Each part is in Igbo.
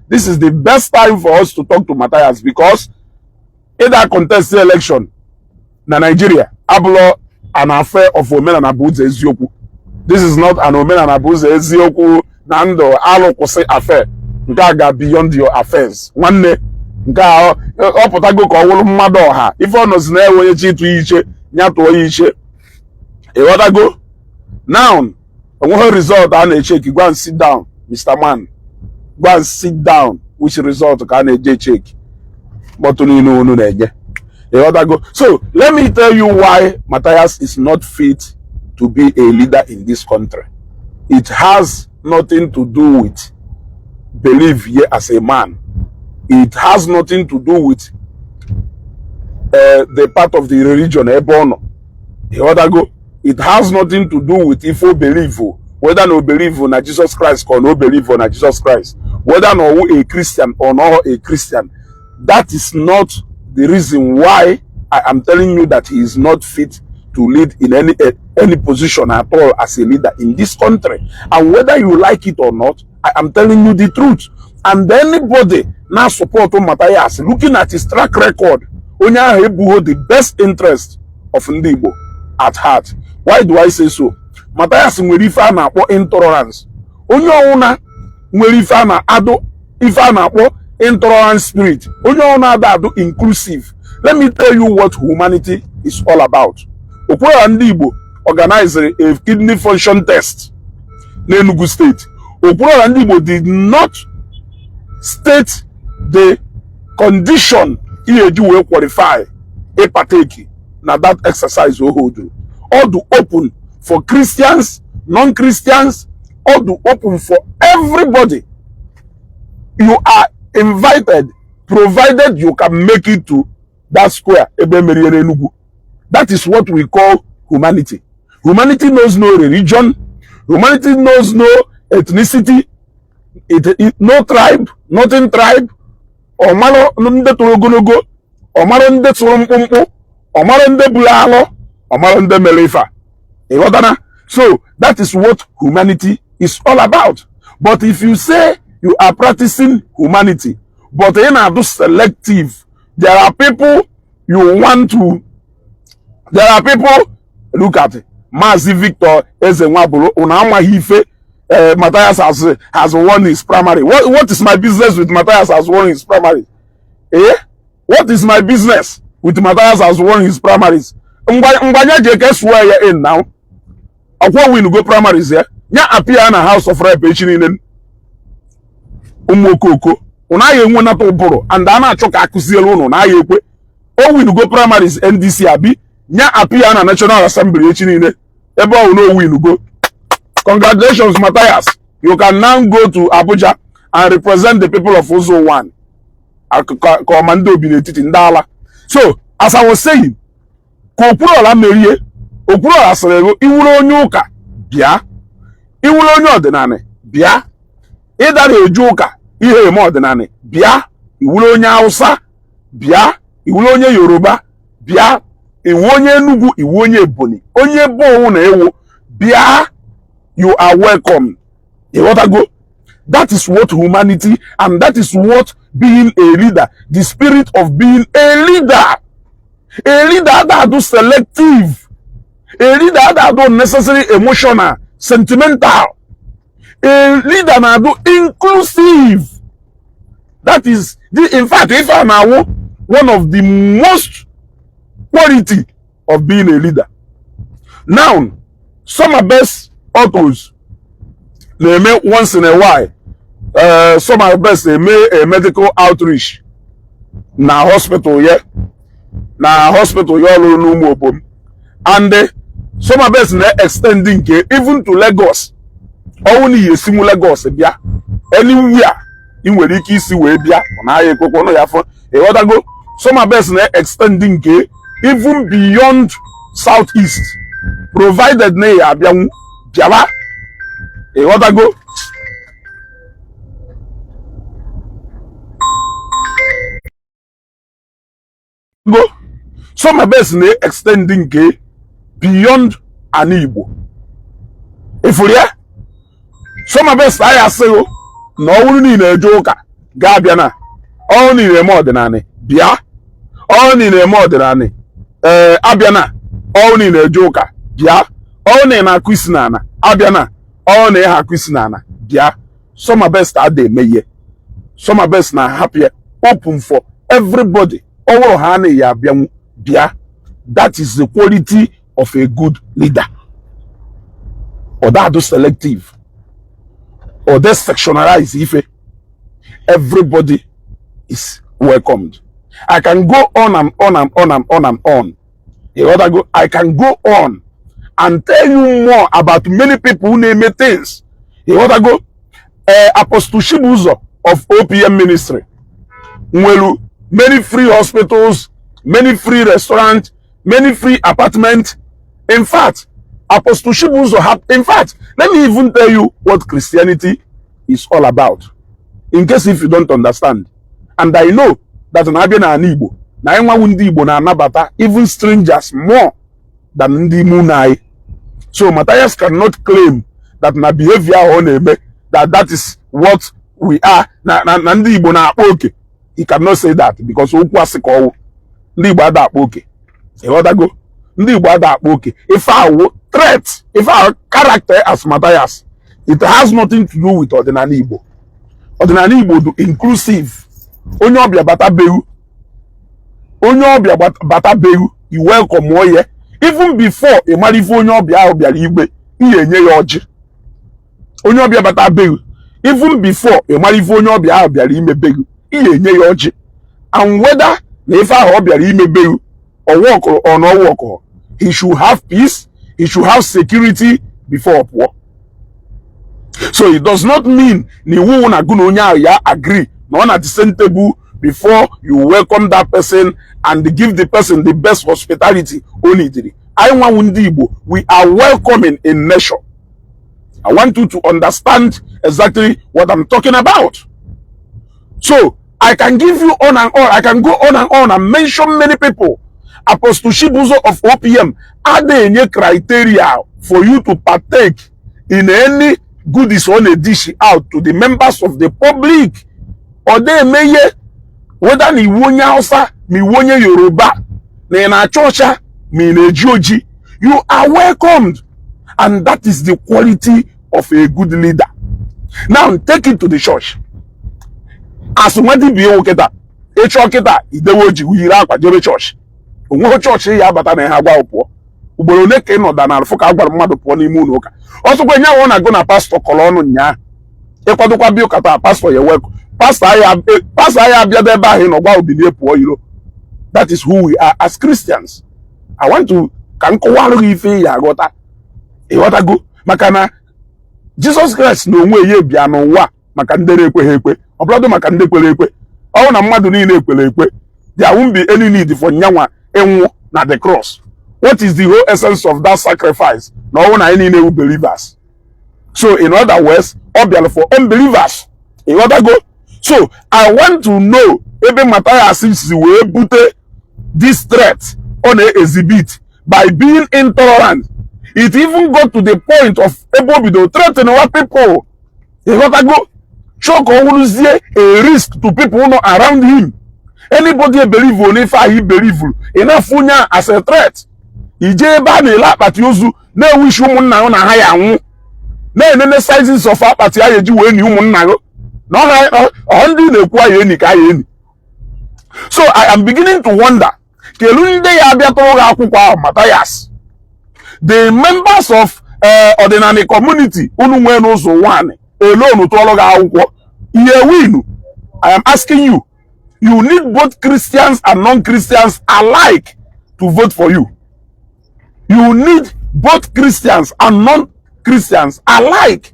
This is the best time for us to talk to Matthias, because ịda contest election na Nigeria abụlọ an affair of omenala bụ ụzọ eziokwu. This is not an omenala bụ ụzọ eziokwu na ndụ alụkwụsị affair. Nke a ga beyond your affairs, nwanne. Nke a ọ pụtago ka ọ wụrụ mmadụ ọha. Ife ọ nọzi na-ewe onye chi ịtụ ya iche, ya tụọ ya iche. Ịghọtago? Now, onweghị result a na-echeki. Go and sit down, Mr. Man. Go and sit down. Which result ka a na-eje echeki? Mkpọtụ niile unu na-enye. Ịghọtago? So let me tell you why Matthias is not fit to be a leader in this country. It has nothing to do with belief here as a man. It has nothing to do with the part of the religion ebe ọ nọ. Ịghọtago? It has nothing to do with if o believe o, whether na o believe na Jesus Christ or no believe na Jesus Christ, whether na ọwụ a Christian or not a Christian. That is not the reason why I am telling you that he is not fit to lead in any position at all as a leader in this country. And whether you like it or not, I am telling you the truth. And anybody now support Matthias, looking at his track record, onye ahụ ebughị the best interest of ndị Igbo at heart. Why do I say so? Matthias nwere ife a na-akpọ intolerance. Onye ọwụna nwere ife a na-adụ, ife a na-akpọ intolerance spirit, onye ọwụna ada adụ inclusive. Let me tell you what humanity is all about. Okwuruọra ndị Igbo organized a kidney function test n'Enugu State. Okwuruọra ndị Igbo did not state the condition ihe eji wee qualify ịpartake na that exercise. O hold all the open for Christians, non-Christians, all the open for everybody. You are invited, provided you can make it to that square ebe merie n'Enugu. That is what we call humanity. Humanity knows no religion. Humanity knows no ethnicity, no tribe, nothing tribe. Ọmalụ ndị tụrụ ogologo, ọmalụ ndị tụrụ mkpụmkpụ, ọmalụ ndị buru alụ, ọmalụ ndị mere ife a. Ịghọtana? So that is what humanity is all about. But if you say you are practicing humanity, but ị na-adụ selective, there are people you want to, there are people, look at Maazị Victor Eze Nwabulu. Unu amaghị ife. Matthias has won his primary. What is my business with Matthias has won his primary? Eh? What is my business with Matthias has won his primaries? Ngwanya je swear ya in now. Ọkwa win go primaries ya. Nya appear na House of Rep echi niile. Ụmụ okoko. Unu agha enwenata ụbụrụ and a na-achọ ka akụziere unu na agha ekwe. O win go primaries NDC abi nya appear na National Assembly echi niile. Ebe ọ na o win go. Congratulations, Matthias. You can now go to Abuja and represent the people of Uzo One. Ka ọma ndị obi n'etiti ndị ala. So, as I was saying, ka Okwuluọra merie, Okwuluọra sịrị ego iwuru onye ụka bịa, iwuru onye ọdịnala bịa, ịdara eje ụka ihe eme ọdịnala bịa, iwuru onye Hausa bịa, iwuru onye Yoruba bịa, iwu onye Enugu, iwu onye Ebonyi, onye bụ owu na ewu bịa, you are welcome. Ịghọtago? That is what humanity and that is what being a leader, the spirit of being a leader. A leader ada selective. A leader ada unnecessary emotional, sentimental. A leader na-adụ inclusive. That is the, in fact, if I'm one of the most quality of being a leader. Now, Samabest Autos na-eme once in a while, Samabest eme a medical outreach na hospital ya, na hospital ya ọlụrụ n'ụmụ obom, and Samabest na-extend nke even to Lagos. Ọnwụ na ihe esinwu Lagos bịa, anywhere ị nwere ike isi wee bịa, ọ naghị ekwekwa ọnụ ya afọ. Ịghọtago? Samabest na-extend nke even beyond South East, provided na ya abịanwu bịawa. Ịghọtago? Go Samabest na-extend nke beyond ana Igbo. Ifuru ya, Samabest anyị asịghị na ọ bụrụ na ị na-eje ụka Gaa bịa na ọ na ị na-eme ọdịnala, bịa. Ọ na ị na-eme ọdịnala, ee, abịa na. Ọ na ị na-eje ụka, bịa. Ọ na ị na-akụ isi n'ala, abịa na. Ọ na ị akụ isi n'ala, bịa. Samabest ada eme ihe. Samabest na-ahapụ ya open for everybody. Ọ bụrụ ha anaghị abịanwu, bịa. That is the quality of a good leader. Ọ dadụ selective, ọ de sectionalize ife. Everybody is welcomed. I can go on and on and on and on and on. Ịghọtago? I can go on and tell you more about many people who na-eme things. Ịghọtago? Ee, Apostle Chibuzo of OPM Ministry nwelu many free hospitals, many free restaurants, many free apartments. In fact, Apostle Chibuzo have, in fact, let me even tell you what Christianity is all about, in case if you don't understand. And I know that na-abịa n'ala Igbo, na anyị nwawu ndị Igbo na-anabata even strangers more than ndị ime ụlọ anyị. So Matthias cannot claim that na behavior ahụ ọ na-eme, that that is what we are, na ndị Igbo na-akpa oke. He cannot say that because okwu asị ka ọwụ. Ndị Igbo ada akpa oke. Ịghọtago? Ndị Igbo ada akpa oke. Ife ahụ threat, ife ahụ character as Matthias, it has nothing to do with ọdịnala Igbo. Ọdịnala Igbo dị inclusive. Onye ọbịa bata behu, onye ọbịa bata behu, i welcome ya. Even before ị mara ife onye ọbịa ahụ bịara igwe, ihe enye ya ọjị. Onye ọbịa bata behu, even before ị mara ife onye ọbịa ahụ bịara ime behu, ihe enye ya ọjị. And whether na ife ahụ ọ bịara ime behu ọwọkụrụ or na ọwọkụrụ, he should have peace, he should have security before ọ pụọ. So it does not mean na iwu na gụ na onye ahụ ya agree na ọ na the same table before you welcome that person and give the person the best hospitality o neediri. Anyị nwanwu ndị Igbo, we are welcoming in nature. I want you to understand exactly what I'm talking about. So I can give you on and on. I can go on and on and mention many people. Apostle Chibuzo of OPM ada enye criteria for you to partake in any goodies ọ na-dish out to the members of the public. Ọ da-eme ihe whether na iwu onye Hausa ma iwu onye Yoruba, na ị na-acha ọcha ma ị na-eji oji, you are welcomed. And that is the quality of a good leader. Now take it to the church. As nwa dibịa ewu kịta, ịchọ kịta idewe oji yiri akwa jebe chọọchị, onweghị chọọchị ya abata na ihe agwa pụọ. Ugboro ole ka ị nọda na alụfụ ka a gwara mmadụ pụọ n'ime ụlọ ụka? Ọsọkwa nye ọ na-agụ na pastọ kọrọ ọnụ nyaa, ịkwadokwa bịa ụka taa, pastọ ya wekụ pastọ ahịa abịado ebe ahụ ị nọ gwa obilie pụọ iro. That is who we are as Christians. I want to ka m kọwalụ gị ife ya aghọta. Ịghọtago? Maka na Jizọs Kraịst na onwe ya bịa n'ụwa maka ndị na-ekweghị ekwe, ọbụladụ maka ndị kwere ekwe. Ọ bụrụ na mmadụ niile ekwere ekwe, there won't be any need for nyanwa ịnwụ na the cross. What is the whole essence of that sacrifice na ọnwụ na anyị niile wu believers? So in other words, ọ bịara for unbelievers. Ịghọtago? So I want to know ebe Matthias si wee bute this threat ọ na-exhibit by being intolerant. It even got to the point of ebe o bido threatening our people. Ịghọtago? Chọọ ka ọ wụrụzie a risk to people nọ around him. Anybody believe on ife ahụ believe, ị na-afụ onye a as a threat. Ije ebe a na-ele akpati ozu na-ewishi ụmụnna gị na ha ya anwụ, na-enene sizes of akpati a eji wee ni ụmụnna gị na ọha ndị na-ekwu aya eni ka aya eni. So I am beginning to wonder, kelu ndị ya abịa tụrụ gị akwụkwọ ahụ, Matthias? The members of ọdịnala community unu nwee n'ụzọ one alone tụọrọ gị akwụkwọ ihe winu? I am asking you. You need both Christians and non-Christians alike to vote for you. You need both Christians and non-Christians alike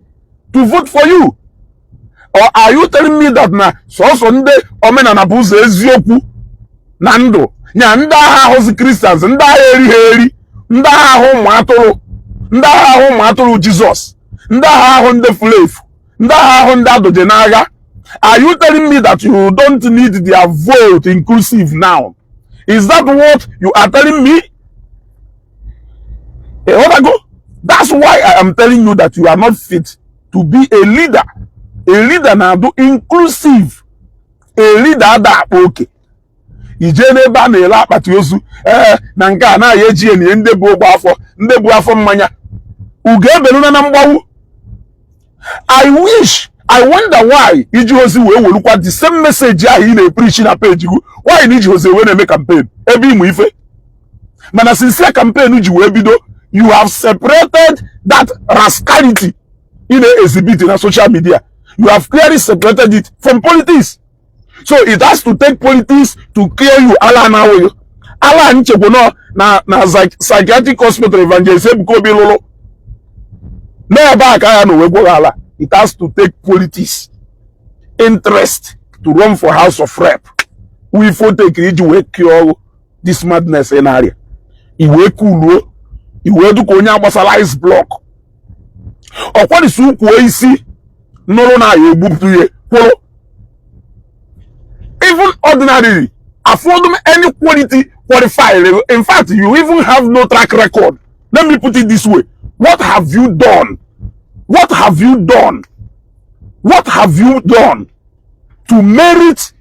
to vote for you. Or are you telling me that na sọsọ ndị omenala bụ ụzọ eziokwu na ndụ nya, ndị agha ahụzi Christians, ndị agha erighị eri, ndị agha ahụ ụmụ atụrụ, ndị agha ahụ ụmụ atụrụ Jizọs, ndị agha ahụ ndị furu efu, ndị agha ahụ ndị adoje n'agha? Are you telling me that you don't need their vote inclusive now? Is that what you are telling me? Ịghọtago? That's why I am telling you that you are not fit to be a leader. A leader na-adụ inclusive. A leader ada akpa oke. Ijee n'ebe a na-ele akpati ozu, ee, na nke a na-aya eji enye ndị bụ ụgbọ afọ, ndị bụ afọ mmanya. Ugo ebeluna na mgbawu. I wish, I wonder why iji ozi wee welukwa the same message ahụ ị na-epreach na page gị. Why na iji ozi wee na-eme campaign ebe ịmụ ife? Mana sincere campaign ji wee bido, you have separated that rascality ị na-exhibit na social media. You have clearly separated it from politics, so it has to take politics to clear you. Ala na-awụghị ala nchekwa nọ na psychiatric hospital Evangelist Ebuka Obi lụrụ n'ebe a ka ya na owe gwọghị ala. It has to take politics interest to run for House of Rep. Wifo take iji wee kee ọrụ this madness ị na-arịa, iwee kuluo, iwee dụka onye agbasara ice block. Ọkwadisi ukwuo isi nụrụ na ya egbupụ ihe kwụrụ. Even ordinarily, afford them any quality qualified. In fact, you even have no track record. Let me put it this way: what have you done? What have you done? What have you done to merit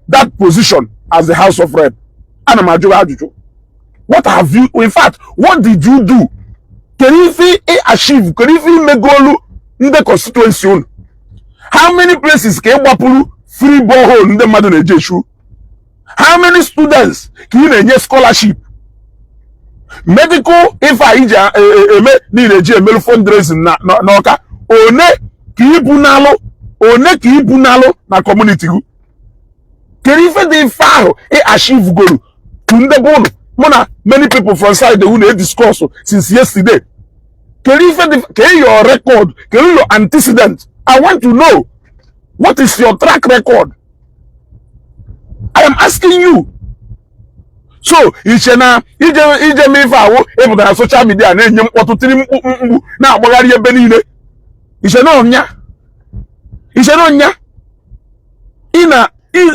that position as the House of Rep? Ana m ajụ gị ajụjụ. What have you, in fact, what did you do? Kedu ife ị achieve? Kedu ife imegolu ndị constituency unu? How many places ka ị gbapụrụ free borehole ndị mmadụ na-eje eshu? How many students ka ị na-enye scholarship? Medical ife a iji eme niile eji emelu fundraising na n'Ọka, one ka ibu n'alụ, one ka ibu n'alụ na community gị? Kedu ife dị ife ahụ ị achieve golu to ndị be unu? Mụ na many people from side unu e discuss since yesterday. Kedu ife dị? Kedu your record? Kedu your antecedent? I want to know, what is your track record? I am asking you. So iche na ije mee ife ahụ ịpụtara na social media na-enye mkpọtụ, tiri mkpu mkpu, na-agbagharị ebe niile, iche na ọnya, iche na ọnya ị na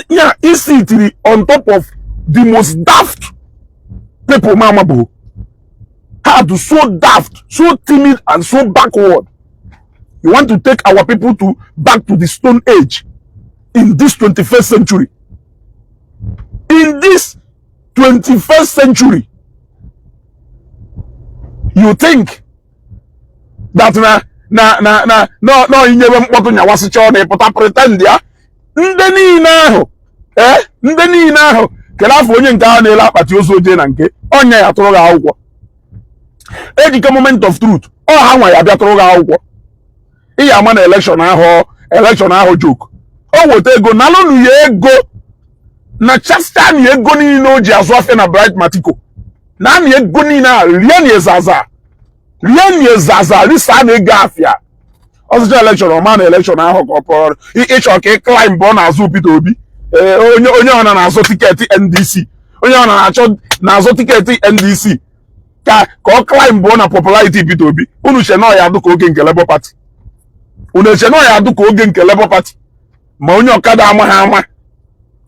ya isi tiri on top of the most daft people ma amabụ ha to so daft, so timid and so backward. You want to take our people to back to the Stone Age in this 21st century. In this 21st century, you think that na no no inyebe mkpọtụ nyawasịcha ọ na-ịpụta pretend ya. Ndị niile ahụ, ee, ndị niile ahụ kere afọ onye nke ahụ na-ele akpati ozu oje na nke ọnya ya tụrụ gị akwụkwọ ejike. Moment of truth, ọ ha nwa ya bịa tụrụ gị akwụkwọ. Ị ya ama na election ahụ, election ahụ joke. O weta ego nalụnụ ya ego na chasta na ego niile o ji azụ afịa na Bright Matiko na anị ego niile a rie na ezaza, rie na ezaza, risa na ego afịa. Ọzụcha election ọma na election ahụ ka ọ pụrụ ịchọ ka ị climb ọ na-azụ Peter Obi. Onye ọ na na-azụ ticket NDC, onye ọ na-achọ na-azụ ticket NDC ka ọ climb na popularity Peter Obi. Unu che na ọ ya adụ ka oge nke Labour Party? Unu eche na ọ ya adụ ka oge nke Labour Party ma onye ọkada amaghị ama?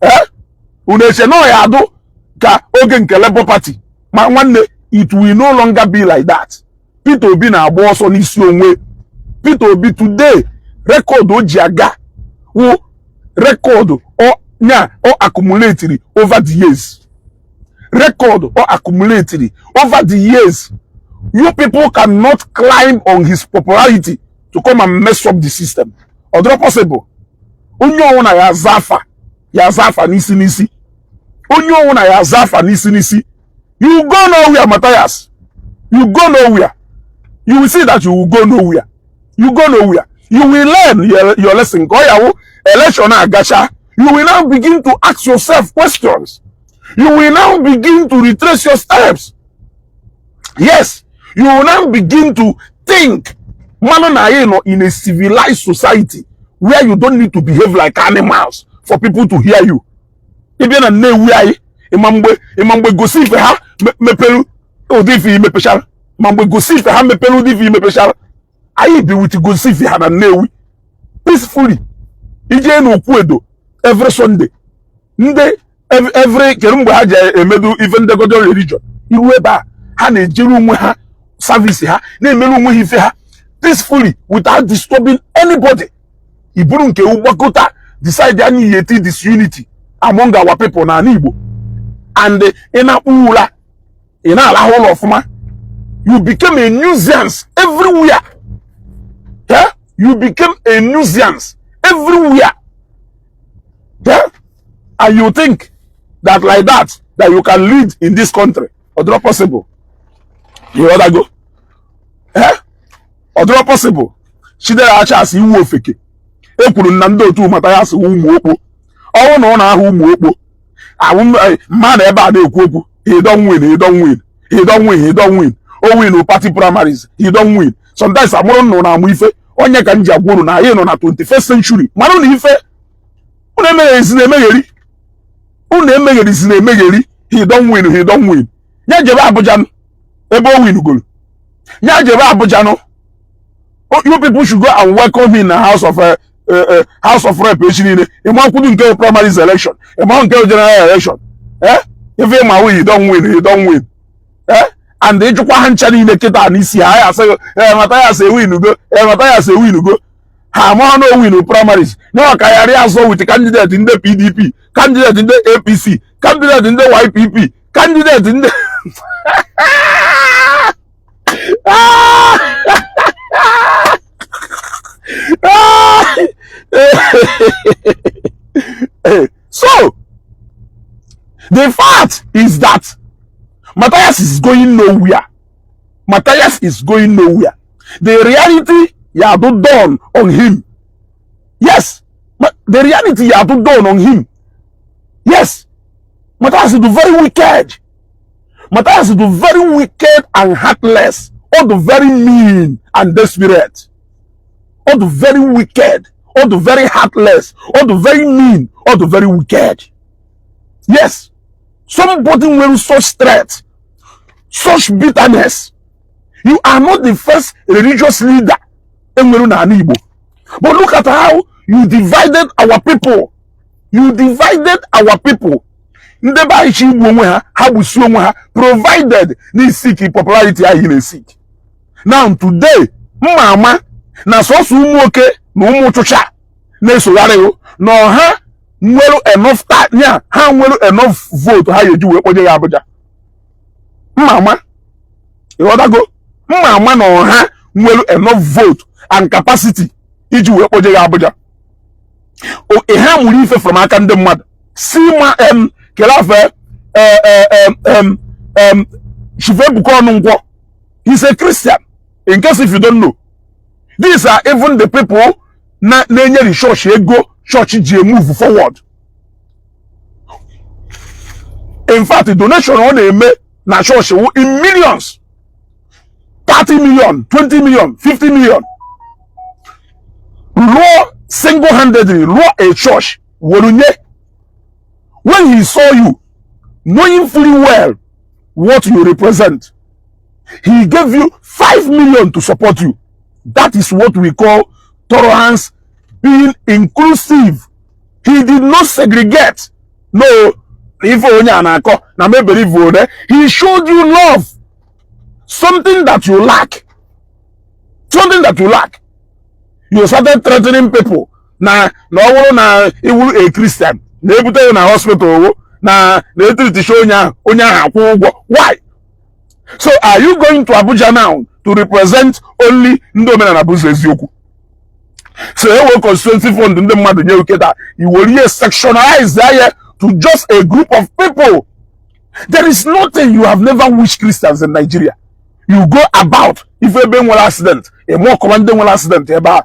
Ee, unu eche na ọ ya adụ ka oge nke Labour Party? Ma nwanne, it will no longer be like that. Peter Obi na-agba ọsọ n'isi onwe. Peter Obi today, record o ji aga wụ record ọ nya ọ accumulated over the years, record ọ accumulated over the years. You people cannot climb on his popularity to come and mess up the system. Ọ dịrọ possible. Onye ọwụna ya aza afa, ya aza afa n'isi n'isi. Onye ọwụna ya aza afa n'isi n'isi. You go nowhere, Matthias. You go nowhere. You will see that you will go nowhere. You go nowhere. You will learn your lesson. Ka ọ ya wụ election agacha, you will now begin to ask yourself questions. You will now begin to retrace your steps. Yes, you will now begin to think. Mmanụ na anyị nọ in a civilized society where you don't need to behave like animals for people to hear you. Ịbịa na Nnewi anyị, ịma mgbe gosi ife ha mepere ụdị ife imepechara, ma mgbe gosi ife ha mepere ụdị ife imepechara. Anyị bi with gosi ife ha na Nnewi peacefully. Ije n'okwu edo every Sunday, ndị every kedu mgbe ha ji emedu ife ndegodo religion iru ebe a, ha na-ejere onwe ha service, ha na-emere onwe ha ife ha peacefully without disturbing anybody. Iburu nke gbakọta Decide anyị yeti disunity among our people na ala Igbo, and ị na-akpụ ụra, ị na-alahụ ụlọ ọfụma. You became a nuisance everywhere. Yeah? You became a nuisance everywhere. Yeah? And you think that like that, that you can lead in this country. Ọ dịrọ possible. You rather go. Eh? Ọ dịrọ possible. Chidera Charles, iwu ofeke. E kwuru na ndị otu Mathias ụmụ okpo. Ọnwụ na ọ na-ahụ ụmụ okpo. Ahụ mma na ebe a na-ekwu okwu. He don win, he don win. He don win, he don win. O win party primaries, he don win. Sometimes amụrụ nnụ na-amụ ife. Onye ka m ji agwa unu na anyị nọ na 21st century. Mara na ife unu emegherizi na emegheri. Unu emegherizi na emegheri. He don win, he don win. Ya jebe Abuja nụ, ebe o win goro. Ya jebe Abuja nụ. You people should go and welcome him in the House of Rep echi niile. Ịma nkwudu nke primaries election, ịma nke general election. Eh? Ife ịma wụ, he don win, he don win. Eh? And ịjụkwa ha ncha niile kịta n'isi ha, ya asị, eh, Mathias ewinugo, eh, Mathias ewinugo. Ha ama na o win primaries. Na ọ ka ya rịa azọ with candidate ndị PDP, candidate ndị APC, candidate ndị YPP, candidate ndị. So the fact is that Matthias is going nowhere. Matthias is going nowhere. The reality yadu dawn on him. Yes, but the reality yadu dawn on him. Yes, Matthias is very wicked. Matthias is very wicked and heartless. All the very mean and desperate. All the very wicked. All the very heartless. All the very mean. All the very wicked. Yes, somebody with such threat, such bitterness. You are not the first religious leader enwere n'ala Igbo. But look at how you divided our people. You divided our people. Ndị be anyị chi igbu onwe ha, ha gbusi onwe ha, provided na seek popularity ahụ ị na-esik. Now today, mma ama na sọsọ ụmụ oke na ụmụ ụchụcha na-esogharị na ọha nwere enough ya, ha nwere enough vote ha ga-eji wee kpoje ya Abuja. Mma ama, ịghọtago? Mma ama na ọha nwere enough vote and capacity iji wee kpoje ya Abuja. Ha mụrụ ife from aka ndị mmadụ si ma em kelafe em Chief Ebuka Ọnụnkwọ. He's a Christian, in case if you don't know. These are even the people na na-enyere church ego church ji move forward. In fact, the donation ọ na-eme na church wụ in millions, 30 million, 20 million, 50 million. Rụọ single-handedly, rụọ a church were nye. When he saw you, knowing fully well what you represent, he gave you 5 million to support you. That is what we call tolerance, being inclusive. He did not segregate. No, ife onye a na-akọ na mebere one. He showed you love, something that you lack, something that you lack. You started threatening people na ọ bụrụ na iwuru a Christian na-ebute ya na hospital owo na na-etiritisha onye ahụ, onye ahụ akwụ ụgwọ. Why? So are you going to Abuja now to represent only ndị omenala bụ ụzọ eziokwu? So ewe constituency fund ndị mmadụ nye oketa, iwere ihe sectionalize ya to just a group of people. There is nothing you have never wished Christians in Nigeria. You go about, ife ebe nwere accident, eme ọkọwa ndị nwere accident ebe a.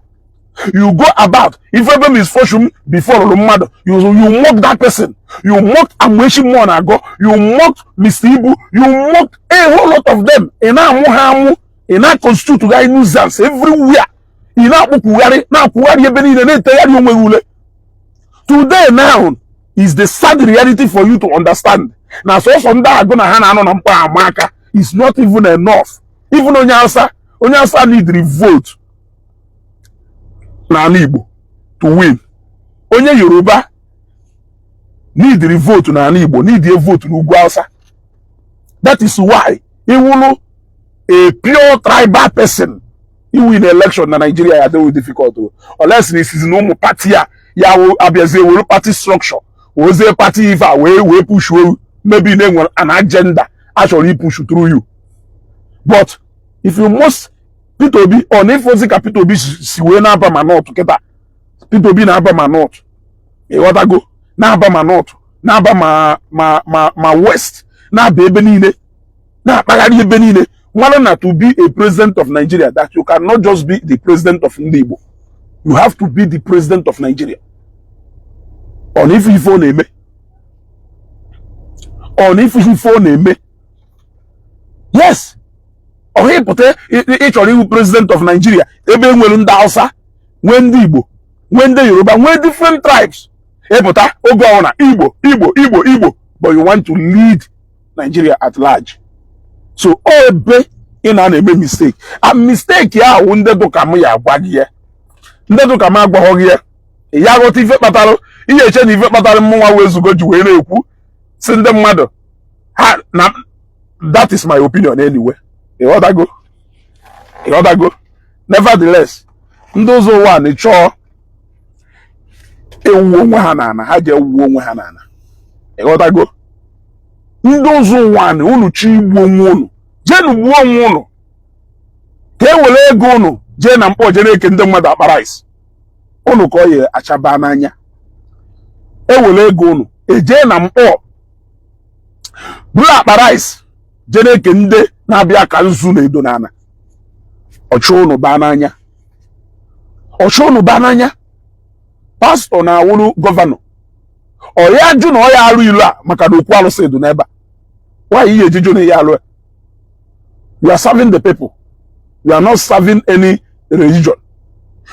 You go about, ife ebe misfortune before rụrụ mmadụ, you mock that person. You mock Amechi mmụọ na-agọ, you mock Mr. Ibu, you mock a whole lot of them. Ị na-amụ ha amụ, ị na-constitute gị nuisance everywhere, ị na-akpụkwugharị, na-akwụgharị ebe niile, na-etegharị onwe gị ule. Today now is the sad reality for you to understand na sọsọ ndị agụ na ha na-anọ na mkpa ama aka is not even enough. Even onye Hausa, onye Hausa need vote n'ala Igbo to win. Onye Yoruba need vote n'ala Igbo, need a vote n'ugwu Hausa. That is why iwulu a pure tribal person, iwin election na Nigeria ya adịghị difficult o, unless na isizi na ụmụ party a Ya wụ abịazie were party structure, wezie party ife a wee pushuo. Maybe na enwere an agenda a chọrọ ipush through you. But if you must, Peter Obi ọ na-efozi ka Peter Obi si wee na-aba ma North kịta. Peter Obi na-aba ma North, ịghọtago, na-aba ma North, na-aba ma West, na-aba ebe niile, na-akpagharị ebe niile. Mmadụ na to be a president of Nigeria, that you cannot just be the president of ndị Igbo, you have to be the president of Nigeria. Ọ na ife ọ na-eme, ọ na ife ọ na-eme. Yes, ọ ịpụta ị chọrọ iwu president of Nigeria, ebe e nwere ndị Hausa, nwee ndị Igbo, nwee ndị Yoruba, nwee different tribes. Ịpụta oge ọbụla, Igbo, Igbo, Igbo, Igbo, but you want to lead Nigeria at large. So ọ ebe ị na-eme mistake, and mistake ya ahụ, ndị dụka m ya agwa gị ya, ndị dụka m agwaghọ gị ya, ya ghọta ife kpatara ihe eche na ife kpatara mmụnwa wezugo ji wee na-ekwu si ndị mmadụ ha na. That is my opinion anyway, ịghọtago, ịghọtago. Nevertheless, ndị ụzọ ụwa na chọọ ewuo onwe ha n'ala, ha ji ewuo onwe ha n'ala, ịghọtago. Ndị ụzọ ụwa na unu chi igbu onwe unu, jeenu gbuo onwe unu, ka e were ego unu jee na mkpọ jee na-eke ndị mmadụ akpa rice unu ka ọ yi achaba n'anya. Ewere ego unu ejee na mkpọ buru akpa rice jee na-eke ndị na-abịa ka nzu na-edo n'ala. Ọchụ unu baa n'anya, ọchụ unu baa n'anya. Pastọ na-awụrụ gọvanọ, ọ ya jụ na ọ ya alụ ilu a maka na okwu alụsị dị n'ebe a. Why ihe eji jụ na ya alụ ya? You are serving the people, you are not serving any religion,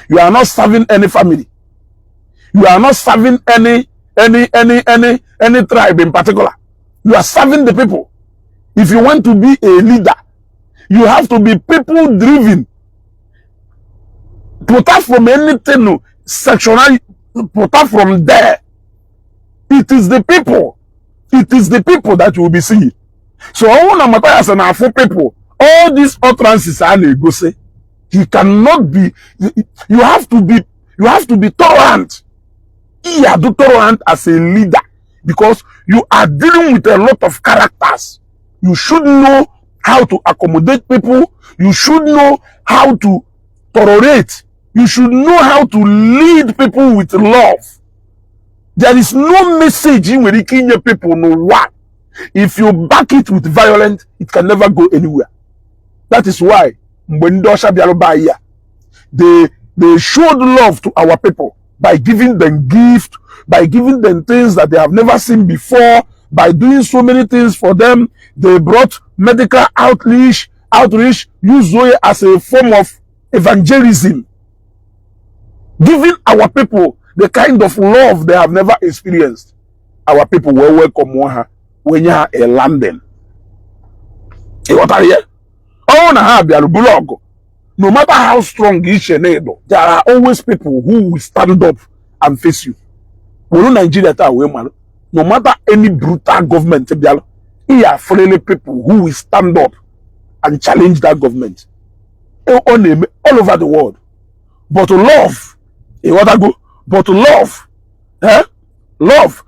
you are not serving any family, you are not serving any tribe in particular. You are serving the people. If you want to be a leader, you have to be people driven. Pụta from anything sectional, pụta from there. It is the people, it is the people that you will be seeing. So ọnwụ na Matthias na-afụ people, all these utterances a na-egosi, he cannot be. You have to be tolerant. You are tolerant as a leader because you are dealing with a lot of characters. You should know how to accommodate people, you should know how to tolerate, you should know how to lead people with love. There is no message ị nwere ike inye people n'ụwa, if you back it with violence, it can never go anywhere. That is why mgbe ndị ọcha bịara be anyị a, they showed love to our people by giving them gift, by giving them things that they have never seen before, by doing so many things for them. They brought medical outreach, use Zoe as a form of evangelism, giving our people the kind of love they have never experienced. Our people were welcome ha, wee nye ha a landing. Ịghọtara ya? Ọnwụ na ha bịara buru ọgụ, no matter how strong iche na-edo, there are always people who will stand up and face you. Were Nigeria taa wee mara, no matter any brutal government bịara, ihe afụrịrị people who will stand up and challenge that government. Ọ na-eme all over the world. But love, ịghọtago, but love, eh? Love,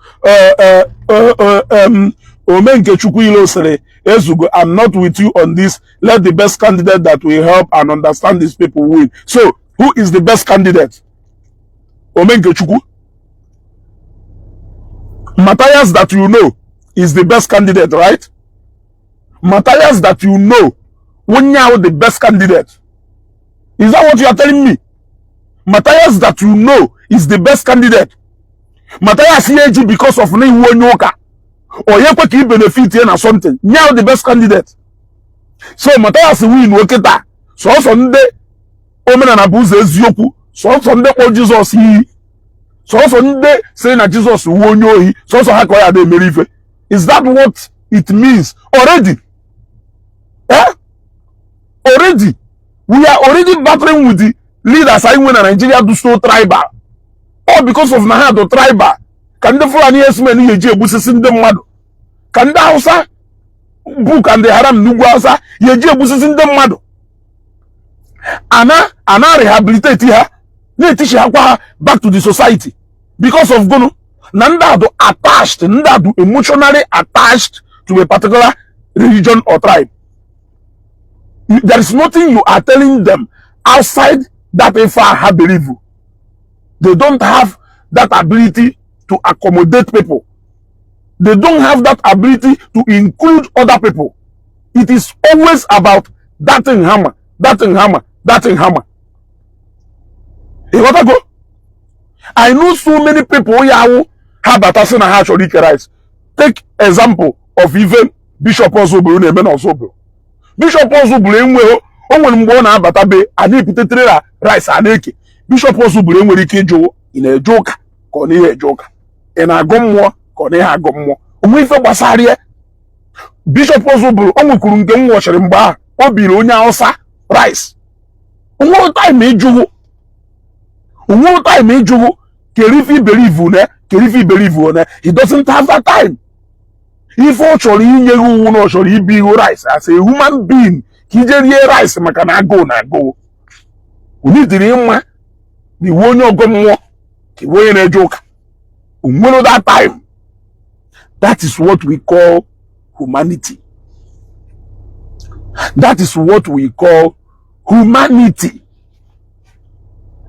ome nke Chukwu ilo sịrị ezugo, "I'm not with you on this. Let the best candidate that will help and understand these people win." So who is the best candidate? Ome nke Chukwu, Matthias that you know is the best candidate, right? Matthias that you know, onye ahụ the best candidate, is that what you are telling me? Matthias that you know is the best candidate. Matthias ihe eji because of na iwu onye ụka onye kwe ka i benefit ya na something nye ahụ the best candidate. So Matthias win nwoke taa, sọsọ ndị omenala bụ ụzọ eziokwu, sọsọ ndị kpọ Jizọs iyi, sọsọ ndị sị na Jizọs wuo onye ohi, sọsọ ha ka ọ ya na-emere ife. Is that what it means already? Eh, already we are already battling with the leaders anyị nwe na Nigeria do so tribal. All because of na ha do tribal ka ndị Fulani herdsmen ga-eji egbusisi ndị mmadụ, ka ndị Hausa bụ ka ndị haram n'ugwu Hausa ga-eji egbusisi ndị mmadụ. Ana rehabilitate ha, na-etichi ha kwa ha back to the society. Because of gụnụ? Na ndị adụ attached, ndị adụ emotionally attached to a particular religion or tribe. There is nothing you are telling them outside that ife ha believe. They don't have that ability to accommodate people. They don't have that ability to include other people. It is always about that thing hammer, that thing hammer, that thing hammer. Ịghọtago? I know so many people ya awụ ha bata sị na ha chọrọ ike rice. Take example of even Bishop Ozubulu na-eme na Ozubulu. Bishop Ozubulu enweghị, o nwere mgbe ọ na-abata be a na-ebute trailer rice a na-eke. Bishop Ozubulu enwere ike ịjụ, ị na-eje ụka ka ọ na ihe eje ụka, ị na-agụ mmụọ ka ọ na ihe agụ mmụọ, onwe ife gbasara ya. Bishop Ozubulu, o nwekwuru nke m nwọchịrị mgbe ahụ o biri onye Hausa rice. Onwere time ịjụghụ, onwere time ịjụghụ kere ife iberive na kere ife iberive na. He doesn't have that time. Ife ọ chọrọ inye gị uwu na ọ chọrọ ibi ihu rice as a human being ka ije rie rice, maka na agụụ na agụụ onidiri ịma na iwu onye ọgọ mmụọ ka iwu onye na-eje ụka. Onwere that time. That is what we call humanity. That is what we call humanity.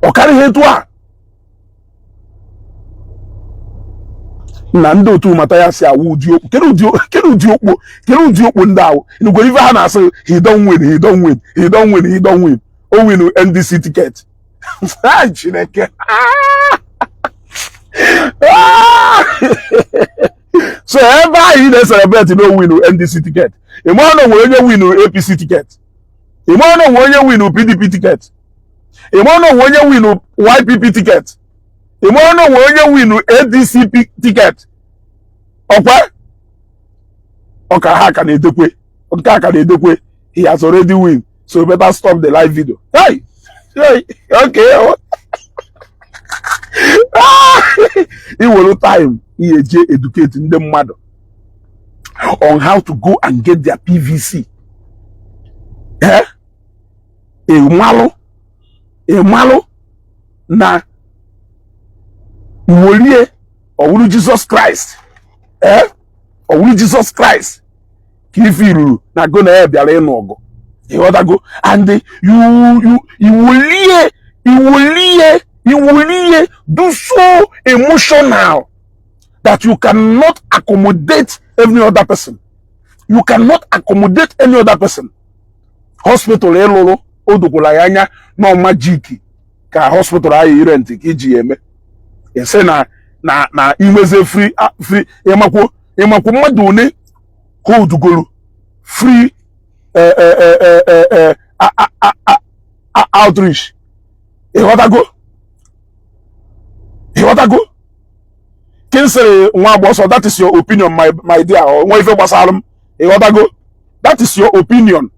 Ọ karịghị etu a na ndị otu mata ya si awụ ụdị okpu. Kedu ụdị okpu? Kedu ụdị okpu ndị ahụ ngwere ife ha na-asị? He don win, he don win, he don win, he don win. O win NDC ticket. Chineke! So ebe ahụ ị na-celebrate na o win NDC ticket, ị mara na onwere onye win APC ticket, ị mara na onwe onye win PDP ticket, ị mara na onwe onye win YPP ticket, ị mara na onwe onye win ADCP ticket. Ọkwa ọka ha ka na-edekwe nke a ka na-edekwe, he has already win, so better stop the live video. Hey, hey, okay. Iwere time ihe je educate ndị mmadụ on how to go and get their PVC. Eh, ịmalụ, ịmalụ na wolie ọwụrụ Jesus Christ, eh, ọwụrụ Jesus Christ ka ife iruru na go na ya bịara ịnụ ọgụ. Ịghọtago? And you iwolie, iwolie, iwolie do so emotional that you cannot accommodate any other person. You cannot accommodate any other person. Hospital ịlụrụ, o dokwara ya anya na magic ka hospital ahụ rent ka iji ya eme. Ese na inweze free free. Ịmakwo, ịmakwo mmadụ one holdgoro free outreach? Ịghọtago? Ịghọtago? Kinsịrị nwa agbọsọ, that is your opinion, my dear. Nwa ife gbasara m. Ịghọtago? That is your opinion.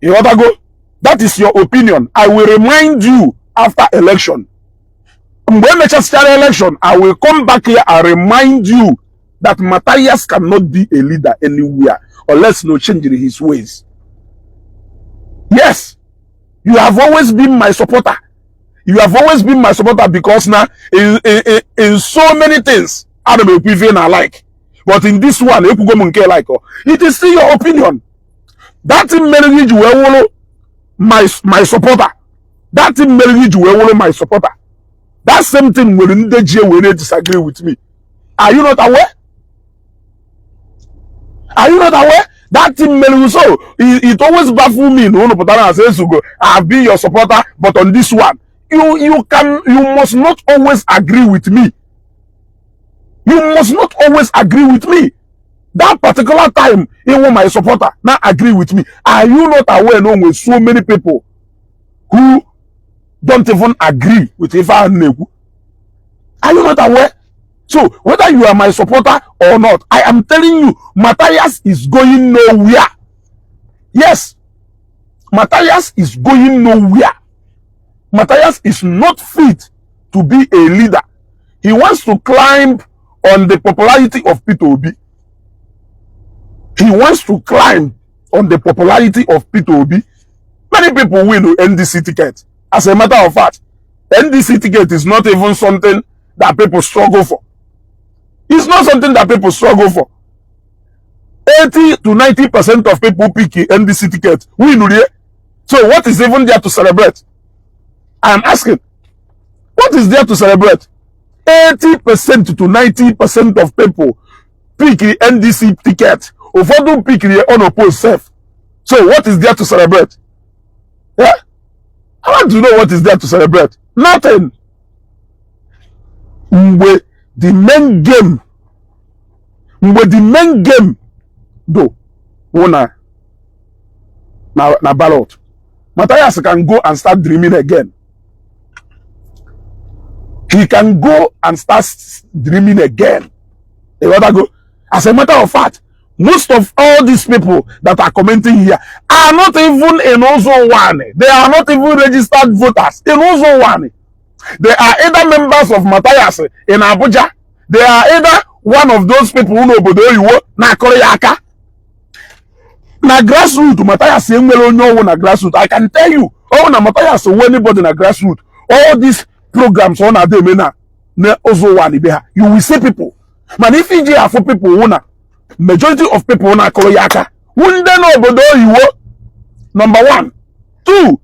Ịghọtago? That is your opinion. I will remind you after election. Mgbe emechasịchara election, I will come back here and remind you that Matthias cannot be a leader anywhere unless no change in his ways. Yes, you have always been my supporter. You have always been my supporter because now in so many things, ana m ekwu ife na like, but in this one, ekwugo m nke like. It is still your opinion. That thing mere gị ji wee wụrụ my supporter, that thing mere gị ji wee wụrụ my supporter, that same thing nwere ndị ji were disagree with me. Are you not aware? Are you not aware? That thing mere so it always baffle me na unu pụtara na say, "Ezugo, I have been your supporter, but on this one," you must not always agree with me. You must not always agree with me. That particular time ịwụ my supporter now agree with me, are you not aware no with so many people who don't even agree with ife ahụ na-ekwu? Are you not aware? So whether you are my supporter or not, I am telling you, Matthias is going nowhere. Yes, Matthias is going nowhere. Matthias is not fit to be a leader. He wants to climb on the popularity of Peter Obi. He wants to climb on the popularity of Peter Obi. Many people win NDC ticket. As a matter of fact, NDC ticket is not even something that people struggle for. It's not something that people struggle for. 80 to 90% of people pick NDC ticket win rie. So what is even there to celebrate? I am asking, what is there to celebrate? 80% to 90% of people pick NDC ticket. Ụfọdụ pick unopposed sef. So what is there to celebrate? Yeah, I want to know what is there to celebrate. Nothing. Mgbe the main game do wụ na ballot, Matthias can go and start dreaming again. He can go and start dreaming again. Ịghọtago? As a matter of fact, most of all these people that are commenting here are not even in Uzo-Uwani. They are not even registered voters in Uzo-Uwani. They are either members of Matthias in Abuja. They are either one of those people who n'obodo oyibo na-akụrụ ya aka na grassroot. Matthias enwere onye ọwụ na grassroot. I can tell you, ọwụ na Matthias nwe anybody na grassroot, all these programs ọ na-ada eme na Ụzọ-Ụwanị be ha, you will see people. Mana ife iji afụ people wụ na majority of people na-akụrụ ya aka wụ ndị n'obodo oyibo, number one. Two,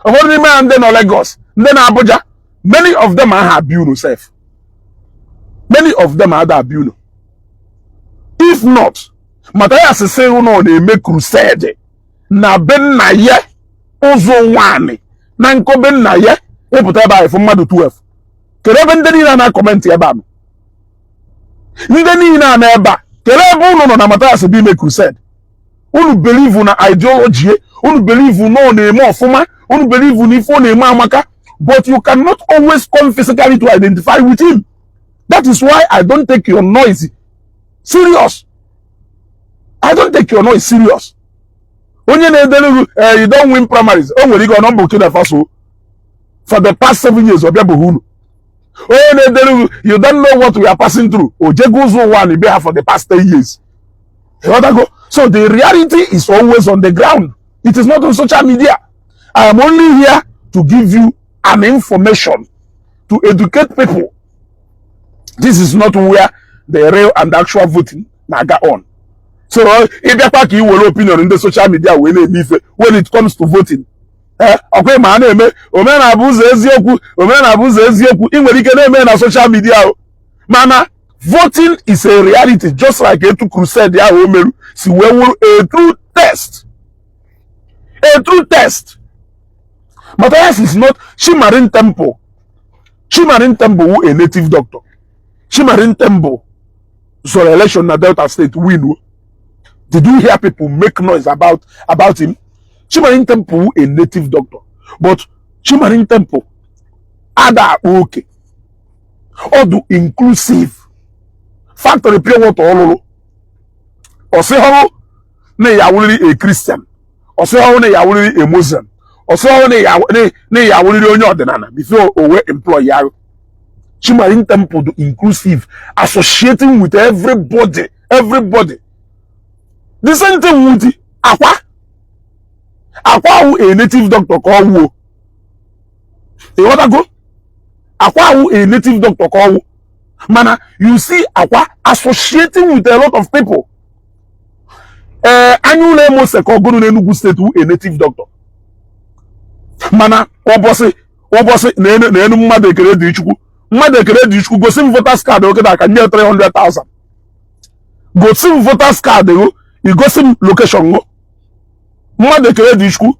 ụfọdụ n'ime ha ndị nọ Lagos, ndị na Abuja. Many of them aha abịa unu sef. Many of them ada abịa unu. If not, Matthias sị ụnụ ọ na-eme crusade na be nna ya, Ụzọ-Ụwanị, na nkobe nna ya, ịpụta ebe a ịfụ mmadụ 12. Kedu ebe ndị niile a na-acomment ebe a nọ? Ndị niile a na ebe a, kedu ebe unu nọ na Matthias bụ ime crusade? Unu believe na ideology, unu believe na ọ na-eme ọfụma, unu believe na ife ọ na-eme amaka, but you cannot always come physically to identify with him. That is why I don't take your noise serious. I don't take your noise serious. Onye na-edere gị, "You don't win primaries," o nwere ike ọ nọ Burkina Faso for the past 7 years, ọ bịabụghị unu. Onye na-edere gị, "You don't know what we are passing through," o jego Ụzọ-Ụwanị be ha for the past 10 years. Ịghọtago? So the reality is always on the ground. It is not on social media. I am only here to give you an information to educate people. This is not where the real and actual voting na-aga on. So ịbịakwa ka ị were opinion ndị social media wee na-eme ife when it comes to voting, ee, ọkwa ma a na-eme omenala bụ ụzọ eziokwu, omenala bụ ụzọ eziokwu, ị nwere ike na-eme na social media o, mana voting is a reality, just like etu crusade ahụ o meru si wee wụrụ a true test, a true test. Matthias is not Chimarin Temple. Chimarin Temple wụ a native doctor. Chimarin Temple zọrọ election na Delta State, win o. Did you hear people make noise about him? Chimarin Temple wụ a native doctor, but Chimarin Temple ada akpa oke. Ọ dị inclusive. Factory pure water ọlụlụ, ọsị hụrụ na ya awụrịrị a Christian, ọsị hụrụ na ya awụrịrị a Muslim, ọsị hụrụ na ya awụrịrị onye ọdịnala before o wee employ ya. Chimarin Temple dị inclusive, associating with everybody, everybody. The same thing with Akwa. Akwa awụ a native doctor ka ọ wuo. Ịghọtago? Akwa awụ a native doctor ka ọ wụ, mana you see Akwa associating with a lot of people. Ee, anya ụlọ Emose ka ọgụrụ n'Enugu Steeti wụ a native doctor, mana ụbọchị ụbọchị na-enu mmadụ ekele dị Chukwu, mmadụ ekele dị Chukwu. Gosi m voters card okeda aka nye 300,000. Gosi m voters card go, igosi m location go. Mmadụ ekele dị Chukwu,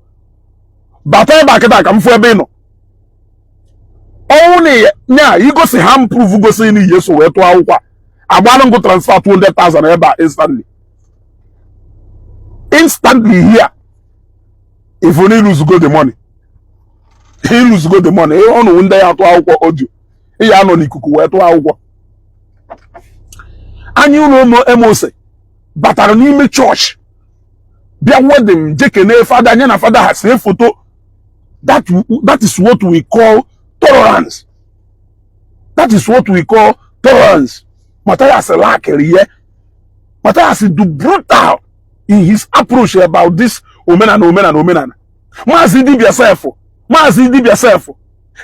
bata ebe a kịta ka m fụ ebe ị nọ. Ọnwụ na nya igosi ha m proof gosi na ihe so wee tụọ akwụkwọ a, agbalụ ngụ transfer 200,000 ebe a instantly, instantly here. If only lose go the money, he lose go the money. Ọ nụ ndị ya atụ akwụkwọ audio, ị ya anọ n'ikuku wee tụọ akwụkwọ. Anya ụlọ ụmụ Emose batara n'ime chọọchị bịa wedding, je kene fada anya na fada ha see foto. That is what we call tolerance. That is what we call tolerance. Matthias lakịrị ihe. Matthias do brutal in his approach about this omenala, omenala, omenala. Maazị Dibia sef, Maazị Dibia sef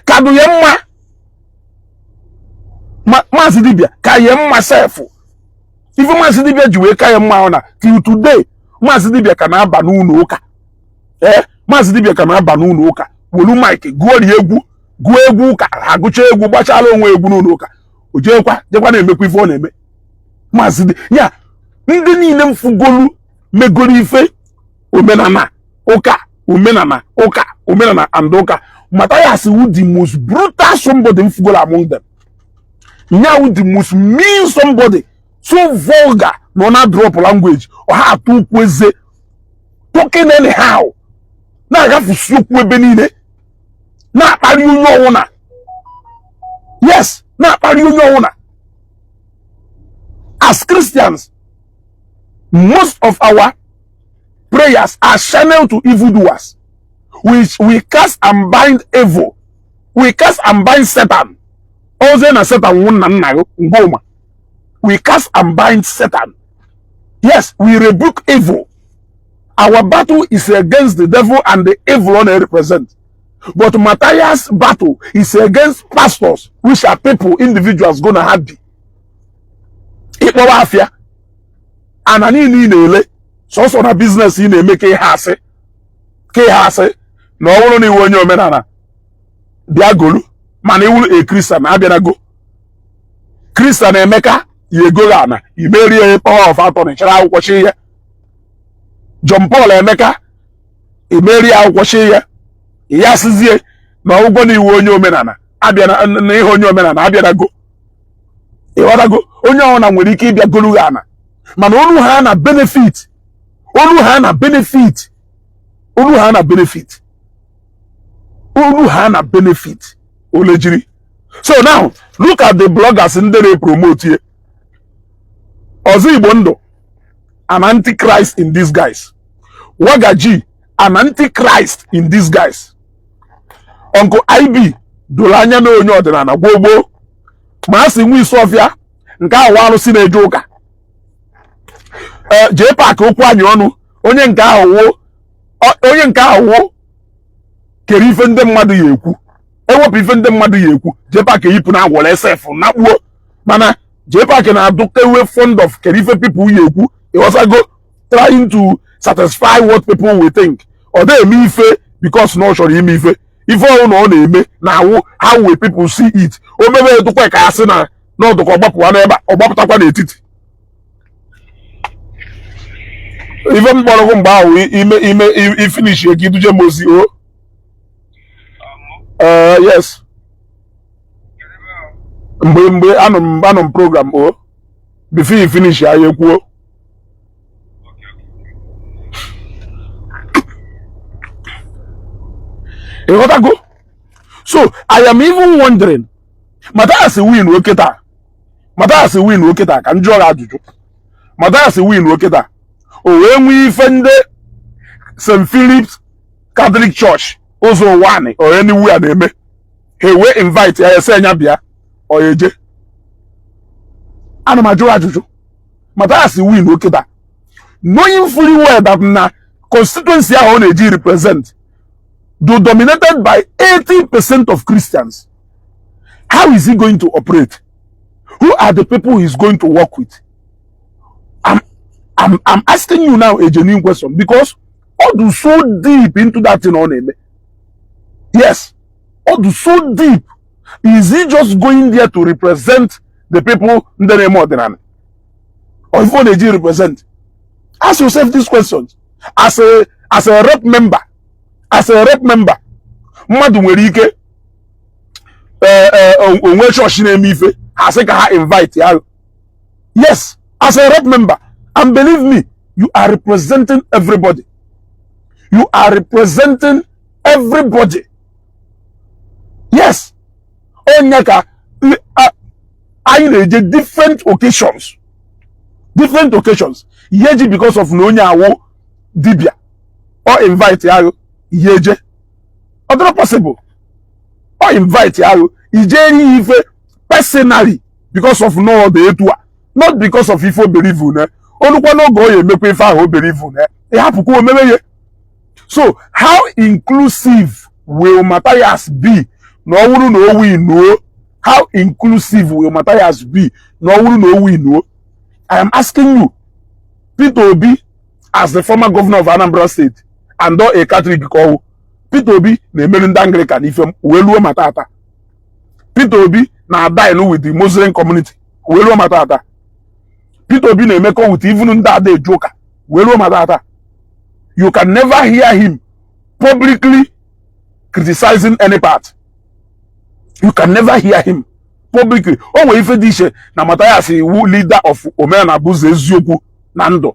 kadụ ya mma. Maazị Dibia ka ye mma sef. Ife Maazị Dibia ji wee ka ya mma ahụ na till today, Maazị Dibia ka na-aba n'ụlọ ụka. Ee, Maazị Dibia ka na-aba n'ụlọ ụka, welu mic gụọ rie egwu, gụọ egwu ụka, agụcha egwu, gbachala onwe egwu n'ụlọ ụka, o jeekwa jekwa na-emekwa ife ọ na-eme. Maazị ya, ndị niile mfugolu megoro ife omenala ụka, omenala ụka, omenala and ụka, Matthias wu the most brutal somebody mfugolo among them. Nyawu the most mean somebody, so vulgar na ọ na-drop language, ọ ha atụ okwu eze, talking anyhow, na-agafusi okwu ebe niile, na-akparị onye ọwụna. Yes, na-akparị onye ọwụna. As Christians, most of our prayers are channeled to evildoers, which we cast and bind evil, we cast and bind Satan. Oze na Satan nwụ nna nna gị ngoma. We cast and bind Satan. Yes, we rebuke evil. Our battle is against the devil and the evil on represent. But Matthias' battle is against pastors, which are people, individuals gonna have the ịkpọwa afịa ana niile ị na-ele sọsọ na business ị na-eme, ka ihe asị, ka ihe asị na ọ bụrụ na iwe onye omenala bịa golu, mana iwuru a Christian abịanago. Christian Emeka ya egoro ana imerie power of attorney, chara akwụkwọ chi ya. John Paul Emeka imerie akwụkwọ chi ya. Ya asịzie na ọgwụgwọ na iwu onye omenala abịa na ihe onye omenala abịanago. Ịghọtago? Onye ọbụla nwere ike ịbịa golu ha ana, mana olu ha na benefit, olu ha na benefit, olu ha na benefit, olu ha na benefit olejiri. So now look at the bloggers ndị na-epromote ye. Ọzọ Igbo Ndụ, an antichrist in disguise. Wagaji, an antichrist in disguise. Uncle IB doro anya na onye ọdịnala gboo gboo, ma a sị nwa isi ọfịa nke ahụ arụsị na-eje ụka. Ee, jee paakị okwu anyị ọnụ. Onye nke ahụ wụ onye nke ahụ wụ kere ife ndị mmadụ ya ekwu, ewepụ ife ndị mmadụ ya ekwu. Jee paakị eyipụ na agwọrọ sef nakpuo, mana jee paakị na-adụkewe fond of kere ife people ya ekwu. Ịghọtago? Trying to satisfy what people will think. Ọ na-eme ife because na ọ chọrọ ime ife. Ife ọhụụ na ọ na-eme na-awụ how will people see it. O mebe edukwa ka ya sị na n'ọdụka ọgbapụwa n'ebe a, ọ gbapụtakwa n'etiti. Ife mkpọrọgwụ mgbe ahụ ime ime ifinish ka iduje m ozi o. Yes, mgbe anọ m program o, before you finish ya, ya ekwuo. Ịghọtago? So I am even wondering, Mathias win oke taa, Mathias win oke taa, ka m jụọ gị ajụjụ. Mathias win oke taa, o wee nwee ife ndị St. Philip's Catholic Church ụzọ ụwa anị or anywhere na-eme, ha wee invite ya, ese nya bịa, ọ ya eje? Ana m ajụ ajụjụ. Mathias win oke taa, knowing fully well that na constituency ahụ ọ na-eji represent do dominated by 80% of Christians, how is he going to operate? Who are the people he's going to work with? I'm asking you now a genuine question, because all do so deep into that thing on him. Yes, all do so deep. Is he just going there to represent the people ndị na-eme ọdịnala, or if ọ represent? Ask yourself these questions as a rep member. As a rep member, mmadụ nwere ike onwe chọọchị na-eme ife, ha sị ka ha invite ya. Yes, as a rep member, and believe me, you are representing everybody. You are representing everybody. Yes, onye ka anyị na-eje different occasions, different occasions, ihe ji because of na onye awụ dibia ọ invite ya, ihe eje, ọ dịrọ possible. Ọ invite ya, ije eri ife personally because of no ọ dị etu a, not because of ife o believe na olukwa n'oge ọ ya emekwa ife ahụ o believe na ịhapụkwa omeme ya. So how inclusive will Matthias be na ọ bụrụ na o winuo How inclusive will Matthias be na ọ bụrụ na o winuo? I am asking you. Peter Obi, as the former governor of Anambra State and a Catholic, ka ọwụ Peter Obi na-emeri ndị Anglican ife wee luo ma tata. Peter Obi na-adine with the Muslim community wee luo ma tata. Peter Obi na-emekọ with even ndị ada eje ụka wee luo ma tata. You can never hear him publicly criticizing any part. You can never hear him publicly. O nwere ife dị iche na Matthias iwu leader of omenala bụ ụzọ eziokwu na ndụ,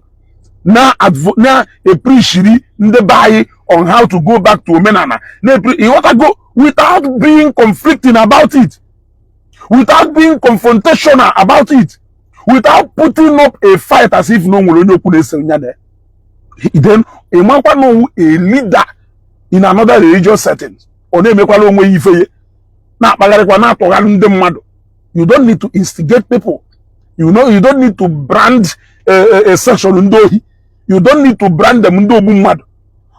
na-epreachiri ndị be anyị on how to go back to omenala, ịghọtago, without being conflicting about it, without being confrontational about it, without putting up a fight as if na o nwere onye okwu na-ese ya na. Then ịmakwa na owu a leader in another religious setting, ọ na-emekwala onwe ya ife ya, na-akpagharịkwa, na-atọgharị ndị mmadụ. You don't need to instigate people. You don't need to brand a section ndị ohi. You don't need to brand them ndị ogbu mmadụ.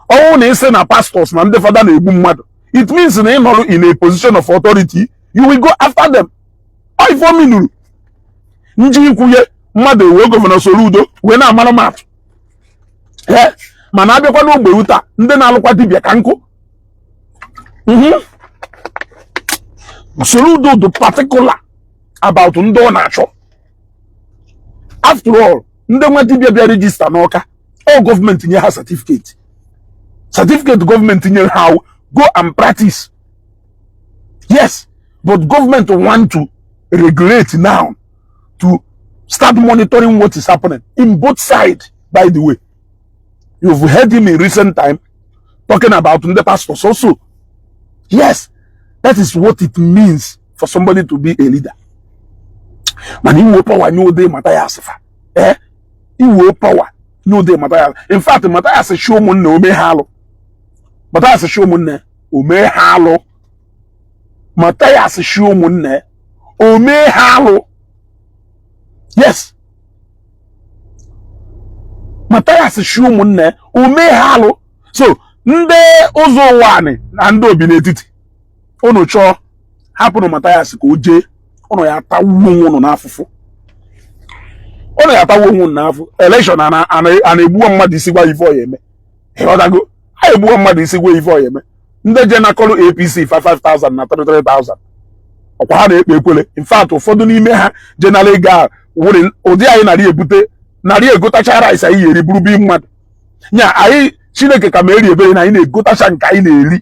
Ọnwụ na isi na pastors na ndị fada na-egbu mmadụ, it means na ị nọrọ in a position of authority, you will go after them. Ọ ife ominuru nji ikwunye mmadụ ewee Governor Soludo wee na-amara m atụ. Ee, mana abịakwa n'ogbe ụta, ndị na-alụkwa dibịa ka nkụ. Soludo dị particular about ndị ọ na-achọ. After all, ndị nwa dibịa bịa register n'Ọka, ọ gọọmenti nye ha certificate. Certificate gọọmenti nyere ha, go and practice. Yes, but government want to regulate now, to start monitoring what is happening in both sides. By the way, you've heard him in recent time talking about ndị pastors also. Yes, that is what it means for somebody to be a leader. Mana iwe power nye ụdị Matthias fa, eh, iwe power nye ụdị Matthias. In fact, Matthias shi ụmụnne ome ha alụ. Matthias shi ụmụnne ome ha alụ. Matthias shi ụmụnne ome ha alụ. Yes, Matthias shi ụmụnne ome ha alụ. So ndị ụzọ ụwa anị na ndị obi n'etiti unu chọọ, hapụnụ Matthias ka o jee. Ụnụ ya atawuo onwe ụnụ n'afụfụ. Ụnụ ya atawuo onwe ụnụ n'afụ. Election a na-egbuo mmadụ isi gwa ife ọ ya eme. Ịghọtago? A egbuo mmadụ isi gwa ife ọ ya eme. Ndị je nakọrọ APC 55,000 na 33,000, ọkwa ha na-ekpe ekwele. In fact, ụfọdụ n'ime ha jenara ego a wụrụ ụdị anyị narị ebute narị egotacha rice anyị eri bụrụ bi mmadụ nya anyị. Chineke ka ma eri ebere na anyị na-egotacha nke anyị na-eri,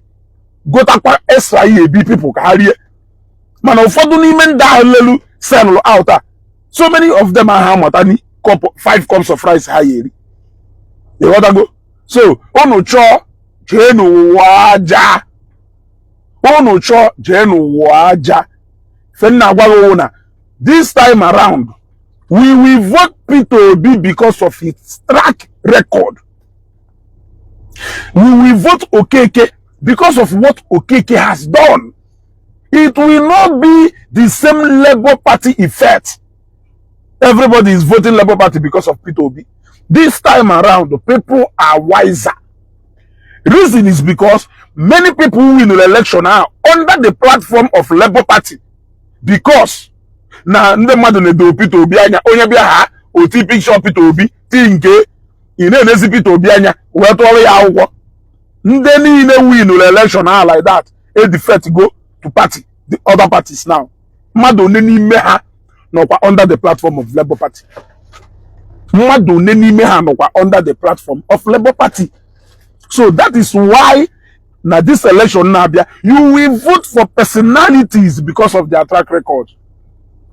gotakwa extra anyị ebi people ka ha rie. Mana ụfọdụ n'ime ndị ahụ lelu sell out a, so many of them ahụ amụtani cup, 5 cups of rice ha ya eri. Ịghọtago? So unu chọọ, jee n'ụwa aja. Unu chọọ, jee n'ụwa aja. Fenna agwa gị na this time around, we will vote Peter Obi because of his track record. We will vote Okeke because of what Okeke has done. It will not be the same Labour Party effect. Everybody is voting Labour Party because of Peter Obi. This time around, the people are wiser. Reason is because many people who win the election are under the platform of Labour Party, because na ndị mmadụ na-edo Peter Obi anya. Onye bịa ha oti picture Peter Obi ti nke ị na-enezi Peter Obi anya wee tụọrọ ya akwụkwọ. Ndị niile win the election ahụ like that, e defect go to party, the other parties now. Mmadụ one n'ime ha nọkwa under the platform of Labour Party? Mmadụ one n'ime ha nọkwa under the platform of Labour Party? So that is why na this election na-abịa, you will vote for personalities because of their track record.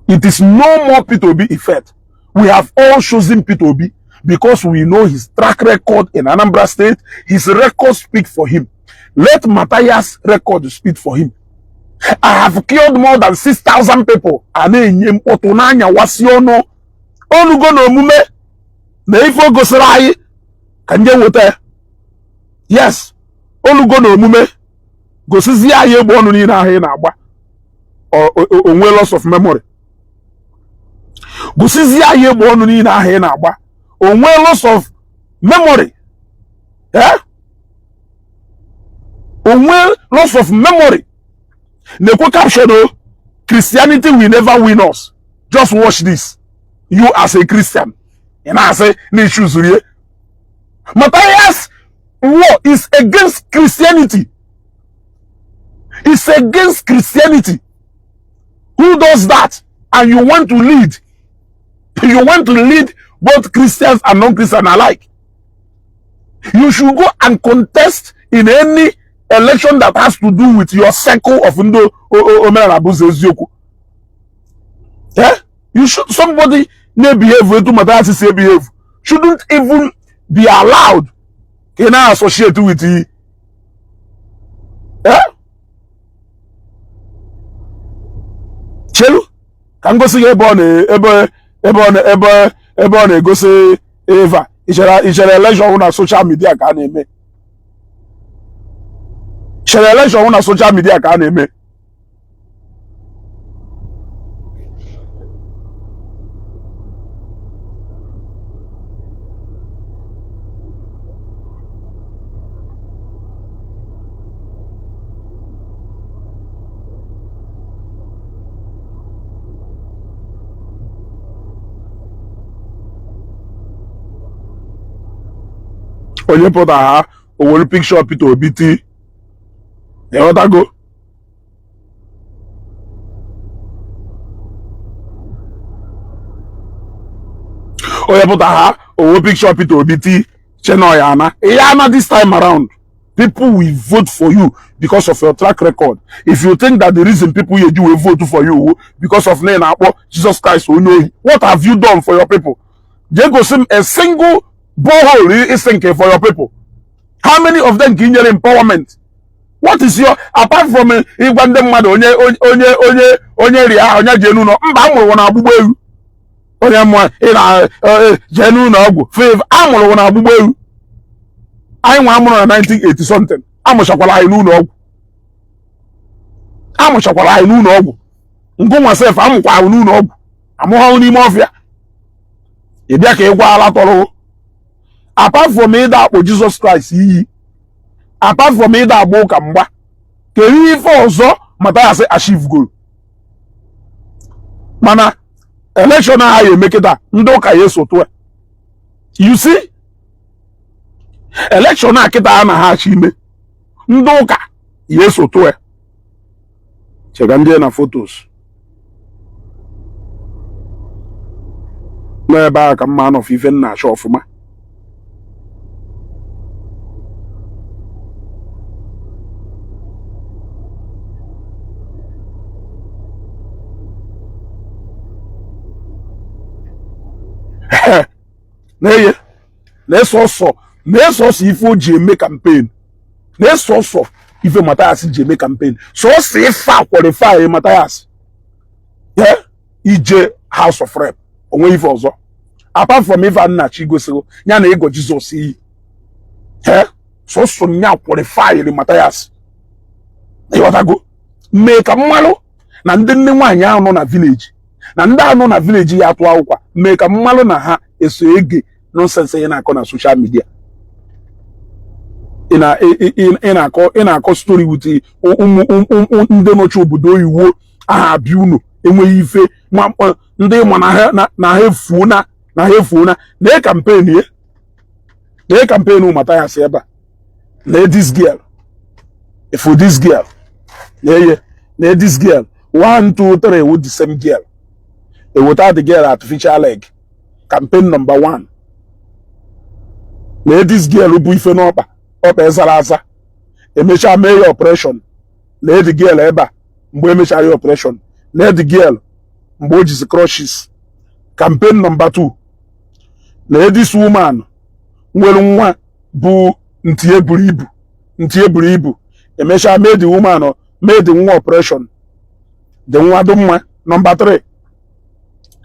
It is no more Peter Obi effect. We have all chosen Peter Obi because we know his track record in Anambra State. His record speak for him. Let Matthias record speak for him. "I have killed more than 6,000 people." A na-enye mkpọtụ n'anya wasi ọnụ olugo na omume na ife o gosiri anyị ka nje nweta ya. Yes, olugo na omume gosizie anyị egbe ọnụ niile ahụ ị na-agba onwe loss of memory. Gosizie anyị egbe ọnụ niile ahụ ị na-agba onwe loss of memory. Eh, onwe loss of memory. Na-ekwe caption o. Christianity will never win us. Just watch this. You as a Christian, ị na-asị na ichuzuru ihe. Matthias war is against Christianity. It's against Christianity. Who does that? And you want to lead. You want to lead both Christians and non-Christians alike. You should go and contest in any election that has to do with your circle of ndị omenala bụ ụzọ eziokwu. Yeah? You should, somebody na-ebehave etu Matthias si ebehave shouldn't even be allowed ka ị na-associate with you. Yeah? Chelu ka m gosi gị ebe ọ na ebe ebe ọ na ebe ebe ọ na-egosi eva ichere election na social media ka a na-eme, chere election na social media ka a na-eme. Onye pụta ha o were picture Peter Obi ti, ịghọtago? Onye pụta ha o were picture Peter Obi ti cheno ya ana ya ana. This time around, people will vote for you because of your track record. If you think that the reason people yeji will vote for you because of na na-akpọ Jesus Christ onye ohi, what have you done for your people? Jee gosi m a single borehole is sinking for your people. How many of them ka i nyere empowerment? What is your, apart from ịgwa ndị mmadụ onye onye onye onye rie ahụ onye jee n'ụlọ mba amụrụ na agbụgbọ ewu, onye mmụọ ị na jee n'ụlọ ọgwụ fev amụrụ na agbụgbọ ewu. Anyị nwa amụrụ na 1980 something, amụchakwara anyị n'ụlọ ọgwụ, amụchakwara anyị n'ụlọ ọgwụ. Ngụnwa sef amụkwa ahụ n'ụlọ ọgwụ, amụghọhụ n'ime ọfịa. Ị bịa ka ị gwa ala tọrọ. Apart from ịda akpọ Jizọs Kraịst iyi, apart from ịda agba ụka mgba, kedu ife ọzọ Mathias achieve goro? Mana election a ya eme kịta, ndị ụka ya esotu. You see, election a kịta a na ha achọ ime, ndị ụka ya esotu. Chega ndị na photos n'ebe a ka mma anọfụ ife nna achọ ọfụma. Na-eye na-eso ọsọ na-eso ọsọ ife o ji eme campaign, na-eso ọsọ ife Mathias ji eme campaign, sọsọ ife a qualify Mathias ije House of Rep. Onwe ife ọzọ apart from ife nna chi gosiri ya na ịgọ Jizọs iyi, sọsọ nya qualify Mathias. Ịghọtago? Mee ka mmalụ na ndị nne nwaanyị ahụ nọ na village, na ndị ahụ nọ na village ya atụ akwụkwọ, mee ka mmalụ na ha eso ege nonsense ị na-akọ na social media. Ị na-akọ story with ụmụ ndị nọchi obodo oyiwo aha abịa unu enweghị ife ndị ma na ha efuo na ha efuo na na campaign ye na campaign Mathias ebe a na this girl, if this girl na eye na this girl 1 2 3 with the same girl eweta the girl artificial leg, campaign number 1. Na this girl bụ ife n'ọkpa ọkpa zara aza, emechaa mee ya operation. Na the girl ebe a mgbe emechara ya operation, na the girl mgbe o jizi crutches, campaign number 2. Na this woman nwere nwa bụ ntie buru ibu, ntie buru ibu, emechaa mee the woman, mee the nwa operation, the nwa dị mma, number 3.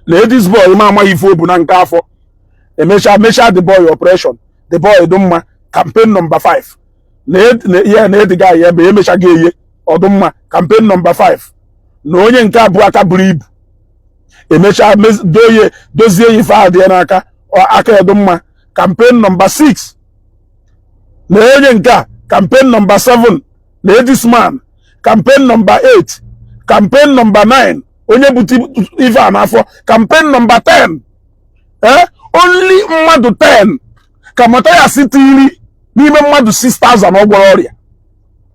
Na this boy ma amaghị ife o bu na nke afọ, emechaa mechaa the boy operation, the boy dị mma, campaign number 5. Na ya na ediga ya ebe emechaghị eye ọdụmma, campaign number 5. Na onye nke abụọ aka buru ibu, emechaa dozie ya ife ahụ dị ya n'aka, aka ya dị mma, campaign number 6. Na onye nke a, campaign number 7. Na this man, campaign number 8. Campaign number 9, onye bute ife a n'afọ. Campaign number 10, only mmadụ 10 ka Mathias tiri n'ime mmadụ 6000 ọ gwọrọ ọrịa.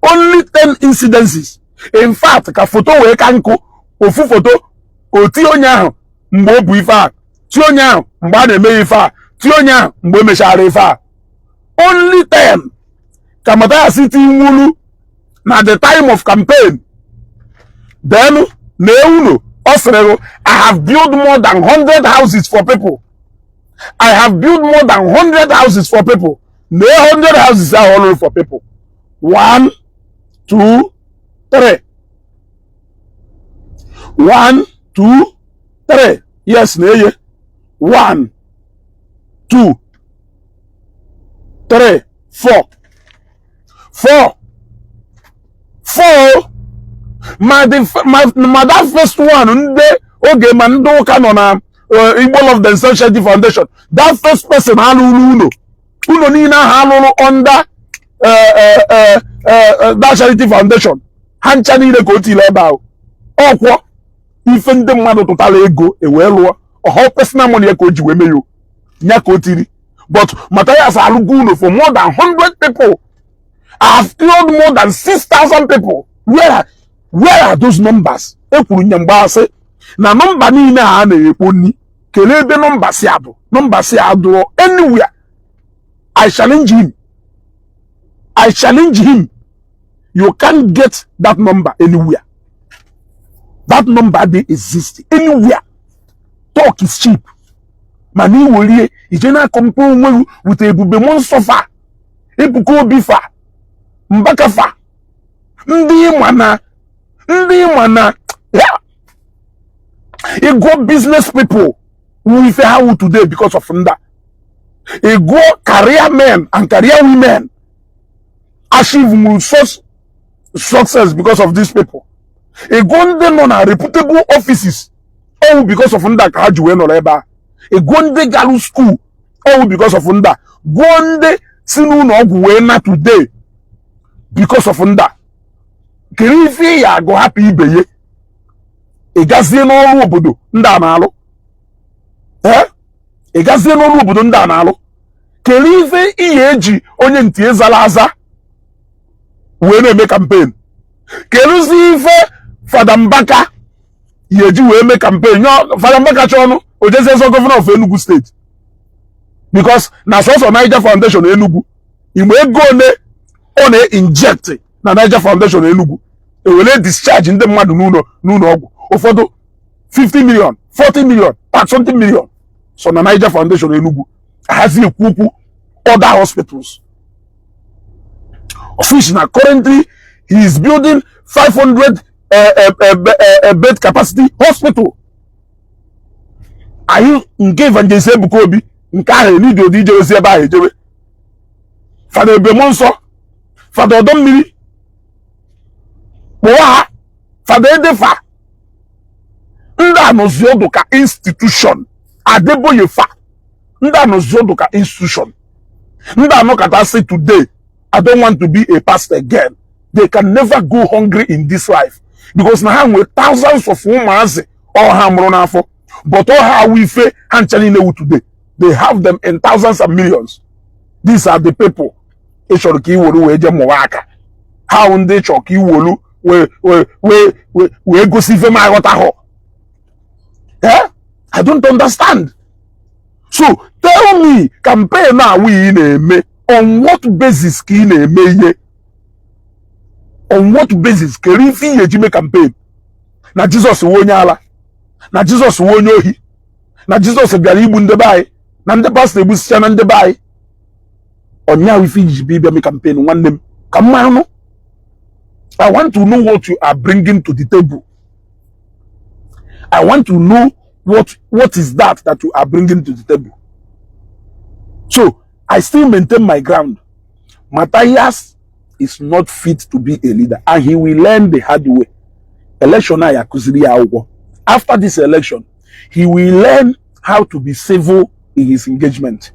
Only 10 incidences. In fact, ka foto wee ka nkụ ofu foto oti onye ahụ mgbe o bu ife a, tie onye ahụ mgbe a na-eme ife a, tie onye ahụ mgbe e mechara ife a. Only 10 ka Mathias tinwulu na the time of campaign. Then na unu ọ sịrị, "I have built more than 100 houses for people. I have built more than 100 houses for people." Na 100 houses ahụ ọ lụrụ for people, 1, 2, 3, 1, 2, 3, yes, na eye 1, 2, 3, 4, 4, 4. Ma the ma that first one, ndị oge ma ndị ụka nọ na Igbo Love Themselves Charity Foundation, that first person alụrụ ụlọ, ụlọ niile ahụ alụrụ under that charity foundation, ha ncha niile ka o tiri ebe ahụ. Ọkwọ ife ndị mmadụ tụtara ego ewee lụọ ọha, personal money ya ka o ji wee mee ya nya ka o tiri. But Matthias alụgo ụlọ for more than 100 people. I have killed more than 6,000 people. Where are those numbers? E kwuru nye mgbe asị na nọmba niile a na-ekpo nni, kelee ebe nọmba si adụ, nọmba si adụrọ anywhere. I challenge him. I challenge him. You can't get that number anywhere. That number dey exist anywhere. Talk is cheap. Mana iwerie ije na-compare onwe gị with Ebube Muonso fa, Ebuka Obi fa, Mbaka fa, ndị ịma na ndị ịma na ya ịgụọ business people wu ife ha wu today because of nda, ịgụọ career men and career women achieve nwere such success because of these people, ịgụọ ndị nọ na reputable offices, ọwụ because of ndị a ka ha ji wee nọrọ ebe a, ịgụọ ndị garụ school, ọwụ because of ndị a, gụọ ndị si n'ụlọ ọgwụ wee na today because of ndị a. Kedu ife ị ya agụ hapụ ibe ya, ị gazie n'ọrụ obodo ndị a na-alụ? Ee, ị gazie n'ọrụ obodo ndị a na-alụ, kedu ife ị ya eji onye ntị zara aza wee na-eme campaign? Kedụzi ife Fada Mbaka ya eji wee mee campaign? Nyọ Fada Mbaka chọọnụ ojezie zọ governor of Enugu State, because na sọsọ Niger Foundation Enugu, igbe ego ole ọ na-inject na Niger Foundation Enugu ewere discharge ndị mmadụ n'ụlọ ọgwụ, ụfọdụ 50 million, 40 million, something million, so na Niger Foundation Enugu ahazi ekwu okwu other hospitals of which na currently he is building 500 bed capacity hospital. Anyị nke Evangelist Ebuka Obi nke ahụ enidi odi ije ozi ebe ahụ ejebe Fada Ebube Nsọ, Fada ọdọ mmiri kpụọ ha, Fada Edefa, ndị anọzi ọdụ ka institution, Adeboye fa, ndị anọzi ọdụ ka institution. Ndị anọkọta say, "Today I don't want to be a pastor again," they can never go hungry in this life, because na ha nwere thousands of ụmụazị ọha mụrụ n'afọ, but ọha awụ ife ha ncha niile wu today. They have them in thousands and millions. These are the people ị chọrọ ka ị were wee jee mụwa aka ha wụ ndị chọrọ ka ị wolu wee wee wee wee wee gosi ife m aghọtaghọ. Eh, I don't understand. So tell me, campaign a ị na-eme, on what basis ka ị na-eme ihe? On what basis? Kere ife ihe eji mee campaign na Jizọs wụ onye ala, na Jizọs wụ onye ohi, na Jizọs bịara igbu ndị be anyị, na ndị pastọ egbusicha na ndị be anyị? Ọnya ife iji bịa mee campaign, nwanne m, ka m maranụ. I want to know what you are bringing to the table. I want to know what is that that you are bringing to the table. So I still maintain my ground. Matthias is not fit to be a leader, and he will learn the hard way. Election a ya akụziri ya akwụkwọ. After this election, he will learn how to be civil in his engagement.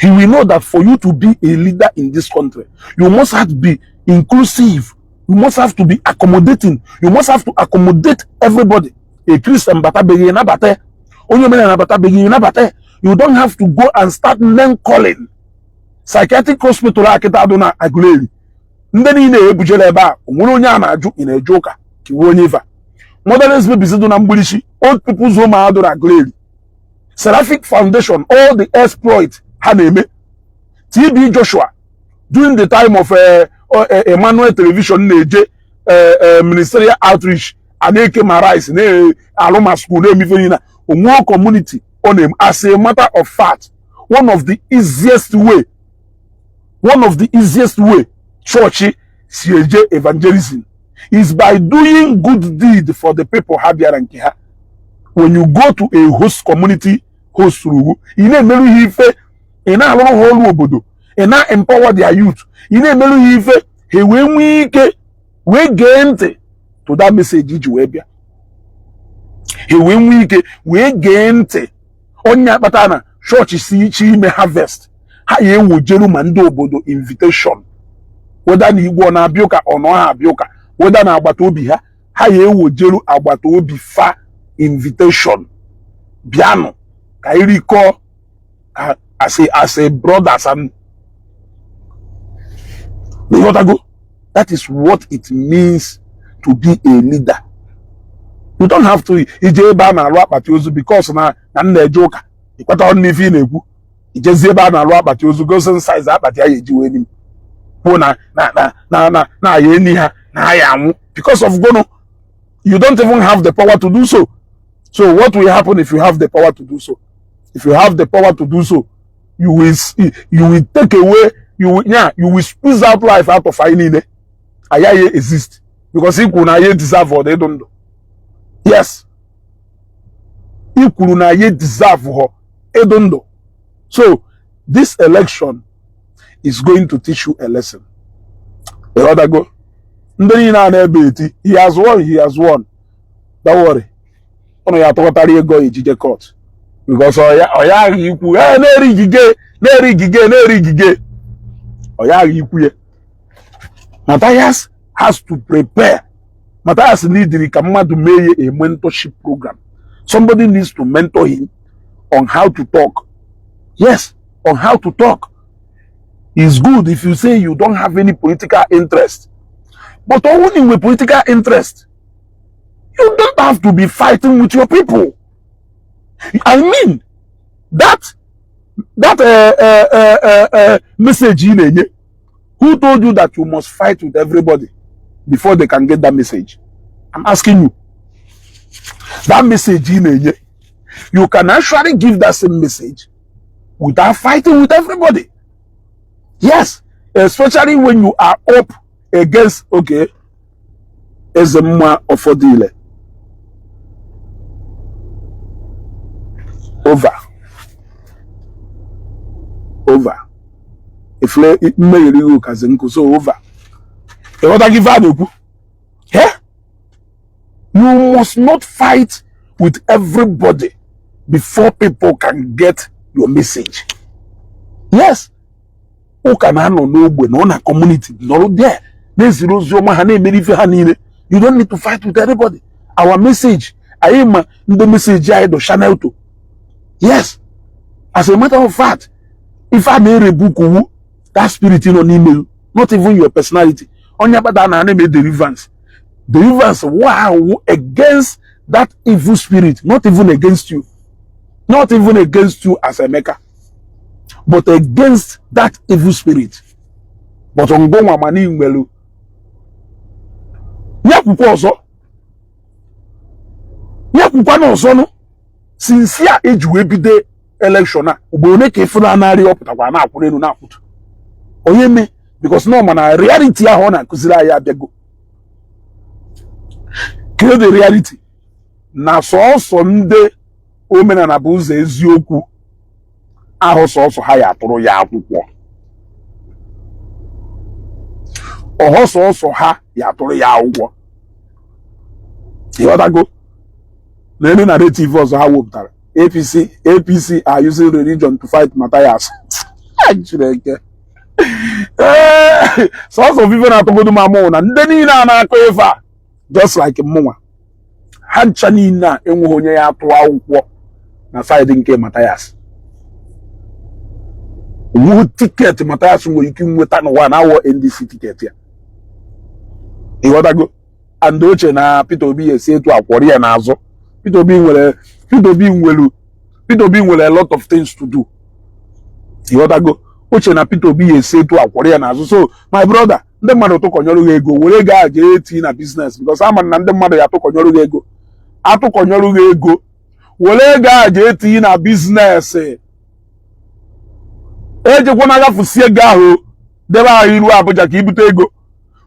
He will know that for you to be a leader in this country, you must have to be inclusive. You must have to be accommodating. You must have to accommodate everybody. A Christian batabeghị, nabata ya. Onye omenala batabeghị, nabata ya. You don't have to go and start name calling. Psychiatric hospital a kịta adụ na Aguleri, ndị niile ebujere ebe a, o nwere onye a na-ajụ ị na-eje ụka ka iwu onye ife a? Motherless babies dị na Mgbirichi, old people's home adụ na Aguleri, Seraphic Foundation, all the exploit ha na-eme, TB Joshua during the time of Emmanuel Television na-eje ministerial outreach, a na-eke ma rice, na-alụ ma school, na-emife niile onwe community ọ na-eme. As a matter of fact, one of the easiest way chọọchị si eje evangelism is by doing good deed for the people ha bịara nke ha. When you go to a host community, host ugwu, ị na-emerụ ha ife, ị na-alụrụ ha ọrụ obodo, ị na-empower their youth, ị na-emerụ ha ife, ha wee nwee ike wee gee ntị to that message iji wee bịa. Ha wee nwee ike wee gee ntị. Onye akpata na chọọchị si iche ime harvest, ha ya ewojeru ma ndị obodo invitation, weda na igwe ọ na-abịa ụka, ọ nọ ha abịa ụka, weda na agbata obi ha, ha ya ewojeru agbata obi fa invitation, bịanụ ka irikọọ ka as a brothers and ịghọtago. That is what it means to be a leader. You don't have to ije ebe a na-alụ akpati ozu because na m na-eje ụka. Ịkweta n'ife ị na-ekwu, ijezi ebe a na-alụ akpati ozu, gosi size akpati ya eji wee nim kwuo na ya eni ha na ya anwụ because of gono. You don't even have the power to do so. So what will happen if you have the power to do so? If you have the power to do so, you will take away, you will, yeah, you will squeeze out life out of anyị niile. Ayaghị exist because i kwuru na anyị deserve ọ ịdụ ndụ. Yes, i kwuru na anyị deserve họ ịdụ ndụ. So this election is going to teach you a lesson. Ịghọtago? Ndị niile a na-ebe eti, "He has won, he has won," don't worry, ụnụ ya atụkọtara ego ejije court because ọ ya agha ikwu ee na-eri igige, na-eri igige, na-eri igige. Ọ ya agha ikwu ya. Matthias has to prepare. Matthias neediri ka mmadụ mee ya a mentorship program. Somebody needs to mentor him on how to talk. Yes, on how to talk. It's good if you say you don't have any political interest, but only with political interest, you don't have to be fighting with your people. I mean, that message ị na-enye, who told you that you must fight with everybody before they can get that message? I'm asking you. That message ị na-enye, you can actually give that same message without fighting with everybody. Yes, especially when you are up against, okay, Ezemma Ofodile. Over. Over. Ifle mmegheri gị ụkazi nkụ, so over. Ịghọta gị ife a na-ekwu? Yeah? You must not fight with everybody before people can get your message. Yes. Ụka na-anọ n'ogbe na ọ na community nọrọ there na-eziri ozi ọma ha, na-emere ife ha niile. You don't need to fight with everybody. Our message, anyị ma ndị message anyị do channel to. Yes. As a matter of fact, ife a na-erebuku wu that spirit nọ n'ime you, not even your personality. Onye akpata na na-eme deliverance. Deliverance wow against that evil spirit, not even against you. Not even against you as Emeka, but against that evil spirit. But ngụnwa mana nwere ya kwukwa ọzọ, ya kwukwa na ọzọ nụ. Since a eji wee bido election a, ugboro ole ka ịfụ na anarị ọ pụtakwa na-akwụ n'elu na-akwụtụ onye mee? Because no, mana reality ahụ ọ na-akụziri anyị abịago. Kedu the reality? Na sọọsọ ndị omenala bụ ụzọ eziokwu ahụ, sọọsọ ha ya atụrụ ya akwụkwọ ọhọ, sọọsọ ha ya atụrụ ya akwụkwọ. Ịghọtago? N'elu narrative ọzọ ha wepụtara, APC, APC are using religion to fight Matthias. Chineke. Ee, sọsọ ife na-atọgodo m amụ na ndị niile a na-akọ ife a, just like mụnwa, ha ncha niile a enweghị onye ya atụ akwụkwọ na side nke Mathias. Onweghị ticket Mathias nwere ike nweta n'ụwa na-awọ NDC ticket ya, ịghọtago? And oche na Peter Obi esi etu akwọrọ ya n'azụ. Peter Obi nwere a lot of things to do, ịghọtago? Oche na Peter Obi esi etu akwọrọ ya n'azụ. So my brother, ndị mmadụ tụkọnyọrọ gị ego, were ego a jee eti na business, because ama na ndị mmadụ ya atụkọnyọrọ gị ego, atụkọnyọrọ gị ego, were ego a jee eti na business. Ejekwana agafusi ego ahụ debe ahụ iru Abuja ka ibute ego.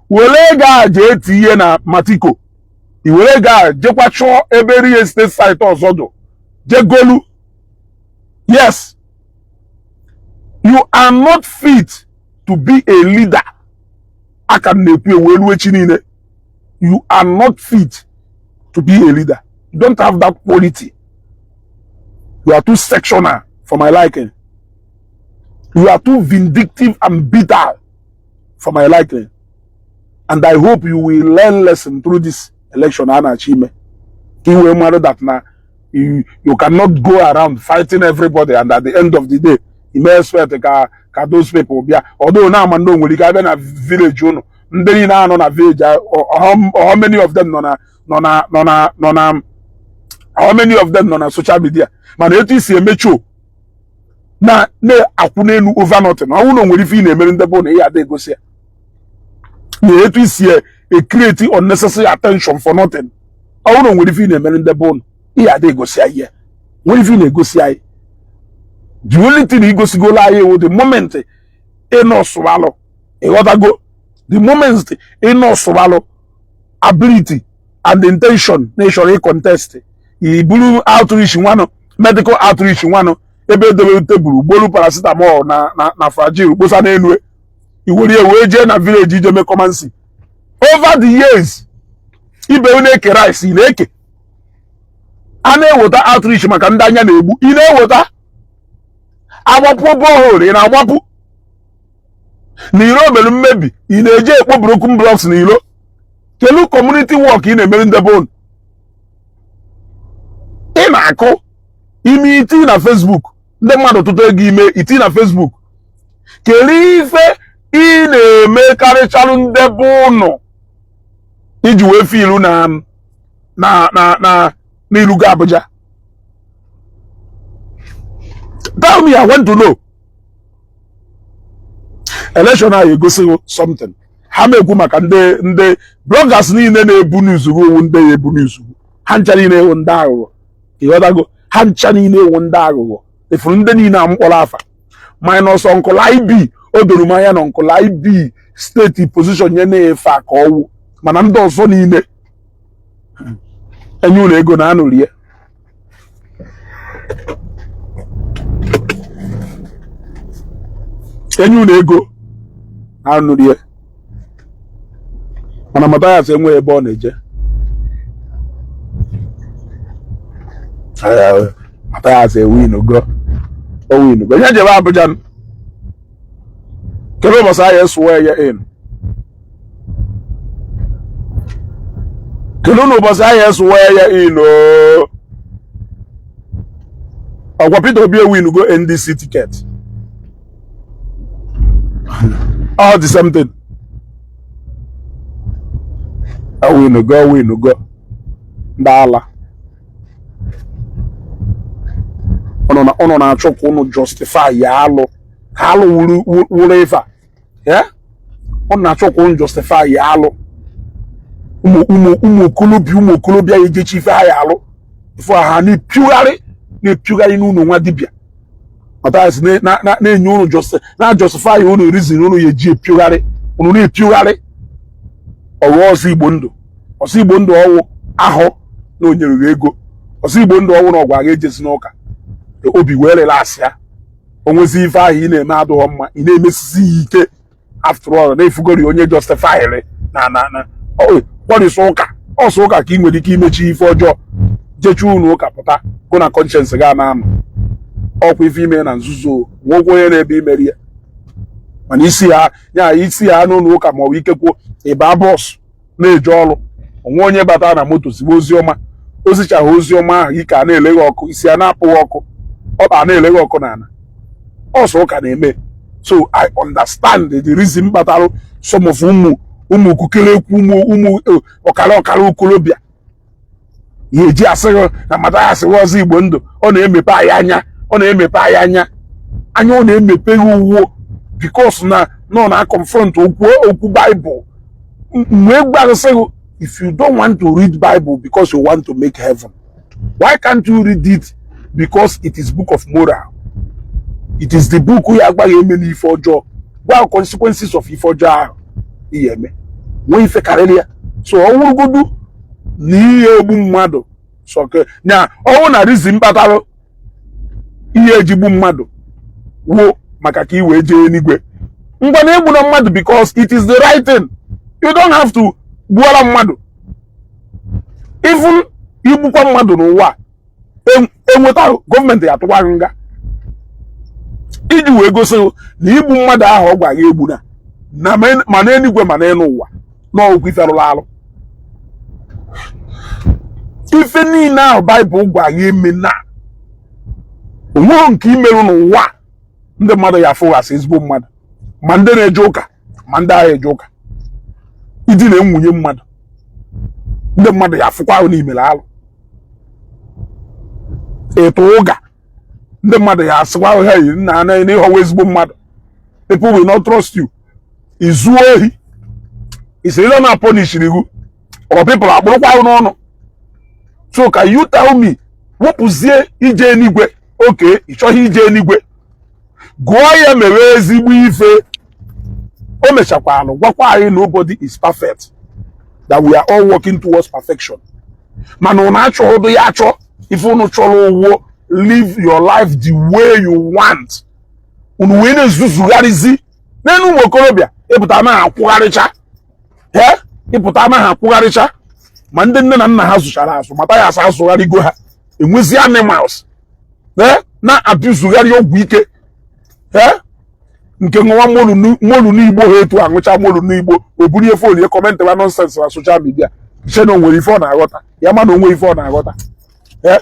Were ego a jee tinye na Matiko, i were ego a jekwa chọọ ebe real estate site ọzọ dụ, jegolu. Yes, you are not fit to be a leader. Aka m na-ekwu ewe ruo echi niile, you are not fit to be a leader. You don't have that quality. You are too sectional for my liking. You are too vindictive and bitter for my liking. And I hope you will learn lesson through this election a na-achọ ime, ka ị wee mara that na you cannot go around fighting everybody and at the end of the day you may expect ka those people bịa. Although na ama ndị o nwere ike abịa na village unu, ndị niile anọ na village, how many of them nọ na how many of them nọ na social media? Mana etu isi emechuo na na-akwụ n'elu over nothing, ọ bụrụ na o nwere ife ị na-emere ndị bụ na ị ada egosi ya, na etu isi e create unnecessary attention for nothing, ọ bụrụ na o nwere ife ị na-emere ndị bụ ị ada egosi ya, ihe nwere ife ị na-egosi anyị. The only thing igosigolo anyị wụ the moment ịnọsụalụ, ịghọtago? The moment ịnọsụalụ ability and intention na ịchọrọ ịcontest, i buru outreach nwanụ, medical outreach nwanụ, ebe edobere tebụl gbolu paracetamol na Flagyl kposa n'elu, iwere ya wee jee na village ije mee kọmansi. Over the years, ibe na-eke rice, ị na-eke, a na-eweta outreach maka ndị anya na-egbu, ị na-eweta, agbapụ borehole, ị na-agbapụ na iro mere mmebi, ị na-eje ekpo broken blocks na iro. Kelu community work ị na-emere ndị bon ị na-akụ ime iti na Facebook, ndị mmadụ tụtụ ego ime iti na Facebook. Kedu ife ị na-emekarịchalụ ndị bụ ụnụ iji wee filu na n'ilugo Abuja? Tell me, I want to know. Election ahụ egosighị something. Ha ma-ekwu maka ndị bloggers niile na-ebu news owu, ndị ya ebu news, ha ncha niile ewu ndị aghụghọ, ịghọtago? Ha ncha niile ewu ndị aghụghọ. Efuru ndị niile a mkpọrọ afa minus Uncle IB. O doro m anya na Uncle IB state position nye na-efe a ka ọwụ, mana ndị ọzọ niile enye ụlọ ego na anụrie. Enye ụlọ ego na anụrie. Mana Mathias enweghị ebe ọ na-eje. Mathias ewinugo, o winugo ihe jebe Abuja. Kedu ụbọchị anyị esụwa ya in? Kedu na ụbọchị anyị esụwa ya in? O ọgwa Peter Obi ewinugo NDC ticket, all the same thing. Owinugo, owinugo. Ndị ala ụnụ na-achọ ka ụnụ justify ya alụ ka alụ wuru ife a ya. Ụnụ na-achọ ka ụnụ justify ya alụ ụmụ okolobịa, ụmụ okolobịa ya ejechi ife ha ya alụ ife ha na-epiugharị na-epiugharị n'ụlọ nwa dibịa. Mathias na-enye ụnụ na justify ụnụ reason ụnụ ya eji epiugharị, ụnụ na-epiugharị ọghọ ọsọ Igbo ndụ, ọsọ Igbo ndụ ọwụ ahụ na o nyere ego, ọsọ Igbo ndụ ọwụ na ọgwa ga-ejezi n'ụka obi wee relax ya. Onwezi ife ahụ ị na-eme adịghọ mma, ị na-emesisi ya ike. After all, na-efugori onye justifyịrị na kwarịsị ụka ọsọ ụka ka ị nwere ike imechi ife ọjọọ, jechu unu ụka pụta gụ na conscience ga na-anọ ọkwa ife ime na nzuzo. Nwekwa onye na-ebe imeri ya. Mana isi ya ya isi ya n'ụlọ ụka, ma ọ bụ ikekwo ịba bus na-eje ọrụ, onwe onye batara na moto zigbo ozi ọma, ozichaghị ozi ọma ahụ, ike a na-eleghe ọkụ, isi a na-apụghị ọkụ, ọkpa a na-eleghe ọkụ n'ala ọsọ ụka na-eme. So I understand the reason kpatara some of ụmụ ụmụ kukelekwu, ụmụ ụmụ ọkara ọkara okorobịa ya eji asịghị na Mathias ọzọ Igbo ndụ. Ọ na-emepe anyị anya, ọ na-emepe anyị anya anya, ọ na-emepe gị uwo, because na nọ na confront okwu okwu Bible. Mgbe gbarụsịghị, if you don't want to read Bible because you want to make heaven, why can't you read it because it is book of moral? It is the book ya agbaghị eme n'ife ọjọọ, gwa consequences of ife ọjọọ ahụ ihe eme, nwee ife karịrị ya. So ọ wụrụgodu na ihe egbu mmadụ sọke na ọnwụ na reason kpatara ihe ejigbu mmadụ wuo maka ka ị wee jee eluigwe, ngwa na egbuna mmadụ, because it is the right thing. You don't have to gbuola mmadụ. Even igbukwa mmadụ n'ụwa, enweta gọọmenti ya atụkwa nga iji wee gosi na igbu mmadụ ahụ ọ gwa gị egbuna na ma n'eluigwe ma n'elu ụwa n'ọgwụ ife rụrụ arụ. Ife niile ahụ Baịbụl gwa gị eme na onweghị nke imerụ n'ụwa, ndị mmadụ ya afụghasị ezigbo mmadụ, ma ndị na-eje ụka ma ndị agha eje ụka. Ịdị na-enwunye mmadụ, ndị mmadụ ya afụkwa ahụ n'imere alụ. Ịtụ ụga, ndị mmadụ ya asịkwa ahụ ha yi nna na ịghọwa ezigbo mmadụ. People will not trust you. Izuo ohi, isiri na punishiri iwu or people akpụrụkwa ahụ n'ọnụ. So can you tell me, wepụzie ije enigwe oke, ị chọghị ije enigwe, gụọ ya mere ezigbo ife. O mechakwalụ gwakwa anyị nobody is perfect, that we are all working towards perfection. Mana ụnụ achọghịdụ ya achọ. Ife unu chọrọ ụwụ live your life the way you want. Unu wee na-ezuzugharịzi n'elu ụmụ okorobịa, ịpụta anaghị akwụgharịcha, ee, ịpụta anaghị akwụgharịcha. Ma ndị nne na nna ha zụchara azụ mata ya asa azụgharịgo ha, enwezi animals, ee, na-abịzugharị ọgwụ ike, ee, nke ṅụwa molu n'igbo ha etu aṅụcha molu n'igbo, o buru ihe phone ya commentịwa nonsense na social media, che na o nwere ife ọ na-aghọta. Ya ma na onwe ife ọ na-aghọta. Ee,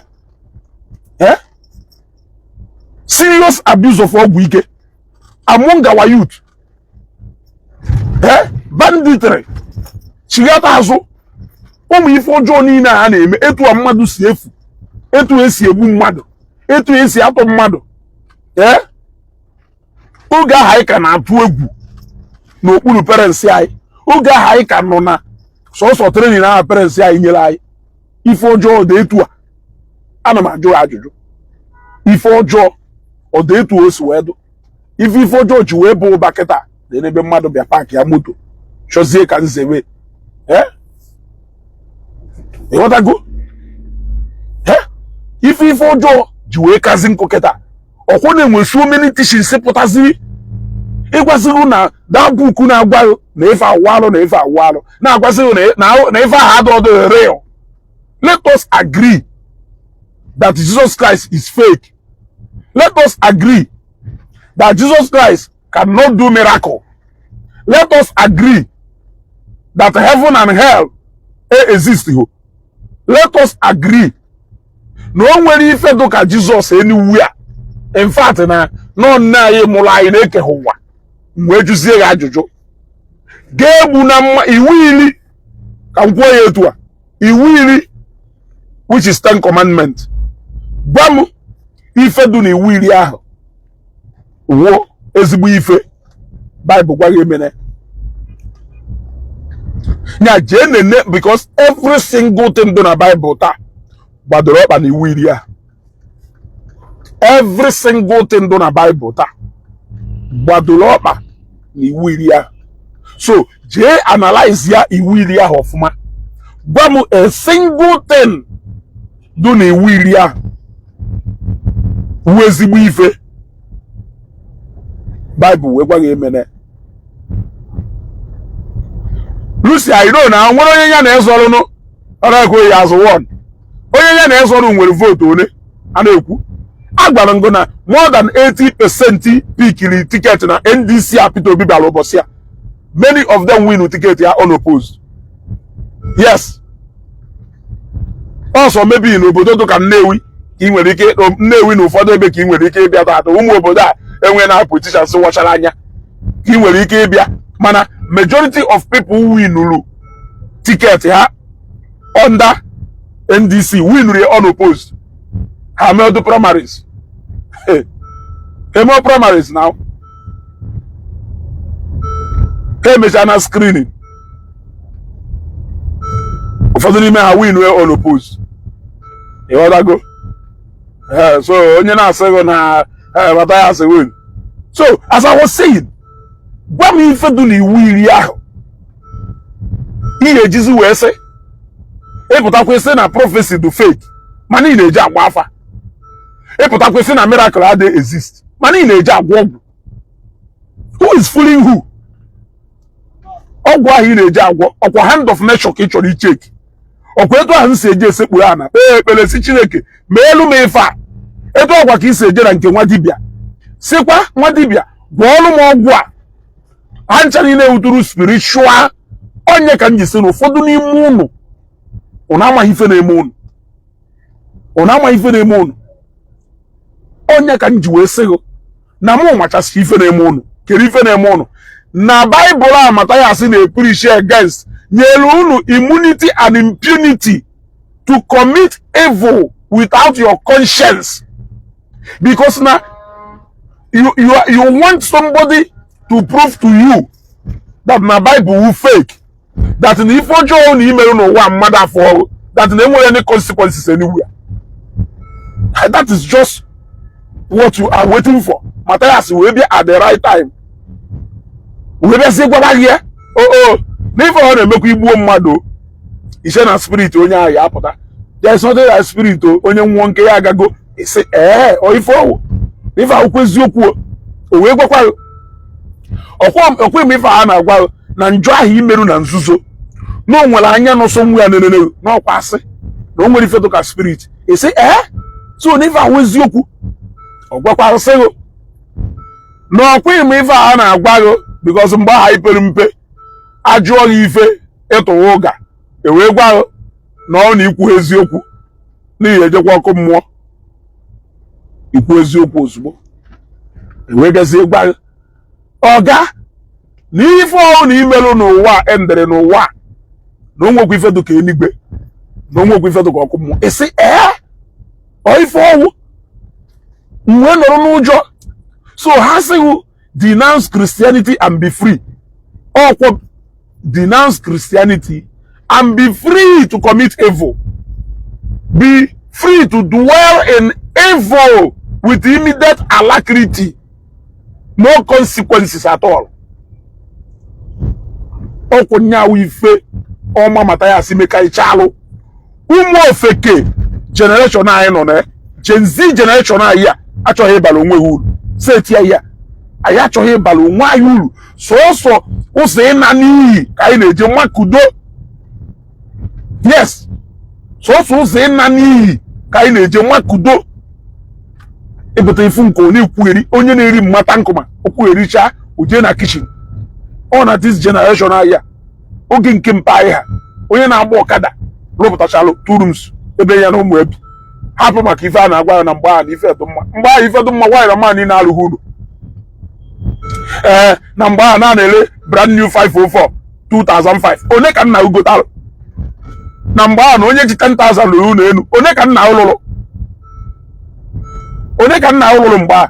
ee, serious abuse of ọgwụ ike among our youth, ee, banditry, chighata azụ, ụmụ ife ọjọọ niile a na-eme, etu a mmadụ si efu, etu esi egbu mmadụ, etu esi atụ mmadụ. Ee, oge ahụ anyị ka na-atụ egwu n'okpuru parents anyị, oge ahụ anyị ka nọ na sọsọ training ahụ parents anyị nyere anyị, ife ọjọọ dị etu a? Ana m ajụ ya ajụjụ. Ife ọjọọ ọ dị etu o si wee dụ? Ife ọjọọ ji wee bụ ụba kịta dị n'ebe mmadụ bịa park ya moto, chọzie ka nzewe. Ee, ịghọtago? Ee, ife ọjọọ ji wee kazi nkụ kịta, ọkwụ na-enwe so many teachings pụtaziri ịgwazighị na that book na-agwa na ife awụ alụ, na ife awụ alụ, na-agwazighị na ife ahụ adọrọ real. Let us agree that Jesus Christ is fake. Let us agree that Jesus Christ cannot do miracle. Let us agree that heaven and hell exist. Let us agree na o nwere ife dị ka Jizọs anywhere. In fact, na nọ nne anyị mụrụ anyị na-ekeghị ụwa. Wee jụzie ya ajụjụ, ga-egbu na mma iwu 10, ka m kwuo ya etu a, iwu 10, which is Ten Commandment, gwa m ife dị na iwu 10 ahụ wuo ezigbo ife Baịbụl gwa gị emene ya. Jee nene, because every single thing dị na Baịbụl taa gbadoro ọkpa na iwu 10 ahụ. Every single thing dị na Baịbụl taa gbadoro ọkpa na iwu 10 ahụ. So jee analyze ya, iwu 10 ahụ ọfụma. Gwa m a single thing dị na iwu 10 ahụ wu ezigbo ife Baịbụl wee gwa gị emene. Lucy, I know na nwere onye ya na-ezọrụnụ ọrụ ekwe ya azụ one, onye ya na-ezọrụ nwere vote one a na-ekwu. A gwara ngo na more than 80% pickiri ticket na NDC a Peter Obi bịara ụbọchị a, many of them win ticket ya unopposed. Yes, ọsọ maybe n'obodo dị ka Nnewi ka ị nwere ike, Nnewi na ụfọdụ ebe ka ị nwere ike ịbịa taata, ụmụ obodo a enwe na politicians wachara anya ka ị nwere ike ịbịa, mana majority of people winuru ticket ha under NDC winuru ya unopposed. Ha mee the primaries, eme primaries now, ha emechaa na screening, ụfọdụ n'ime ha win wee unopposed. Ịghọtago? So onye na-asị gị na Mathias win. So as I was saying, gwa m ife dị n'iwu iri ahụ ị ga-ejizi wee sị ịpụtakwa sị na prophecy dị fake, mana ị na-eji agba afa. Ịpụtakwa sị na miracle adịghị exist, mana ị na-eji agwọ ọgwụ. Who is fooling who? Ọgwụ ahụ ị na-eji agwọ, ọkwa hand of nature ka ị chọrọ icheki? Ọkwa etu ahụ m si eji esekpuru ana kpee ekpere si Chineke ma elu m ife a, etu ọkwa ka ị si eje na nke nwa dibịa sikwa nwa dibịa gwọọlụ m ọgwụ a? Ha ncha niile wuturu spiritual. Onye ka m ji sị na ụfọdụ n'ime unu, unu amaghị ife na-eme unu, unu amaghị ife na-eme unu. Onye ka m ji wee sị gị na mụ machasị ife na-eme unu? Kedu ife na-eme unu na Baịbụl a Mathias na-epreach against nyere unu immunity and impunity to commit evil without your conscience, because na you want somebody to prove to you that na Bible wu fake, that na ife ọjọọ na imerụ n'ụwa mmadụ afọ ọrụ, that na enwere any consequences anywhere. That is just what you are waiting for. Mathias wee bịa at the right time wee bịazie gwara gị ya o na ife ọ na-emekwa igbuo mmadụ ise na spirit onye ahụ ya apụta. There is nothing like spirit o. Onye nwụọ nke ya agago. Isi ee, ọ ife ọwụ ife akwụkwọ eziokwu o wee gwakwa gị ọkwa ime ife a na-agwa gị na njọ ahụ imerụ na nzuzo na o nwere anya n'ụsọ nwa ya nenene n'ọkwa asị na o nwere ife dịka spirit. Isi ee, so na ife ahụ eziokwu ọ gwakwa sị gị na ọkwa ime ife a na-agwa gị, because mgbe aha ipere mpe ajụọ gị ife ịtụwa ụga ewee gwa gị na ọ na ikwu eziokwu n'ihi ejekwa ọkụ mmụọ. Ikwu eziokwu ozugbo ewee bịazie gwa gị ọga na ife ọhụụ na imerụ n'ụwa endere n'ụwa, na o nwekwa ife dịka eluigwe, na o nwekwa ife dịka ọkụ mmụọ. Isi ee, ọ ife ọwụ mgbe nọrọ n'ụjọ. So ha sịghị denounce Christianity and be free. Ọkwọ denounce Christianity and be free to commit evil, be free to dwell in evil with immediate alacrity, no consequences at all. Ọkwụ nyawu ife ọma Mathias mekaichalụ ụmụ ofeke generation anyị nọ na Gen Z generation anyị a achọghị ịbara onwe ha uru. Seti ya, anyị achọghị ịbara onwe anyị uru, sọsọ ụzọ ịna n'iyi ka anyị na-eje makudo. Yes, sọsọ ụzọ ịna n'iyi ka anyị na-eje makudo. Ịpụta ifu nke ọ na-ekwugheri onye na-eri mmata nkụma okwughericha oje na kitchen. Ọ na this generation anyị a, oge nke mpa anyị ha, onye na-agba ọkada rụpụtachalụ two rooms ebe ya na ụmụ ebi. Hapụ maka ife a na-agwa ya na mgbe ahụ na ife dị mma. Mgbe ahụ ife dị mma, nwaanyị na mma niile alụghị uru. Ee, na mgbe ahụ na na-ele brand new 504 2005. One ka nna ugotalụ na mgbe ahụ na onye ji 10,000 lụrụ ụlọ elu? One ka nna lụrụ? One ka nna lụrụ mgbe ahụ?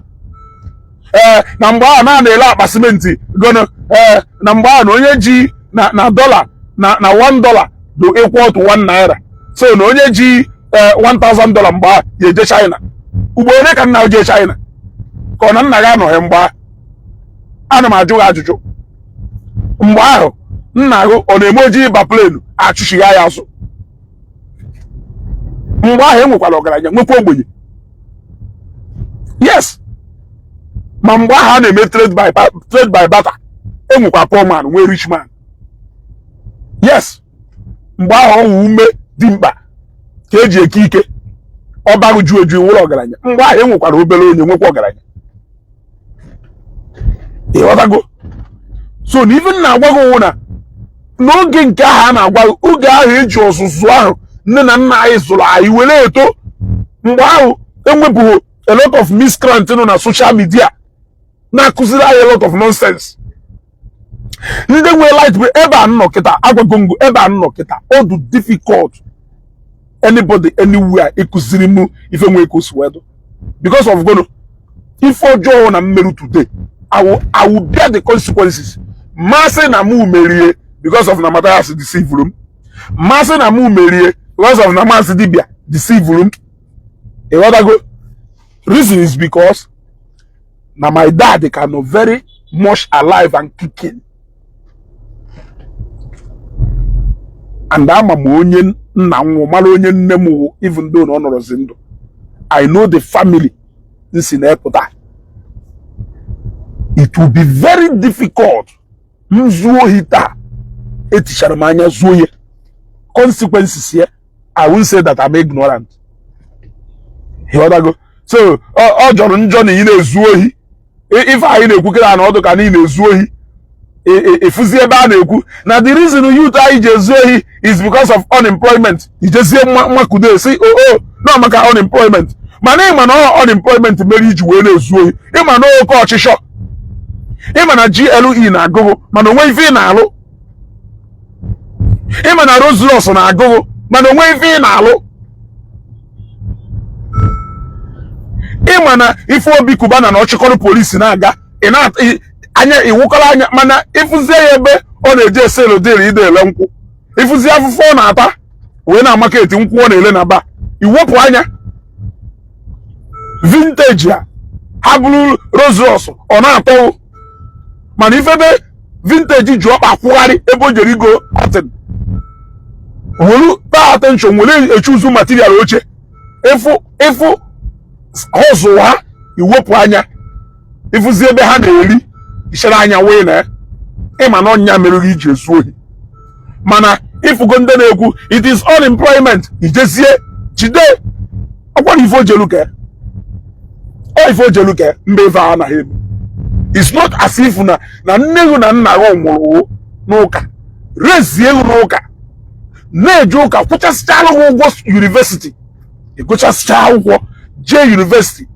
Ee, na mgbe ahụ na na-ele akpa simenti gono. Ee, na mgbe ahụ na onye ji na dọla na $1 do equal to ₦1, so na onye ji $1000 mgbe ahụ ya eje China. Ugbo ole ka nna jee China? Ka ọ na nna gị anọghị mgbe ahụ? Ana m ajụ gị ajụjụ. Mgbe ahụ nna gị ọ na-eme ojii ịba plane achụchigha ya azụ? Mgbe ahụ e nwekwara ọgaranya, nwekwa ogbenye. Yes, ma mgbe ahụ a na-eme trade by barter, enwekwa poor man, nwee rich man. Yes, mgbe ahụ ọwụ ume dị mkpa ka eji eke ike. Ọba gị ju eju, nwere ọgaranya. Mgbe ahụ enwekwara obere onye nwekwa ọgaranya, ịghọtago? So na ife m na-agwa gị wụ na n'oge nke ahụ a na-agwa gị, oge ahụ eji ọzụzụ ahụ nne na nna anyị zụrụ anyị were eto, mgbe ahụ enwebụghị a lot of miscreant nọ na social media na-akụziri anyị a lot of nonsense. Ndị nwere light bụ ebe a nọ kịta, agwago m gị ebe a nọ kịta, ọ dị difficult anybody anywhere ịkụziri m ife nwee ka o si wee dụ, because of gono ife ọjọọ na m meru today, I will bear the consequences. Masị na mụ merie because of na Mathias deceive m, masị na mụ merie because of na Maazị Dibia deceive m, ịghọtago? Reason is because na my dad ka nọ very much alive and kicking, and ama m onye nna m wụ, mara onye nne m wụ, even though na ọ nọrọzi ndụ. I know the family m si na-epụta. It will be very difficult m zuo ohi taa, etichara m anya zuo ya, consequences ya, I won't say that I'm ignorant, ịghọtago? So ọ jọrọ njọ na ị na-ezu ohi. Ife anyị na-ekwu kịta na ọdụ ka na ị na-ezu ohi, ịfụzi ebe a na-ekwu na the reason youth anyị ji ezu ohi is because of unemployment. Ijezie mmakudo esi oo na maka unemployment, mana ịma na unemployment mere iji wee na-ezu ohi, ịma na oke ọchịchọ, ịma na GLE na-agụgụ mana onwe ife ị na-alụ, ịma na Rolls Royce na-agụgụ mana onwe ife ị na-alụ, ịma na ife Obi Cubana na ọchịkọrọ polisi na-aga anya iwụkọrọ anya, mana ịfụzie ya ebe ọ na-eje eselu dịrị ide ele nkwụ, ịfụzie afụfụ ọ na-ata wee na market nkwụ ọ na-ele na ba, iwepụ anya vintage a ha bụrụ Rolls Royce ọ na-atọwụ, mana ifebe vintage ji ọkpa kwụgharị ebe o jere igo cotton, were pay attention were echuzu material oche, ịfụ ịfụ hustle ha, iwepụ anya, ịfụzi ebe ha na-eri ichere anya wee na ịma na ọnya mere gị iji ezu ohi. Mana ịfụgo ndị na-ekwu it is unemployment, ijezie jide ọkwa na ife ojelu ka ọ ife ojelu ka mba ife a anaghị eme. It's not as if na na nne gị na nna gị nwụrụ n'ụka, rezie gị n'ụka, na-eje ụka, kwụchasịchara gị ụgwọ university, ịgụchasịcha akwụkwọ jee university,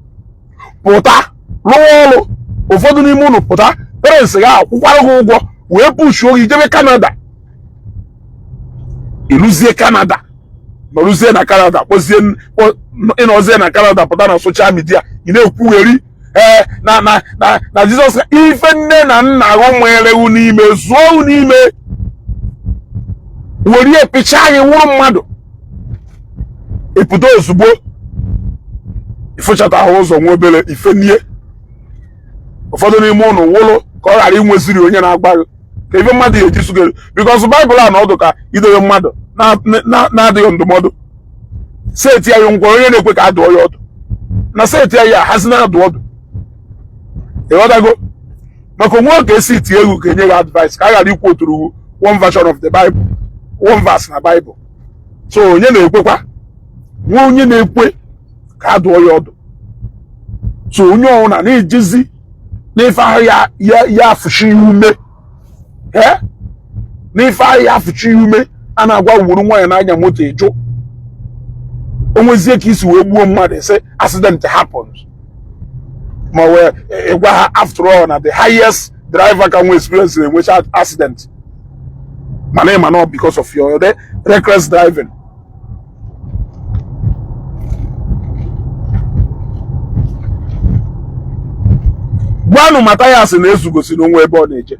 pụta rụọ ọrụ, ụfọdụ n'ime ụnụ pụta parents ga akwụkwara gị ụgwọ wee pushuo gị jebe Canada, ịlụzie Canada, nọrụzie na Canada, kpọzie ịnọzie na Canada, pụta na social media ị na-ekwugheri ee na na na na Jizọs. Ife nne na nna gị nwerewu n'ime zụọ n'ime were pịcha gị wụrụ mmadụ, ịpụta ozugbo ịfụchata ahụ ụzọ nwa obere ifenie. Ụfọdụ n'ime ụnụ wụlụ ka ọ ghara inweziri onye na-agba gị ka ife mmadụ ga-eji sugere, because Baịbụl a na ọdụ ka idowe mmadụ na-adịghị ndụmọdụ seti ya ngwa onye na-ekwe ka a dụọ ya ọdụ na seti ya ahazi na-adụ ọdụ, ịghọtago? Maka onwe ka esi tie egwu ka enye gị advice ka a ghara ikwu oturu one version of the Bible, one verse na Bible. So onye na-ekwekwa nwe onye na-ekwe ka a dụọ ya ọdụ. So onye ọbụla na-ejezi n'ife ahụ ya ya afụchi ya ume, ee n'ife ahụ ya afụchi ya ume, a na-agwa wuru nwaanyị na-anya moto ịjụ onwezie ka isi wee gbuo mmadụ, sị accident happens, ma wee ịgwa ha after all na the highest driver ka nwee experience na-enwecha accident, mana ịma na because of your reckless driving. Gwanụ Mathias na ezugosi n'onwe ebe ọ na-eje,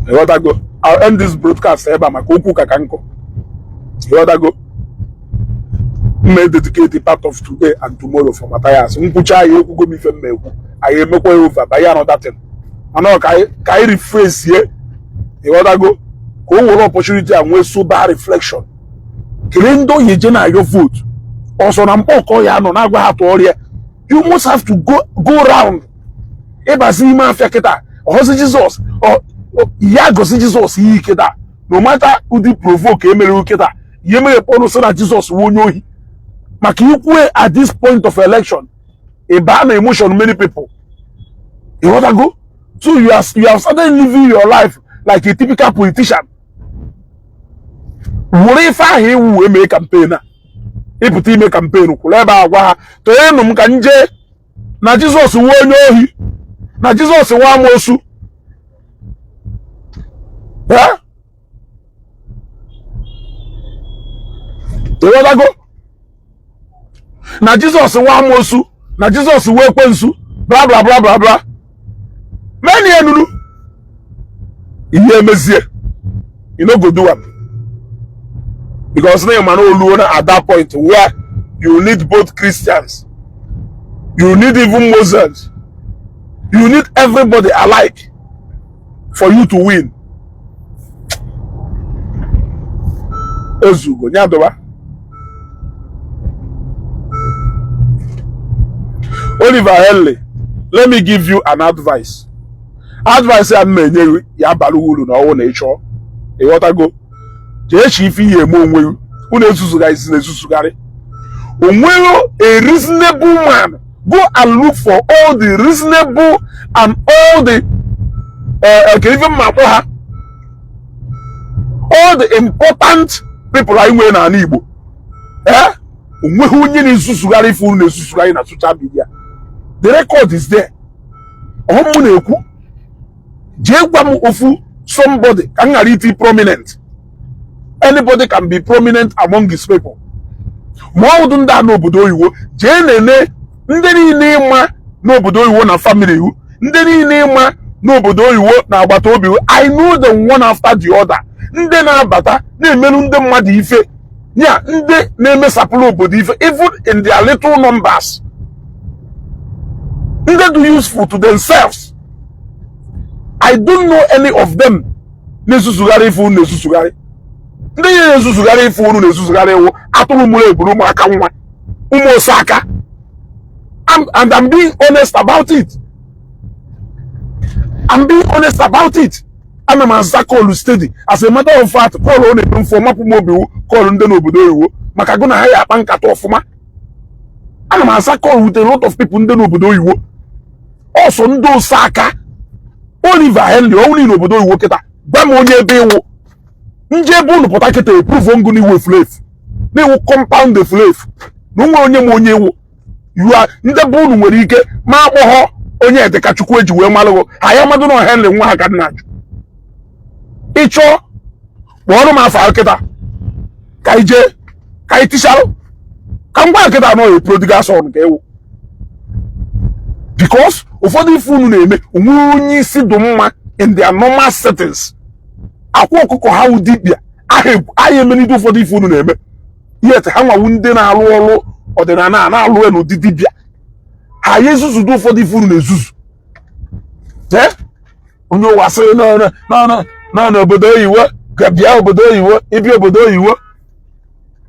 ịghọtago? I'll end this broadcast ebe a maka okwu ka ka nkụ, ịghọtago? Mma dedicate part of today and tomorrow for Mathias. Nkwucha ya ekwugo m ife mma ekwu, anyị emekwa ya over by another thing, mana ka anyị rephrase ye, ịghọtago? Ka o were opportunity a nwee sober reflection, kelee ndị oyi eje na-ayọ vote ọsọ na mkpọkọ ya nọ na-agwa ha tụọrọ ya. You must have to go round ịbazi ime afịa kịta ọhọzi Jizọs ya gosi Jizọs iyi kịta, no matter ụdị provoke emere kịta ya emeghepe ọnụ sị na Jizọs wụ onye ohi. Maka ikwue at this point of election, ị baa na emotion many people. Ịghọtago? So you have started living your life like a typical politician. Were ife ahụ iwu wee mee campaign a. Ịpụta ime campaign, kwụrụ ebe a gwa ha, tụnyenụ m ka m jee na Jizọs nwe onye ohi, na Jizọs nwa amoosu. Ịghọtago? Na Jizọs nwa amoosu, na Jizọs nwa ekwensu, bla bla bla bla bla. Meni enunu ihe emezie, you no go do am because na ịma na oluo na at that point where you need both Christians, you need even Muslims, you need everybody alike for you to win. Ezugo nyadoba. Oliver Henley, let me give you an advice. Advice a m na-enye gị ya bara uru na ọwụ na ị chọọ. Ịghọtago? Jee chi ife ihe eme onwe gị. Unu ezuzugharị isi na-ezuzugharị. O nwere a reasonable man, go and look for all the reasonable and all the ka ife mma akpọ ha, all the important people anyị nwere n'ala Igbo. Onweghị onye na-ezuzugharị ife unu na-ezuzugharị na social media. The record is there. Ọ mụ na-ekwu, jee gwa m ofu somebody ka m ghara iti prominent. Anybody can be prominent among his people. Ma ọ wụdụ ndị a n'obodo oyibo, jee nene ndị niile ịma n'obodo oyibo na family iwu, ndị niile ịma n'obodo oyibo na agbata obi. I know them one after the other. Ndị na-abata na-emerụ ndị mmadụ ife, ya ndị na-emesapụrụ obodo ife, even in their little numbers, ndị do useful to themselves. I don't know any of them na-ezuzugharị ife unu na-ezuzugharị. Ndị ya na-ezuzugharị ife unu na-ezuzugharị iwu atụrụ mụrụ eburu ụmụaka nwa ụmụ ose aka. And I'm being honest about it. I'm being honest about it. Ana m aza call steady. As a matter of fact, call ọ na-eme mfọ mapụ m obi call ndị n'obodo oyibo maka gụ na ha ya akpa nkata ọfụma. Ana m aza call with a lot of people ndị n'obodo oyibo. Ọsọ ndị ose aka. Oliver Henley ọwụrụ n'obodo oyibo kịta, gwa m onye ebe ịwụ nje ebe unu pụta kịta eprove ngụ n'iwu efulefu na-ewu compound efulefu na onwe onye ma onye ewu you are. Ndị be unu nwere ike ma akpọghọ onye edeka Chukwu eji wee malụgụ ha ya mmadụ na Henley nwa ha ka nna ajụ. Ịchọọ kpọọrọ m afọ kịta ka anyị jee ka anyị tichalụ ka ngwa kịta nọ prodigal son ka ewu, because ụfọdụ ife unu na-eme onwe onye isi dị mma in their normal settings. Akwa ọkụkọ ha wụ dibịa aha emelide ụfọdụ ife unu na-eme, yet ha nwawu ndị na-alụ ọrụ ọdịnala a na-alụ ya n'ụdị dibịa ha ya ezuzudo ụfọdụ ife unu na-ezuzu. Onye ụwa sịrị nọ n'obodo oyibo ka bịa obodo oyibo, ịbịa obodo oyibo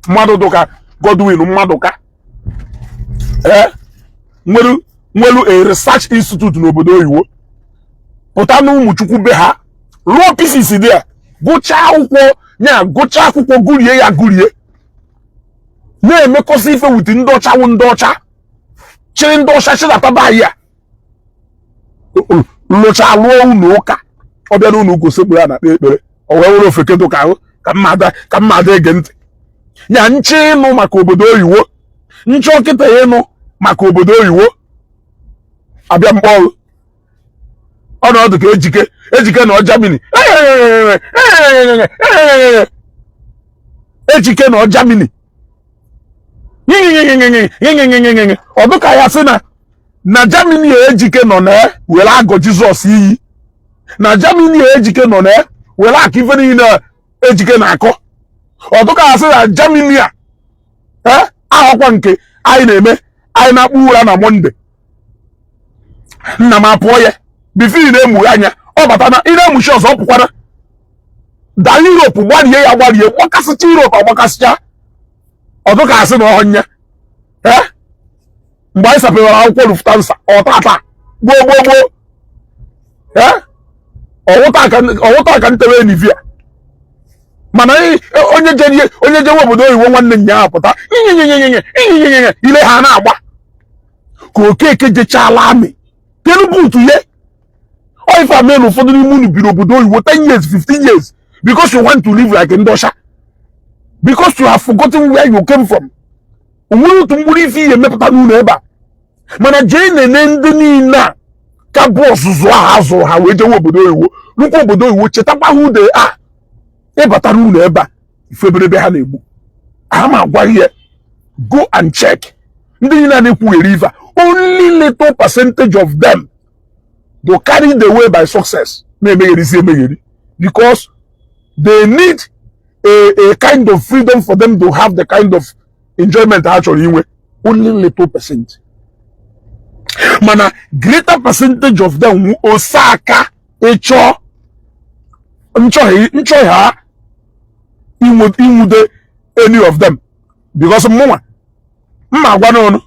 mmadụ dụka Godwin Mmadụka nwere a research institute n'obodo oyibo, pụta na ụmụchukwu be ha rụọ pieces dị a, gụchaa akwụkwọ ya, gụchaa akwụkwọ gụrie ya gụrie, na-emekọsị ife with ndị ọcha wụ ndị ọcha chịrị ndị ọcha chịdata be anyị a lụcha lụọ ụlọ ụka. Ọ bịa n'ụlọ ụka osekpuru a na-akpe ekpere, ọ wee were ofeke dụka ahụ ka mmadụ ege ntị ya nche ịnụ maka obodo oyiwo, nche ọkịta ịnụ maka obodo oyiwo abịa mkpọrụ ọnọdụ ka ejike ejike na Germany, ejike na Germany ọ dụka ya sị na Germany ejike nọ na were agọ Jizọs iyi, na Germany ejike nọ na were akọ ife niile ejike na-akọ. Ọ dụka ya sị na Germany a ahọkwa nke anyị na-eme anyị na-akpụ ụra na Monday nna m apụọ ya before ị na-emughe anya ọ bata na ị na-emuchi ọzọ ọ pụkwana daa Europe gbarie ya gbarie gbakasịcha Europe agbakasịcha. Ọ dụka asị na ọhọnya mgbe anyị sapewara akwụkwọ Lufthansa ọtata gboo gboo gboo ọwụta ka ntebe Nivea. Mana onye jere, onye jewe obodo oyibo nwanne nya pụta nyenyenyenyenye nyenyenyenye, ile ha na-agba ka Okeke jechala amị kelu buutu ye. Ọ ife amen. Ụfọdụ n'ime unu biri obodo oyibo 10 years, 15 years, because you want to live like ndị ọcha, because you have forgotten where you came from. Onwere otu mkpụrụ ife ihe emepụta n'ụlọ ebe a. Mana jee nene ndị niile a ka bụ ọzụzụ ahụ a zụrụ ha wee jewe obodo oyibo, rukwa obodo oyibo, chetakwa who they are. Ịbata n'ụlọ ebe a, ife eberebe ha na-egbu ha ma agwa ihe. Go and check ndị niile a na-ekwugheri ife a. Only little percentage of them go carry the way by success na-emegherisi emegheri, because they need a kind of freedom for them to have the kind of enjoyment ha chọrọ inwe. Only little percent, mana greater percentage of them wu oseaka ịchọ nchọghị ha inwude any of them, because mụnwa mma agwa n'ọnụ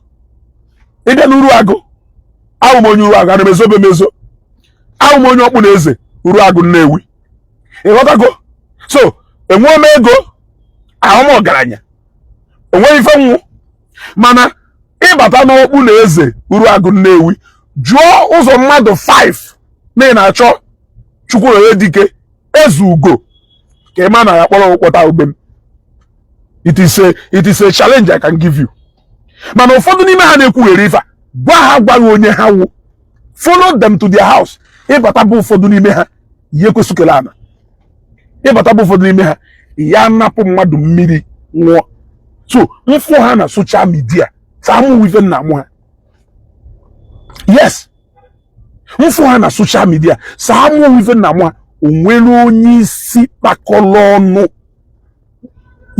ịbịa n'uru agụ ahụ m onye uru agụ ana m ezobe m ezo ahụ m onye ọkpụ na eze uru agụ Nnewi. Ịghọtago? So enweghị m ego ahụ m ọgaranya, enweghị ife nwụ. Mana ịbata n'ọkpụ na eze uru agụ Nnewi, jụọ ụzọ mmadụ 5 na ị na-achọ Chukwuroye Dike eze ugo, ka ị ma na ya kpọrọ ụkpọta ugbe m. It is a challenge I can give you. Mana ụfọdụ n'ime ha na-ekwughere ife a, gwa ha gwaghị onye ha wụ. Follow them to their house. Ịbata bụ ụfọdụ n'ime ha ihe kwesịkele ana ịbata bụ ụfọdụ n'ime ha ya napụ mmadụ mmiri nwụọ. So mfụ ha na social media, samụ ife nna mụ ha. Yes, mfụ ha na social media, samụ ife nna mụ ha. O nwere onye isi kpakọrọ ọnụ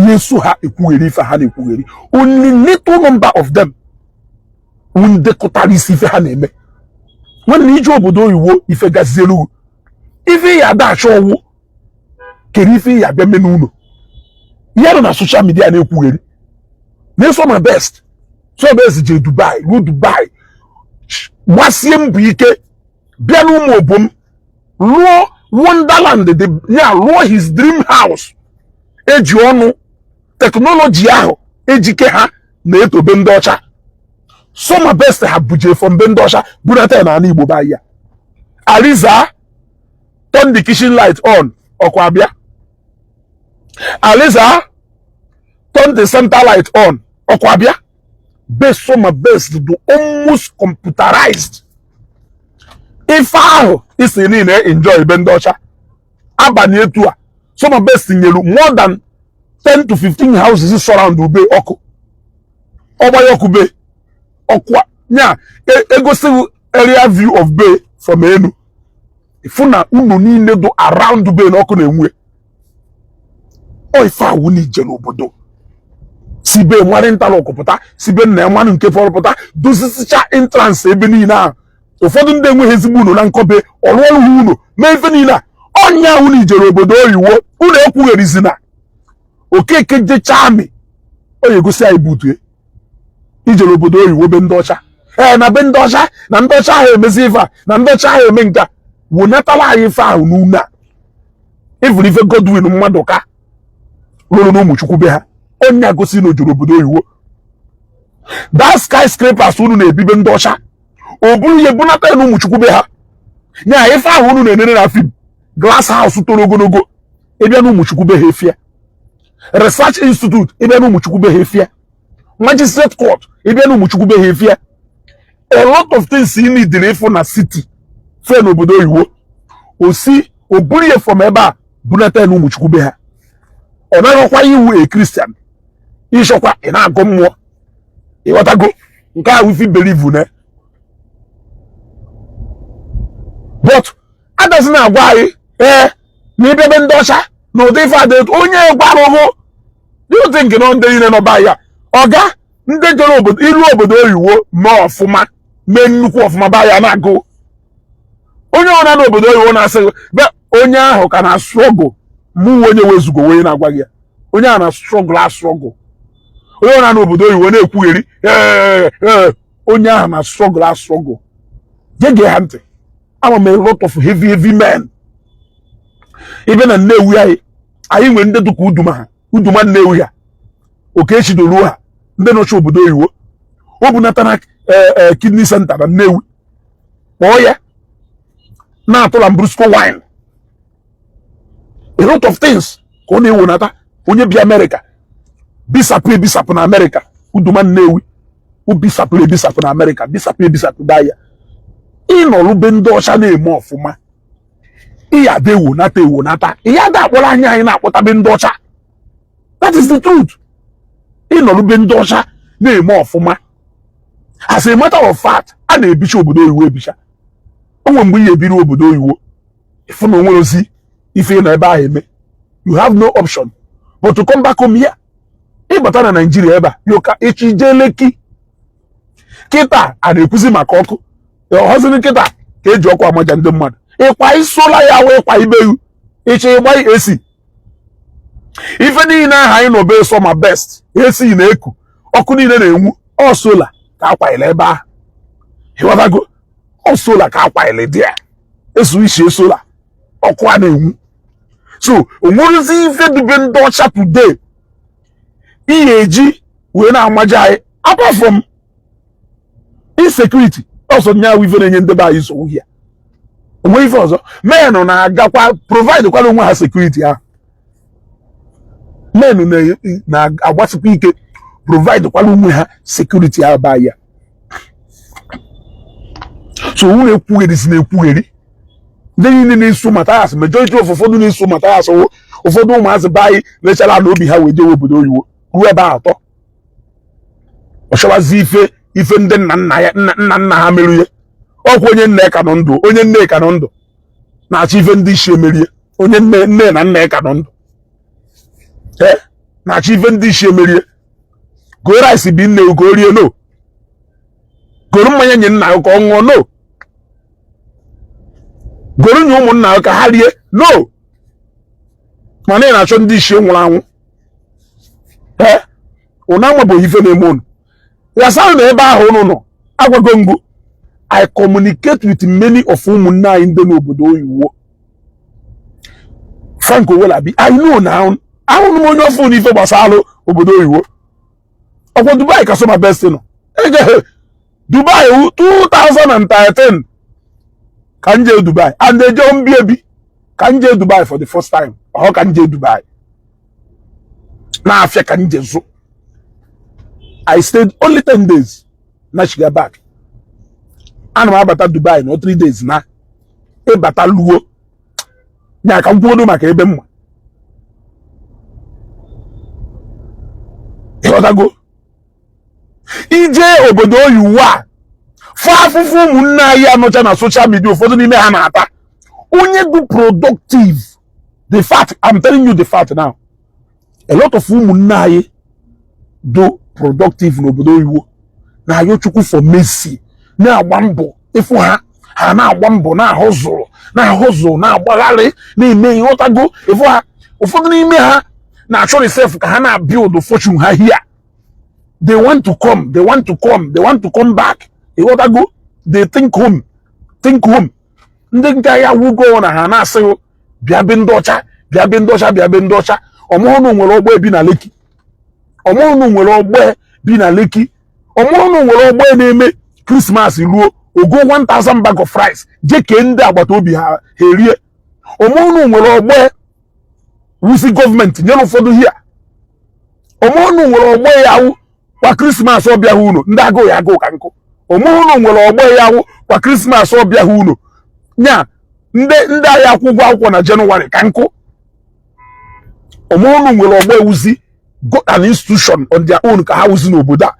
yesu ha ekwugheri ife ha na-ekwugheri. Only little number of them wụ ndekọtara isi ife ha na-eme. Nwanne, ije obodo oyibo, ife gazielu ife ya ada achọ ọwụ kere ife ya abịa mee n'ụlọ ihe nọ na social media na-ekwugheri na-eso. Ma best so best jee Dubai, ruo Dubai, gbasie mbọ ike bịa n'ụmụ obom, lụọ Wonderland dị ya, lụọ his dream house eji ọnụ technology ahụ ejike ha na-etobe ndị ọcha. Soma best ha buje from be ndị ọcha bunata ya n'ala Igbo be ya. "Aliza, turn the kitchen light on," ọkwa abịa. "Aliza, turn the center light on," ọkwa abịa. Best Soma best do almost computerized. Ife ahụ isi niile enjoy be ndị ọcha abalị etu a, Soma best nyere more than 10 to 15 houses surround ube ọkụ ọgbanye ọkụ be ọkụ nya egosighị area view of bay from enu, ịfụ na unu niile do around bay na ọkụ na-enwe. Ọ ife awụ na ije n'obodo si be nwere interlock pụta, si be nna ya mmanụ nke fọrọ pụta, dozisicha entrance ebe niile ahụ. Ụfọdụ ndị enweghị ezigbo ụlọ na nkọbe ọrụ ọrụ ha ụlọ mee ife niile a. Ọnya ahụ na ijere obodo oyiwo, unu ekwugherizina. Okeke jecha amị, ọ ya egosi anyị butue ijere obodo oyiwo be ndị ọcha. Ee, na be ndị ọcha, na ndị ọcha ahụ emezi ife a, na ndị ọcha ahụ eme nke a, wonatala anyị ife ahụ n'une a. Ịfụrụ ife Godwin mmadụ ka rụrụ n'ụmụchukwu be ha, onye gosi na ojoro obodo oyiwo. That skyscrapers unu na-ebibe ndị ọcha, o buru ihe bunata ya na ụmụchukwu be ha. Nya ife ahụ unu na-enere na film, glass house toro ogologo, ịbịa na ụmụchukwu be ha efia. Research institute, ịbịa na ụmụchukwu be ha efia. Magistrate court, ịbịa na ụmụchukwu be ha efia. A lot of things ị need ịfụ na city fe n'obodo oyibo, osi o buru ihe from ebe a bunata ya na ụmụchukwu be ha. Ọ naghịkwa iwu a Christian ịchọkwa ị na-agụ mmụọ. Ịghọtago? Nke ahụ ifi believe na, but adazi na-agwa anyị ee na ịbịabe ndị ọcha na ụdị ife adị onye gwarụghụ. Do you think na ndị niile nọba ya ọga ndị jere obodo iru obodo oyiwo mee ọfụma, mee nnukwu ọfụma ba ya na-agụ onye ọna n'obodo oyibo na-asị be onye ahụ ka na struggle? Mụ onye wezugo onye na-agwa gị ya, onye a na struggle a struggle. Onye ọna n'obodo oyibo na-ekwugheri ee ee, onye ahụ na struggle a struggle. Gege ha ntị. Ama m a lot of heavy heavy men. Ịbịa na Nnewi anyị, Anyị nwere ndị dịka Uduma ha, Uduma Nnewi ha, Okechi Doruo ha, ndị nọchi obodo oyibo. O bunatara kidney center na Nnewi, kpọọ ya na-atụ Lambrusco wine, a lot of things ka ọ na-ewonata. Onye bi Amerịka bisapụ ebisapụ na Amerịka, Uduma Nnewi ubisapụrụ ebisapụ na Amerịka, bisapụ ebisapụ daa ya. Ịnọrube ndị ọcha na-eme ọfụma, ịya ada ewonata ewonata, ịya ada akpọrọ anya anyị na-akpọtabe ndị ọcha. That is the truth. Ịnọrube ndị ọcha na-eme ọfụma, as a matter of fact, a na-ebicha obodo oyibo ebicha. O nwere mgbe ị ebiri obodo oyibo, ịfụ na onwere ozi ife ị nọ ebe ahụ eme, you have no option but to come back home here. Ịbata na Naijiria ebe a, yoka ịchị jee Lekki kịta, a na-ekwuzi maka ọkụ ọhọziri kịta ka eji ọkụ amaja ndị mmadụ. Ịkwa isola ya wee kwa ibeyu ịchọ ịgba esi ife niile ahụ anyị nọ be sọ best esi na-eku ọkụ niile na-enwu. Ọ solar ka akwanyere ebe ahụ, ịghọtago? Ọ solar ka akwanyere dị ya, esu ichie solar, ọkụ a na-enwu. So onwerezi ife dube ndị ọcha today ihe eji wee na-amaja anyị, apart from insecurity. Ọsọ nya ife na-enye ndị be anyị nsogbu ya, onwe ife ọzọ. Menụ na-agakwa provide kwara onwe ha security ahụ. Menụ na-agbasikwa ike provide kwara onwe ha security ahụ ba ya. So unu ekwugheri si na-ekwugheri ndị niile na-eso Mathias, majority of ụfọdụ na-eso Mathias, ụfọdụ ụmụazị be anyị lechara na obi ha wee jewe obodo oyibo, ruo ebe atọ ọ chọwazi ife ife ndị nna nna ya, nna nna nna ha merie. Ọkwa onye nne ka nọ ndụ, onye nne ka nọ ndụ na-achọ ife ndị isi emerie. Onye nne nne na nna ya ka nọ ndụ, ee, na-achọ ife ndị isi emerie. Goo rice bi nne ka o rie, no. Goro mmanya nye nna ka ọ ṅụọ, no. Goro nye ụmụnna ka ha rie, no. Mana ị na-achọ ndị isi nwụrụ anwụ. Ee, ụnụ amabụghị ife na-eme ụnụ yasarụ na ebe ahụ ụnụ nọ. Agwago ngụ, I communicate with many of ụmụnne anyị ndị n'obodo oyibo. Frank Owolabi, I know now. Ahụrụ m onye ọfụ n'ife gbasara obodo oyibo. Ọkwa Dubai ka Soma Best nọ. Ege Dubai wu 2013 ka m jee Dubai, and eje mbi ebi ka m jee Dubai for the first time. Ọ ka m jee Dubai na-afịa ka m jee zụ. I stayed only 10 days na shiga back. Ana m abata Dubai na 3 days na ịbata luo nya ka m kwuodo maka ebe mma. Ịghọtago? Ije obodo oyibo a, fụ afụfụ ụmụnne anyị anọcha na social media, ụfọdụ n'ime ha na-ata. Onye dị productive, the fact, I'm telling you the fact now, a lot of ụmụnne anyị dị productive n'obodo oyibo na-ayọ Chukwu for mercy, na-agba mbọ. Ịfụ ha, ha na-agba mbọ, na-ahụzụrụ, na-ahụzụ, na-agbagharị, na-eme. Ịghọtago? Ịfụ ha, ụfọdụ n'ime ha na-achọ reserve ka ha na-build fortune ha here. They want to come, they want to come, they want to come back. Ịghọtago? They think home, think home. Ndị nke ya wugo na ha na-asịghị bịa be ndị ọcha, bịa be ndị ọcha, bịa be ndị ọcha. Ọmụhụnụ nwere ọgbọ bi na Lekki, ọmụhụnụ nwere ọgbọ bi na Lekki, ọmụhụnụ nwere ọgbọ na-eme Christmas ruo, ogo 1000 bag of rice jee kee ndị agbata obi ha, ha erie. Ọmụhụnụ nwere ọgbọ wusi gọọmenti nyere ụfọdụ hia. Ọmụhụnụ nwere ọgbọ ya wụ kwa Christmas ọbịa ha unu, ndị agụụ ya agụụ ka nkụ. Ọmụhụnụ nwere ọgbọ ya wụ kwa Christmas ọbịa ha unu nya ndị agha akwụ ụgwọ akwụkwọ na Jenụwarị ka nkụ. Ọmụhụnụ nwere ọgbọ ewuzi go an institution on their own ka ha wuzi n'obodo a,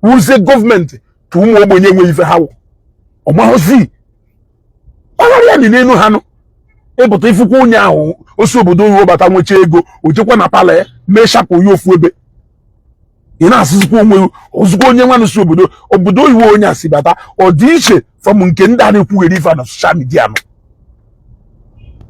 wuzie gọọmenti ka ụmụ ogbenye enweghị ife ha wụ. Ọmahụzi ọghara ya dị n'elu ha nụ. Ịpụta ifukwa onye ahụ osi obodo oyibo bata, nwecha ego, o jekwa na parlour ya mee shapụ ya ofu ebe. Ị na-asụzikwa onwe ozugbo onye nwanụ si obodo oyibo, onye a si bata, ọ dị iche from nke ndị a na-ekwugheri ife na social media nọ.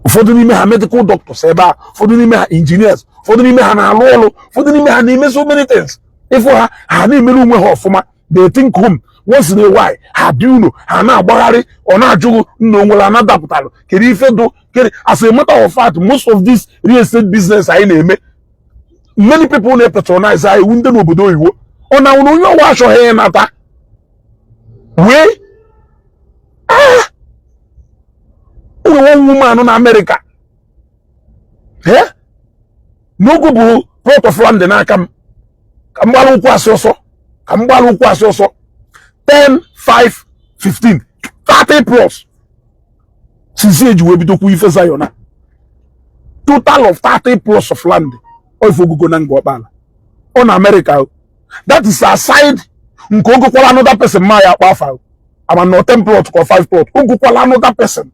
Ụfọdụ n'ime ha medical doctors ebe a, ụfọdụ n'ime ha engineers, ụfọdụ n'ime ha na-alụ ọrụ, ụfọdụ n'ime ha na-eme so many things. Ịfụ ha, ha na-emere onwe ha ọfụma. They think home. Once in a while ha bịa ụlọ, ha na-agbagharị, ọ na-ajụghị nna o nwere ana dapụtara, kedu ife dụ kedu. As a matter of fact, most of this real estate business anyị na-eme, many people na-patronize anyị ndị n'obodo oyibo. Ọ na nwere onye ọwa achọghị ịnata wee ah nwere one woman na Amerịka, eh, n'oge bụ plot of land n'aka m ka m gbara ụkwụ asị ọsọ, ka m gbara ụkwụ asị ọsọ, 10, 5, 15, 30 plus since eji wee bidokwu ife Zion a, total of 30 plus of land. Ọ ife ogugo na Nga Ọkpala ọ na Amerịka o. That is aside nke ogokwala another person ma ya akpa afa ama na 10 plot ka 5 plot ogokwala another person.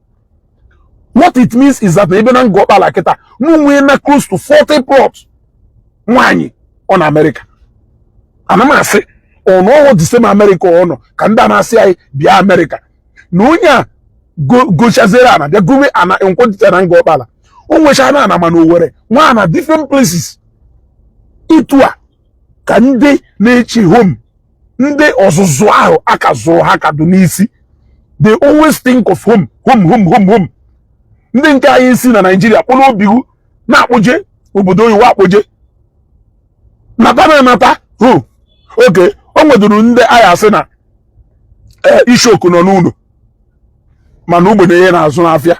What it means is that na ebe na Nga Ọkpala kịta mụ nwee na close to 40 plot. Nwaanyị ọ na Amerịka, ana m asị ọ na ọwụ the same Amerịka ọ nọ ka ndị a na-asị anyị bịa Amerịka na onye a gochaziere ana bịa gowe ana nkwọdịta na Nga Ọkpala. O nwechara ana mana Owerri nwa ana different places. Itu a ka ndị na-eche home, ndị ọzụzụ ahụ aka zụrụ ha ka dị n'isi. They always think of home, home, home, home, home. Ndị nke anyị si na Naijiria kpụrụ obi na-akpụje obodo oyibo, akpụje nata na anata hụ oke o nweduru. Ndị anyị asị na ishoku nọ n'ụlọ mana ogbenye ihe na-azụ n'afịa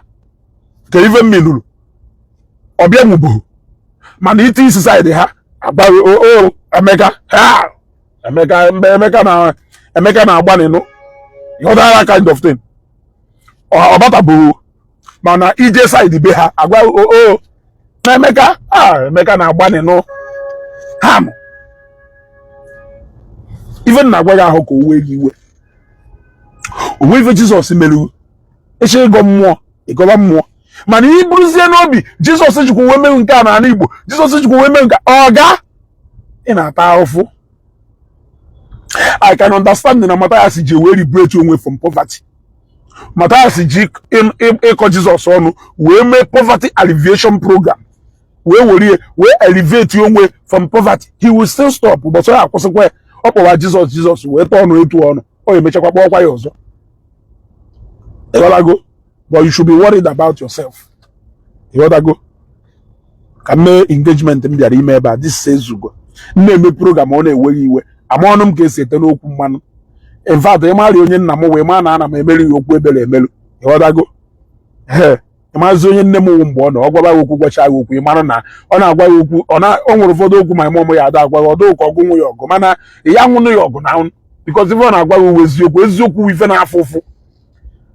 ka ife mmenuru ọbịa nwubuhu, mana ite isi side ha agbaghị o Emeka ha, Emeka mgbe Emeka na Emeka na-agbanịnụ that kind of thing ọ batabụghị, mana ije side be ha agwa o na Emeka, ah, Emeka na-agbanịnụ ha nọ. Ife na-agwa gị ahụ ka o wee gị iwe onwe ife Jizọs mere ịchọ ịgọ mmụọ, ịgọba mmụọ, mana ị bụrụzie n'obi Jizọs jikwa wee mee nke a n'ala Igbo, Jizọs jikwa wee mee nke ọ ga ị na-ata ahụfụ. I can understand na Matthias ji wee liberate onwe from poverty. Matthias ji ịkọ Jizọs ọnụ wee mee poverty alleviation program, wee were wee elevate onwe from poverty. He will still stop, but ọ ya akwụsịkwa ya. Ọ kpọwa Jizọs Jizọs wee tọọ ọnụ etu ọnụ ọ emechakwa kpọọkwa ya ọzọ. Ịghọtago? But you should be worried about yourself. Ịghọtago? Ka m mee engagement m bịara ime ebe a. This ezugo m na-eme program, ọ na-eweghị iwe ama ọnụ m ka esi ete n'okwu mmanụ. In fact, ị mara onye nna m wee maa na ana m emeri ya okwu ebere emelu. Ịghọtago? Ee, ịmazi onye nne m wụ mgbe ọ nọ ọ gwaba ya okwu, gwacha ya okwu, ị mara na ọ na-agwa ya okwu. Ọ na o nwere ụfọdụ okwu ma ime ya ada agwa ya ọdụ ka ọgụ nwe ya ọgụ, mana ya nwụnụ ya ọgụ na because ife ọ na-agwa ya uwe eziokwu, eziokwu ife na-afụ ụfụ.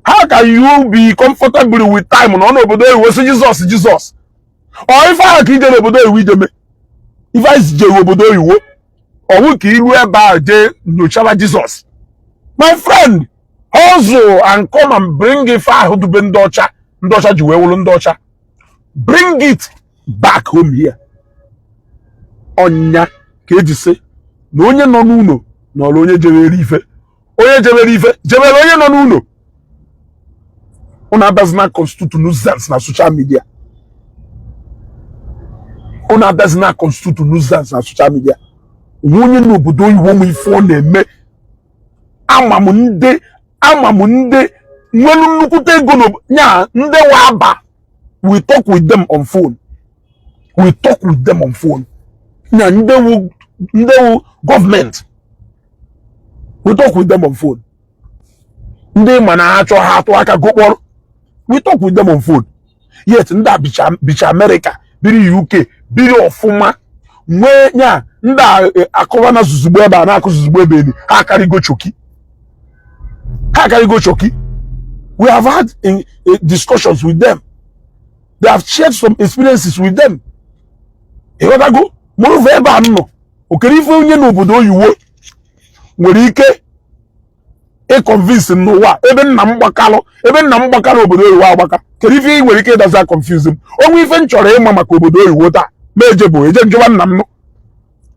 How can you be comfortable with time na ọ n'obodo oyibo sị Jizọs Jizọs? Ọ ife ahụ ka ije n'obodo oyibo ije mee ife anyị jere obodo oyibo ọwụ ka iru ebe ahụ jee nyochaba Jizọs? My friend, hustle and come and bring ife ahụ dube ndị ọcha, ndị ọcha ji wee wụrụ ndị ọcha. Bring it back home here. Ọnya ka eji sị na onye nọ n'ụlọ nọrọ onye jebere ife, onye jebere ife jebere onye nọ n'ụlọ. Unu abịazina constitute nuisance na social media. Unu abịazina constitute nuisance na social media. Onwe onye n'obodo oyibo ụmụ ife ọ na-eme. Ama m ndị, ama m ndị nwere nnukwute ego nya ndị wa aba. We talk with them on phone, we talk with them on phone. Nya ndị wu gọọmenti, we talk with them on phone. Ndị ma na ha chọọ ha atụ aka gokpọrọ, we talk with them on phone. Yet ndị a bicha America, biri UK, biri ọfụma, nwee nya ndị a akọwa na zuzugbo ebe a na-akụ zuzugbo ebe eni ha akarịgo choki, ha akarịgo choki. We have had discussions with them. They have shared some experiences with them. Ịghọtago? Moreover, ebe a m nọ okere ife onye n'obodo oyiwo nwere ike ịconvince m n'ụwa ebe nna m gbakalụ, ebe nna m gbakalụ obodo oyiwo agbaka. Kedu ife ị nwere ike ịdazi confuse m? Onwe ife m chọrọ ịma maka obodo oyiwo taa ma eje bụ eje njụwa nna m nụ.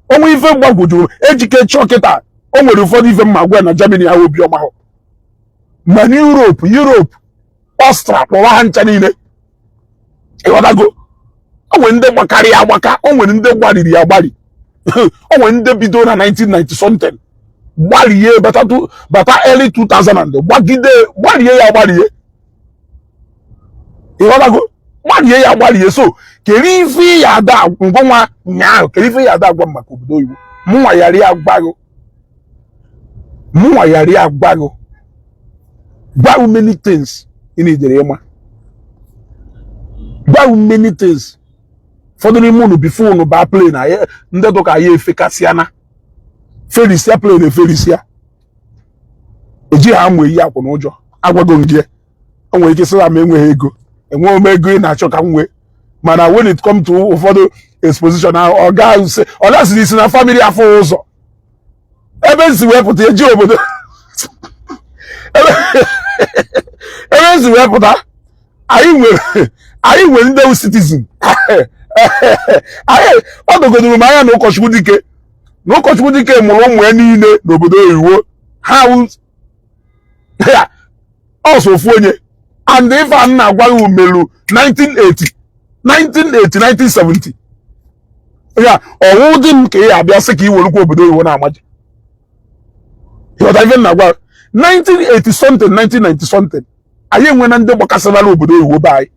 Onwe ife gbagwojuru ejike chọọ kịta, o nwere ụfọdụ ife mma gwa na Germany ahụ obiọma hụ ma na Europe, Austria, kpọwa ha ncha niile. Ịghọtago? O nwere ndị gbakarị ya agbaka, o nwere ndị gbariri ya agbari, o nwere ndị bido na 1990 something. Gbalie bata bata early 2000 and gbagide gbalie ya gbalie. Ịghọtago? Gbalie ya gbalie. So kedu ife ya ada ngwa nyaahụ? Kedu ife ya ada agwa m maka obodo oyibo? Mụnwa yari agwago, mụnwa yari agwago, gwa many things ị na-ejere ịma, gwa many things. Ụfọdụ n'ime unu, before unu baa plane, anyị ndị dụka ya efekasịana ferisia plane, eferisia, ejighị amụ eyi akwụ n'ụjọ. Agwago m gị, o nwere ike sị na m enweghị ego, enweghị m ego ị na-achọ ka m nwee, mana when it come to ụfọdụ exposition ahụ, ọ gasịrị isi na family afọ ụzọ ebe nsi wee pụta eji obodo ebe nsi wee pụta. Anyị nwere ndị citizen anyị. Ọ dogodoro m anya na ụkọchukwu dike, na ụkọchukwu dike mụrụ ụmụ ya niile n'obodo oyibo. Ha wụ ya ọsọ ofu onye. And ife a m na-agwa gị melu 1980, 1980, 1970 ya. Ọwụ dị m ka ị abịa sị ka ị werukwa obodo oyibo na-amaji. Ịghọta ife m na-agwa? 1980 something, 1990 something, anyị enwe na ndị gbakasịrala obodo oyibo be anyị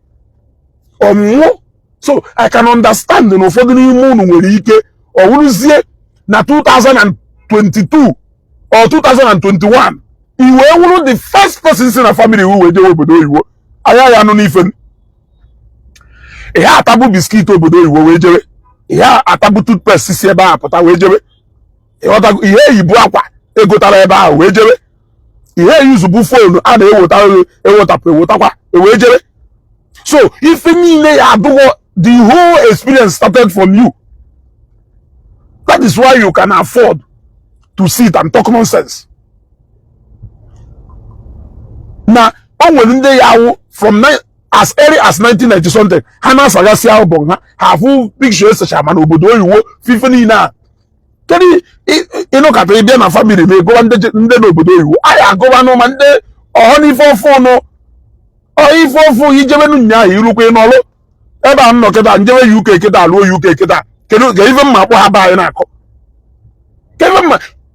ọmụmụ. So I can understand na ụfọdụ n'ime unu nwere ike ọ wụrụzie na 2022 or 2021, i wee wụrụ the first person si na family wee jewe obodo oyibo. Anya ya anụ n'ife ihe atabu biscuit obodo oyibo wee jewe, ihe atabu toothpaste si ebe ahụ pụta wee jewe. Ịghọtago? Ihe eyibu akwa egotara ebe ahụ wee jewe, ihe eyuzubu phone a na-eweta, ewetapụ, ewetakwa ewee jewe. So ife niile ya adụghọ, the whole experience started from you. That is why you can afford to sit and talk nonsense. Na o nwere ndị ya awụ from as early as 1990 something, ha na-asagasị album ha, ha afụ picture esecha mana obodo oyibo fife niile a. Kedu ịnụkata ịbịa na family ma ịgụwa ndị n'obodo oyibo? Anyị agụbanụ ma ndị ọhọ n'ife ofu ụnụ ọ ife ofu ijebenu nyaahụ irukwa ịnọlụ ebe a m nọ kịta, njewe UK kịta, lụọ UK kịta. Kedu ka ife mma akpọ ha be anyị na-akọ?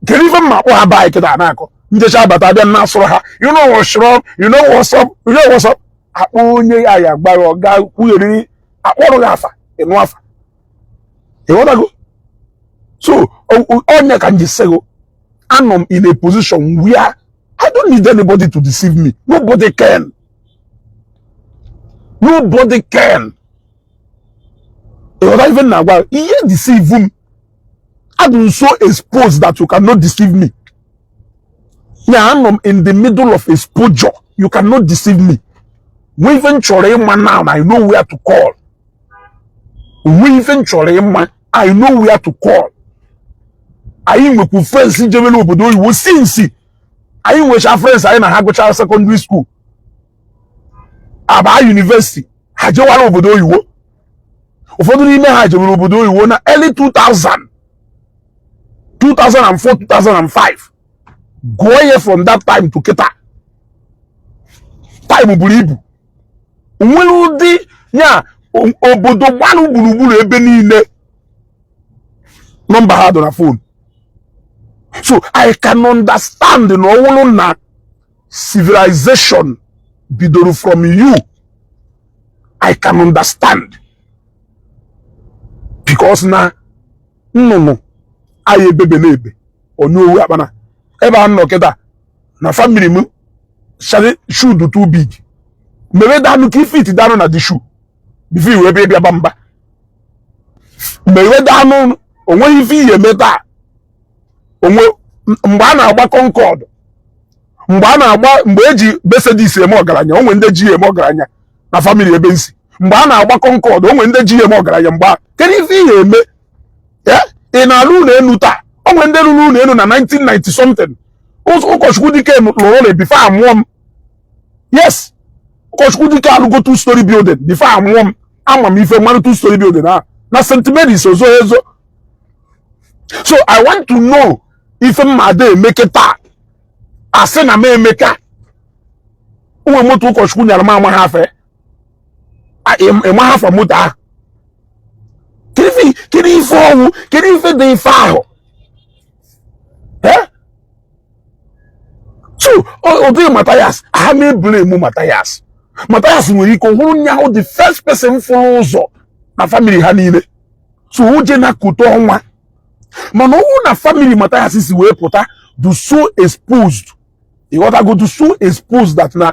Kedu ife mma akpọ ha be anyị kịta na-akọ? Njecha abata abịa na asụrụ ha, "You know what's wrong, you know what's up, you know what's up." Akpọ onye ya ya gbara ọga kwugheriri, akpọrọ gị afa, ịnụ afa. Ịghọtago? So onye ka m ji sị gị, anọ m in a position where I don't need anybody to deceive me. Nobody can, nobody can. Ịghọta ife m na-agwa? Ihe deceive m, adị so exposed that you cannot deceive me. Ya anọ m in the middle of exposure, you cannot deceive me. Nwe ife m chọrọ ịma now, I know where to call. Nwe ife m chọrọ ịma, I know where to call. Anyị nwekwu friends jebere obodo oyibo since. Anyị nwecha friends anyị na ha gụchara secondary school, aba university, ha jewara obodo oyibo. Ụfọdụ n'ime ha jebere obodo oyibo na early 2000, 2004, 2005. Gụọ ya from that time to kịta, time buru ibu. Nwere ụdị ya obodo gbalụ gburugburu ebe niile, nọmba ha dị na phone. So I can understand na ọ wụrụ na civilization bidoro from you, I can understand, because na nnụnụ anyị ebebe na-ebe onye owu akpana ebe a nọ kịta na family m shoe do too big. Mere danụ ka ifit danụ na the shoe before iwe ebe ịbịa ba mba. Mere danụ, onweghị ife ihe eme taa. Onwe mgbe a na-agba Concord, mgbe a na-agba, mgbe eji Mercedes eme ọgaranya, onwe ndị ji eme ọgaranya na family ebe nsi. Mgbe a na-agba Concord, onwe ndị ji eme ọgaranya. Mgbe a, kedu ife ihe eme? Ị na-alụ ụlọ elu taa, onwe ndị rụrụ ụlọ elu na 1990 something. Ụkọchukwu dike lụrụ ụlọ before amụọ m. Yes, ụkọchukwu dike alụgo two story building before amụọ m. Ama m ife mmanụ two story building ahụ na St. Mary's ozo ezo. So I want to know ife mma ada emeke taa asị na m emeka onwe moto ụkọchukwu nyara m. Ama ha afe, ịma ha afa moto ahụ. Kedu ife ọnwụ? Kedu ife dị ife ahụ? Ụdị Mathias ha na-eblame Mathias. Mathias nwere ike hụrụ nya ahụ the first person fụrụ ụzọ na family ha niile, so o je na kote ọnwa. Mana ọnwụ na family Mathias si wee pụta do so exposed, ịghọtago, do so exposed that na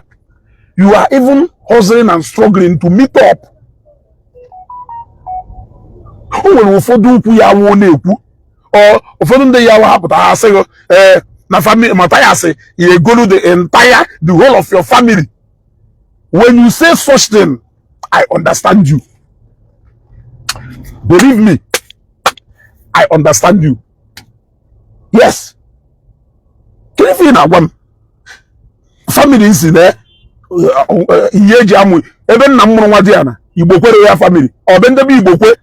you are even hustling and struggling to meet up. O nwere ụfọdụ okwu ya nwụọ na-ekwu, ọ ụfọdụ ndị ya hapụta ha sị gị ee na family Mathias ya egolu the entire, the whole of your family. When you say such thing, I understand you. Believe me, I understand you. Yes. Kedu ife ị na-agwa m? Family nsi na ihe eji amụ ebe nna m mụrụ nwa dị ya na Igbo kwere ya family ọ be ndebe Igbo kwe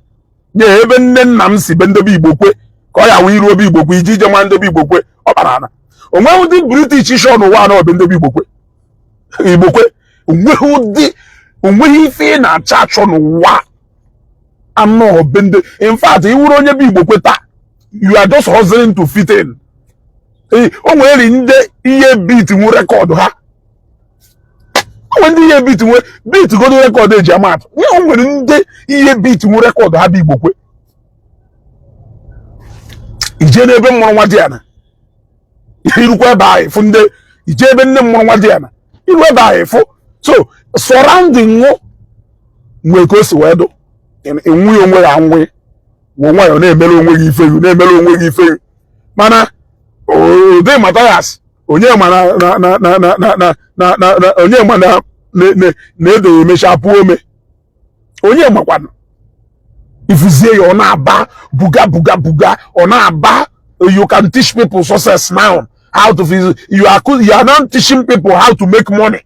nye ebe nne nna m si be ndebe Igbo kwe ka ọ ya wee iru obe Igbo kwe iji ije nwa ndebe Igbo kwe ọ kpara ana onweghị ụdị British shọ n'ụwa na ọbe ndebe Igbo kwe Igbo kwe onweghị ụdị onweghị ife ị na-achọ achọ n'ụwa anọ ọbe ndị. In fact, ị wụrụ onye bụ Igbo kwe taa, you are just hustling to fit in. O nwere ndị ihe beat nwe record ha, o nwere ndị ihe beat nwe beat godo record eji ama atụ. O nwere ndị ihe beat nwe record ha bụ Igbo kwe. Ije n'ebe mụrụ nwa dị ya na irukwa ebe ahụ ịfụ ndị ije ebe nne mụrụ nwa dị ya na iru ebe ahụ ịfụ. So surrounding nwụ nwee ka o si wee dụ enwe onwe ya nwe wụ nwayọ na-emere onwe gị ife na-emere onwe gị ife. Mana ụdị Mathias onye ma na na na na na na na na na na onye ma na na na edo emecha pụọ ome onye makwanụ ifuzie ya ọ na-aba buga buga buga ọ na-aba. You can teach people success now, how to you are not teaching people how to make money.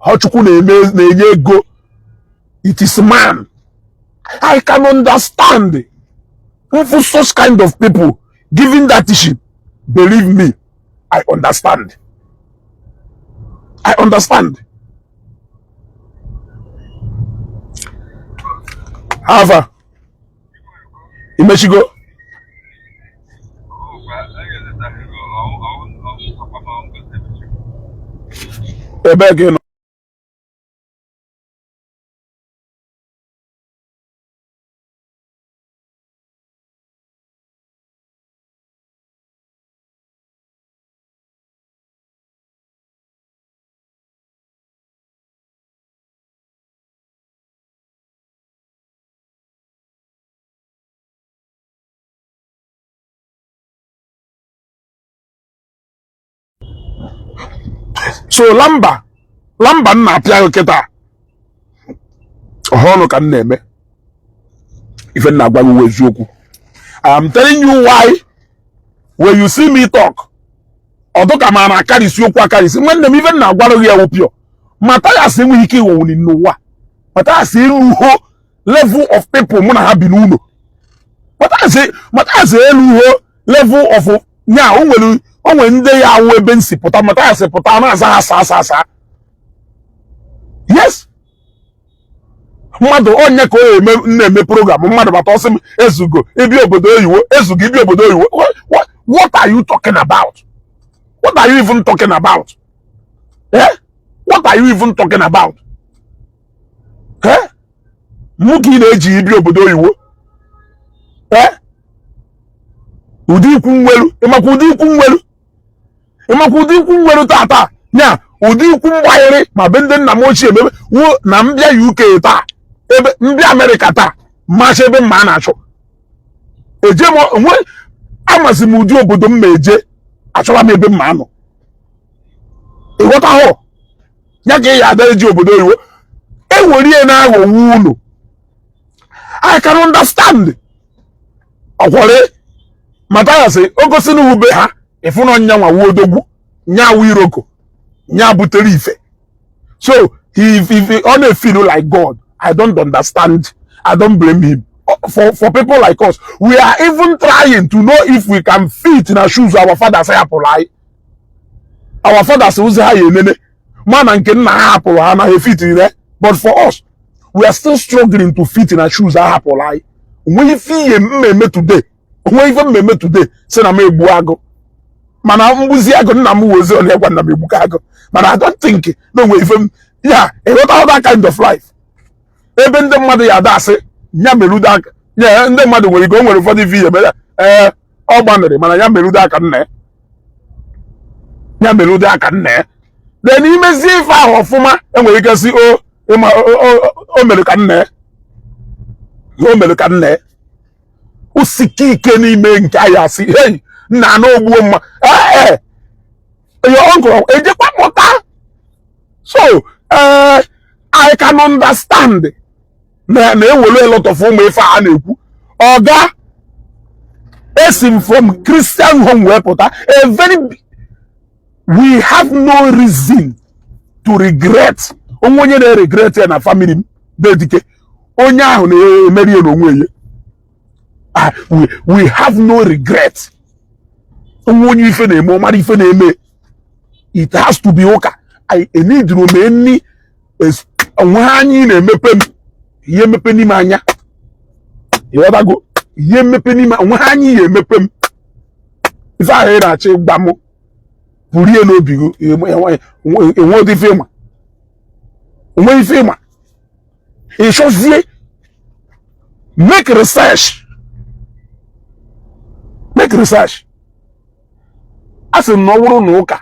How Chukwu na-eme na-enye ego. It is man I can understand for such kind of people giving that teaching. Believe me, I understand. I understand. Hava imechigo. Ebe gị nọ. So lamba lamba m na-apịa gị kịta ọhụrụ ka m na-eme ife m na-agwa gị eziokwu. I am telling you why when you see me talk ọ dụka ma na-akarịsị okwu akarịsị. Nwanne m, ife m na-agwara gị ewu pure. Mathias enweghị ike ịghọwuli n'ụwa. Mathias eruho level of people mụ na ha bi n'ụlọ. Mathias eruho level of nya o nwere ndị ya awụ ebe nsi pụta. Mathias pụta na-aza ha saa saa saa. Yes, mmadụ onye ka o eme na-eme program mmadụ bata ọsị m ezugo ibi obodo oyiwo ezugo ibi obodo oyiwo. What are you talking about? What are you even talking about? Eh? What are you even talking about? Eh? Mụ ka ị na-eji ibi obodo oyiwo? Eh? Ụdị ikwu nwelu ịmakwa ụdị ikwu nwelu ịmakwa ụdị ikwu nwelu tata nya ụdị ikwu mgbanyere ma be ndị nna m ochie emebe wuo na mbịa UK taa ebe mbịa Amerịka taa mmachi ebe mma a na-achọ eje m onwe amazi m ụdị obodo m ma eje achọwa m ebe mma anọ ịghọta hụ ya ka ị ya ada eji obodo oyibo ewere na-aghọwo unu. I can understand. Ọkwọrị Mathias o gosi na ube ha ịfụna nya nwa wuo odogwu nya wu iroko nya butere ife. So if ọ na-feel like God, I don't understand. I don't blame him. For people like us, we are even trying to know if we can fit in our shoes our fathers hapụrụ anyị. Our fathers ụzọ ha ya enene mana nke nna ha hapụrụ ha anaghị fit in there. But for us, we are still struggling to fit in our shoes ha hapụrụ anyị. Onweghị ife ihe mmemme today, onweghị ife mmemme today si na m egbu agụ. Mana mgbuzi agụ nna m wozi ole gwa nna m egbuka agụ, mana I don't think na onwe ife m ya ịghọta that kind of life ebe ndị mmadụ ya ada asị ya merudo aka ya. Ndị mmadụ nwere ike, o nwere ụfọdụ ife ihe mere. Ee, ọ gbanịrị, mana ya merudo aka nna ya, ya merudo aka nna ya. Then imezie ife ahụ ọfụma, enwere ike sị o ịma o mere ka nna ya, o mere ka nna ya. O sike ike n'ime nke anyị, asị, "Hey, nna na ogbuo mma." Ee, your uncle ejekwa mụta. So I can understand na na-ewelu a lot of ụmụ ife a na-ekwu. Ọga esi m from Christian home wee pụta, a very we have no reason to regret. Onwe onye na-regret ya na family m bedike, onye ahụ na-emeri ya n'onwe ya. Ah, we have no regret. Onwe onye ife na-eme, ọmara ife na-eme, it has to be ụka. I need m any onwe anyị na-emepe m ihe emepe n'ime anya, ịghọtago? Ihe emepe n'ime onwe ha anyị ya emepe m ife ahụ ị na-achọ ịgba m pụrie n'obi gị. Enwe ụdị ife ịma, onwe ife ịma, ịchọzie make research, make research. A sị m na ọ bụrụ na ụka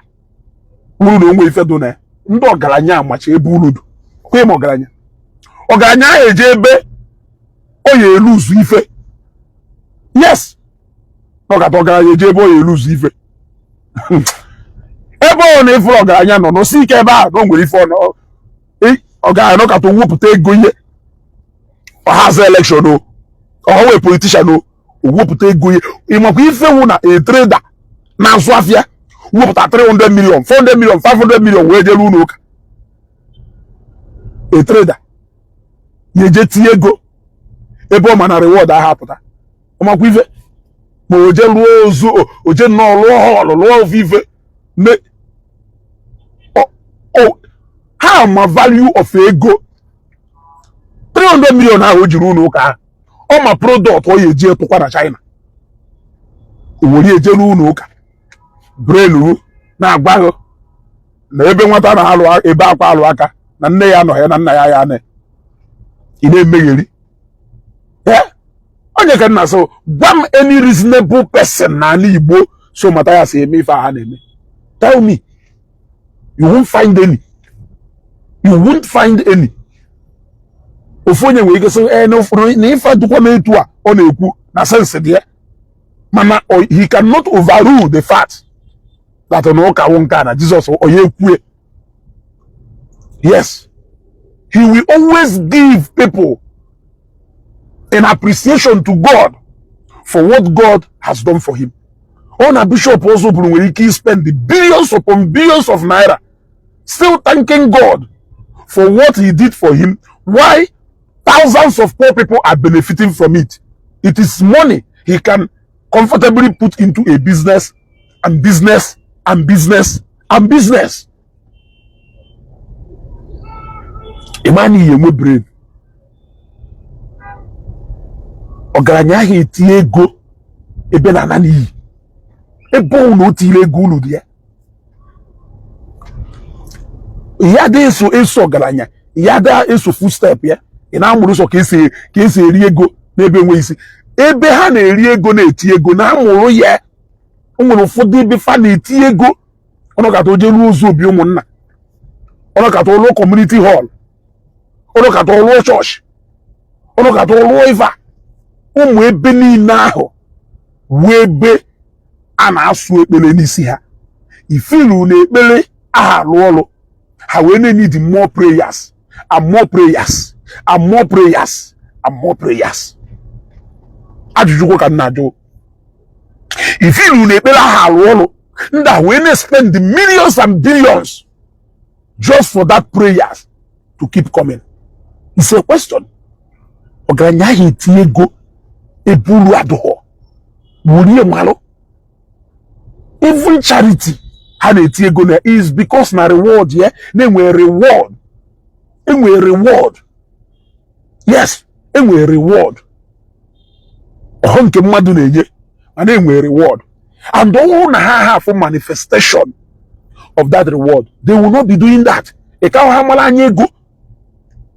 wuru na onwe ife dị na ya, ndị ọgaranya amacha ebe uru dị kwe ma ọgaranya, ọgaranya ahụ eje ebe ọ ya elu uzu ife. Yes, ọgata ọgaranya eje ebe ọ ya elu uzu ife, ebe ọ na-efuru ọgaranya nọ n'osi ike, ebe ahụ na o nwere ife ọgaranya nọkata wepụta ego ihe ọhaza election o, ọha wee politician o, wepụta ego ihe. Ịmakwa ife wụ na a trader na-azụ afịa wepụta 300 million, 400 million, 500 million wee jere ụlọ ụka? A trader ya eje tinye ego ebe ọ ma na reward ahụ apụta. Ọmakwa ife ma o je lụọ ozu, o je nnọọ lụọ hall, lụọ ofu ife ha ma value of ego 300 million ahụ o jiri ụlọ ụka ahụ. Ọ ma product ọ ya eji etụkwa na China, o were ejere ụlọ ụka. Brain na-agwa gị na ebe nwata na-alụ ebe akwa alụ aka na nne ya nọ ya na nna ya ya na ị na-emegheri. Onye ka nna so gwa m any reasonable person n'ala Igbo so Mathias eme ife a ha na-eme? Tell me. You won't find any, you won't find any. Ofu onye nwere ike sị ee na ife dụkwa m etu a ọ na-ekwu na sense dị ya, mana he cannot overrule the fact that na ụka wụ nke a na Jizọs onye ekwue. Yes, he will always give people in appreciation to God for what God has done for him. Ọ na Bishop Ozubulu nwere ike spend the billions upon billions of naira still thanking God for what he did for him, why thousands of poor people are benefiting from it. It is money he can comfortably put into a business and business and business and business. Ịma na ihe enwe brain, ọgaranya ahụ etinye ego ebe na ana n'iyi, ebe ọ na o tinyere ego ulu dị ya, ya dị eso eso ọgaranya, ya da eso footstep ya. Ị na-amụrụ ụzọ ka esi ka esi eri ego n'ebe enwe isi, ebe ha na-eri ego na-eti ego na-amụrụ ya. O nwere ụfọdụ ebe fa na-eti ego, ọnọkata oje ruo ozu obi ụmụnna, ọnọkata ụlọ community hall, ọnọkata ụlọ chọọchị, ọnọkata ụlọ ife a. Ụmụ ebe niile ahụ wee ebe a na-asụ ekpere n'isi ha, ifilu na ekpere aha alụ ọlụ ha, wee na-need more prayers and more prayers and more prayers and more prayers. Ajụjụ ka m na-ajụ, ifilu na ekpere aha alụ ọlụ ndị a wee na-spend the millions and billions just for that prayers to keep coming? It's a question. Ọgaranya ahụ etinye ego ebe uru adụghọ, wurie malụ. Even charity ha na-eti ego na is because na reward ya na-enwe reward, enwe reward. Yes, enwe reward. Ọhụ nke mmadụ na-enye mana enwe reward. And ọ bụrụ na ha have manifestation of that reward, they will not be doing that. Ị ka ha mara anya ego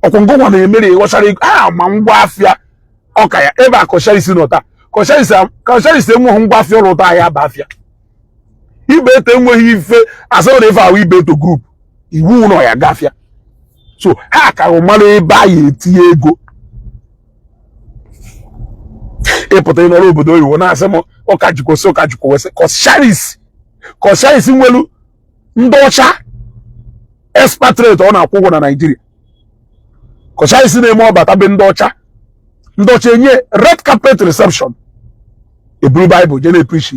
ọkwụngụ nwa na-emere ịghọchara ego a ma ngwa afịa ọka ya ebe a. Coscharis nọ taa, Coscharis enweghị ngwa afịa ọrụ ụtọ ahịa aba afịa. Ibeto enweghị ife asịrị na ife ahụ Ibeto Group iwu ụlọ ya gafịa. So ha ka mara ebe a ya etinye ego. Ịpụta ịnọrọ obodo oyibo na-asị m ụka jikwesị, ụka jikwesị. Coscharis, Coscharis nwelu ndị ọcha expatriate ọ na-akwụ ụgwọ na Naịjirịa. Coscharis na-eme ọbata be ndị ọcha, ndị ọcha enye red carpet reception, eburu Bible je na-epreach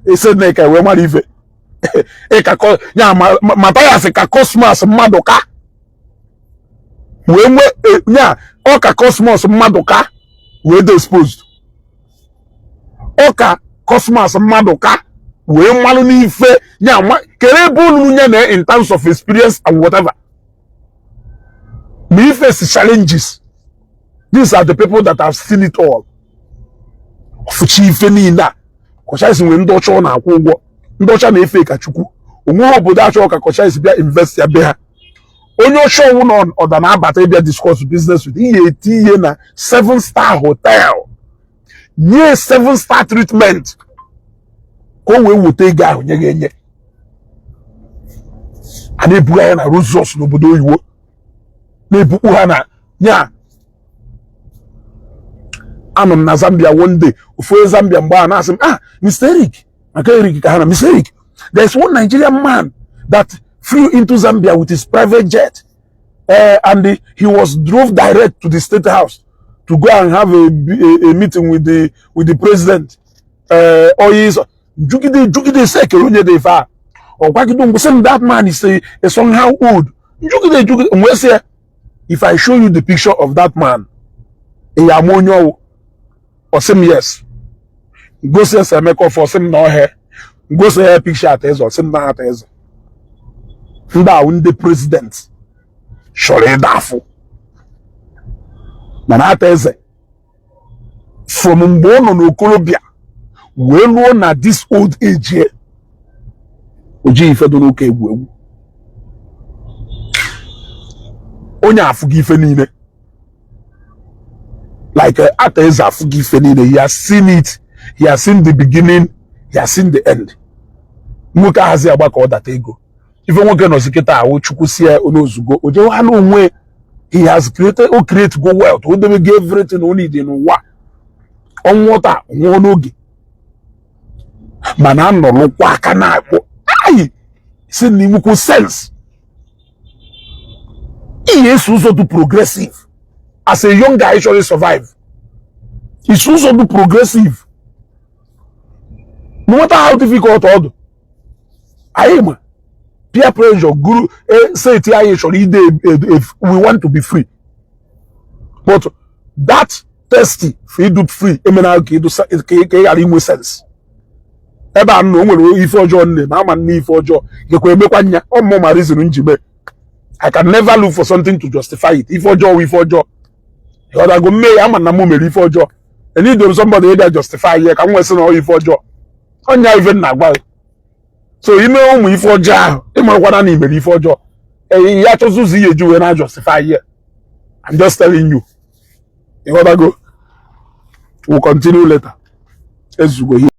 ese nneka wee mara ife ịka ya. Mathias ka Cosmas Maduka wee nwee nya ọka. Cosmas Maduka wee dị exposed. Ọka Cosmas Maduka wee mmalụ n'ife nya kere ebe unu nye na in terms of experience and whatever ma ife si challenges. These are the people that have seen it all. Ọfụchi ife niile a Coscharis nwere, ndị ọcha ọ na-akwụ ụgwọ, ndị ọcha na-efe ka Chukwu. Onweghị obodo achọghị ka Coscharis bịa invest ya be ha. Onye ọcha ọwụ na ọda na-abata ịbịa discuss business with ihe, eti ihe na seven star hotel, nye seven star treatment ka o wee weta ego ahụ nye gị enye. A na-ebuga ya na Rolls n'obodo oyibo, na-ebukpu ha na nya. Anọ m na Zambia one day, ofu onye Zambia mgbe a na-asị m, "Ah, Mr. Eric," maka Eric ka ha na, "Mr. Eric, there is one Nigerian man that flew into Zambia with his private jet and he was drove direct to the State House to go and have a meeting with the president." Oyi jugide jugide sị ekele onye dị ife a ọ gwagide ngwụsị m, "That man is a somehow old." Njugide jugide mgbe sị ya, "If I show you the picture of that man, ị ya ama onye ọwụ?" Ọ sị m, "Yes." Gosi ese Emeka Ọfọ, ọ sị m na ọhịa. Gosi ya picture Ata Eze, ọ sị m na Ata Eze. Ndị ahụ ndị president chọrọ ịda afụ mana Ata Eze from mgbe ọ nọ n'okorobịa wee lụọ na this old age, o jighị ife dị n'ụka egwu egwu. Onye afụghị ife niile like Ata Eze afụghị ife niile. He has seen it. He has seen the beginning, he has seen the end. Nwoke ahazi agba ka ọ data ego. Ife nwoke nọzi kịta ahụ, Chukwu sie onye ozugbo o jewala onwe. He has created, o create go wealth, o debego everything o need n'ụwa. Ọnwụ taa, nwụọ n'oge, mana anọlụkwa aka na-akpọ ayi si na inwekwu sense ihe eso ụzọ dị progressive. As a young guy chọrọ survive, iso ụzọ dị progressive, no matter how difficult ọ dị. Anyị ma peer pressure guru seti anyị chọrọ ide. We want to be free, but that thirsty for idu free emena ka ị ghara inwe sense. Ebe a nọ o nwere ife ọjọọ nne ma ama nne ife ọjọọ gekwa emekwa nya ọmụmụ ma reason nji mee. I can never look for something to justify it. Ife ọjọọ wụ ife ọjọọ. Ịghọtago? Mme ya ama na mụ mere ife ọjọọ, and need somebody ịbịa justify ya ka m nwesị na ọ ife ọjọọ. Ọnya ife m na-agwa gị. So ime ụmụ ife ọjọọ ahụ, ịmarakwana na imere ife ọjọọ, ee, ya chọzụ ụzọ ihe eji wee na justify ya. I'm just telling you. Ịghọtago? We'll continue later. Ezugo here.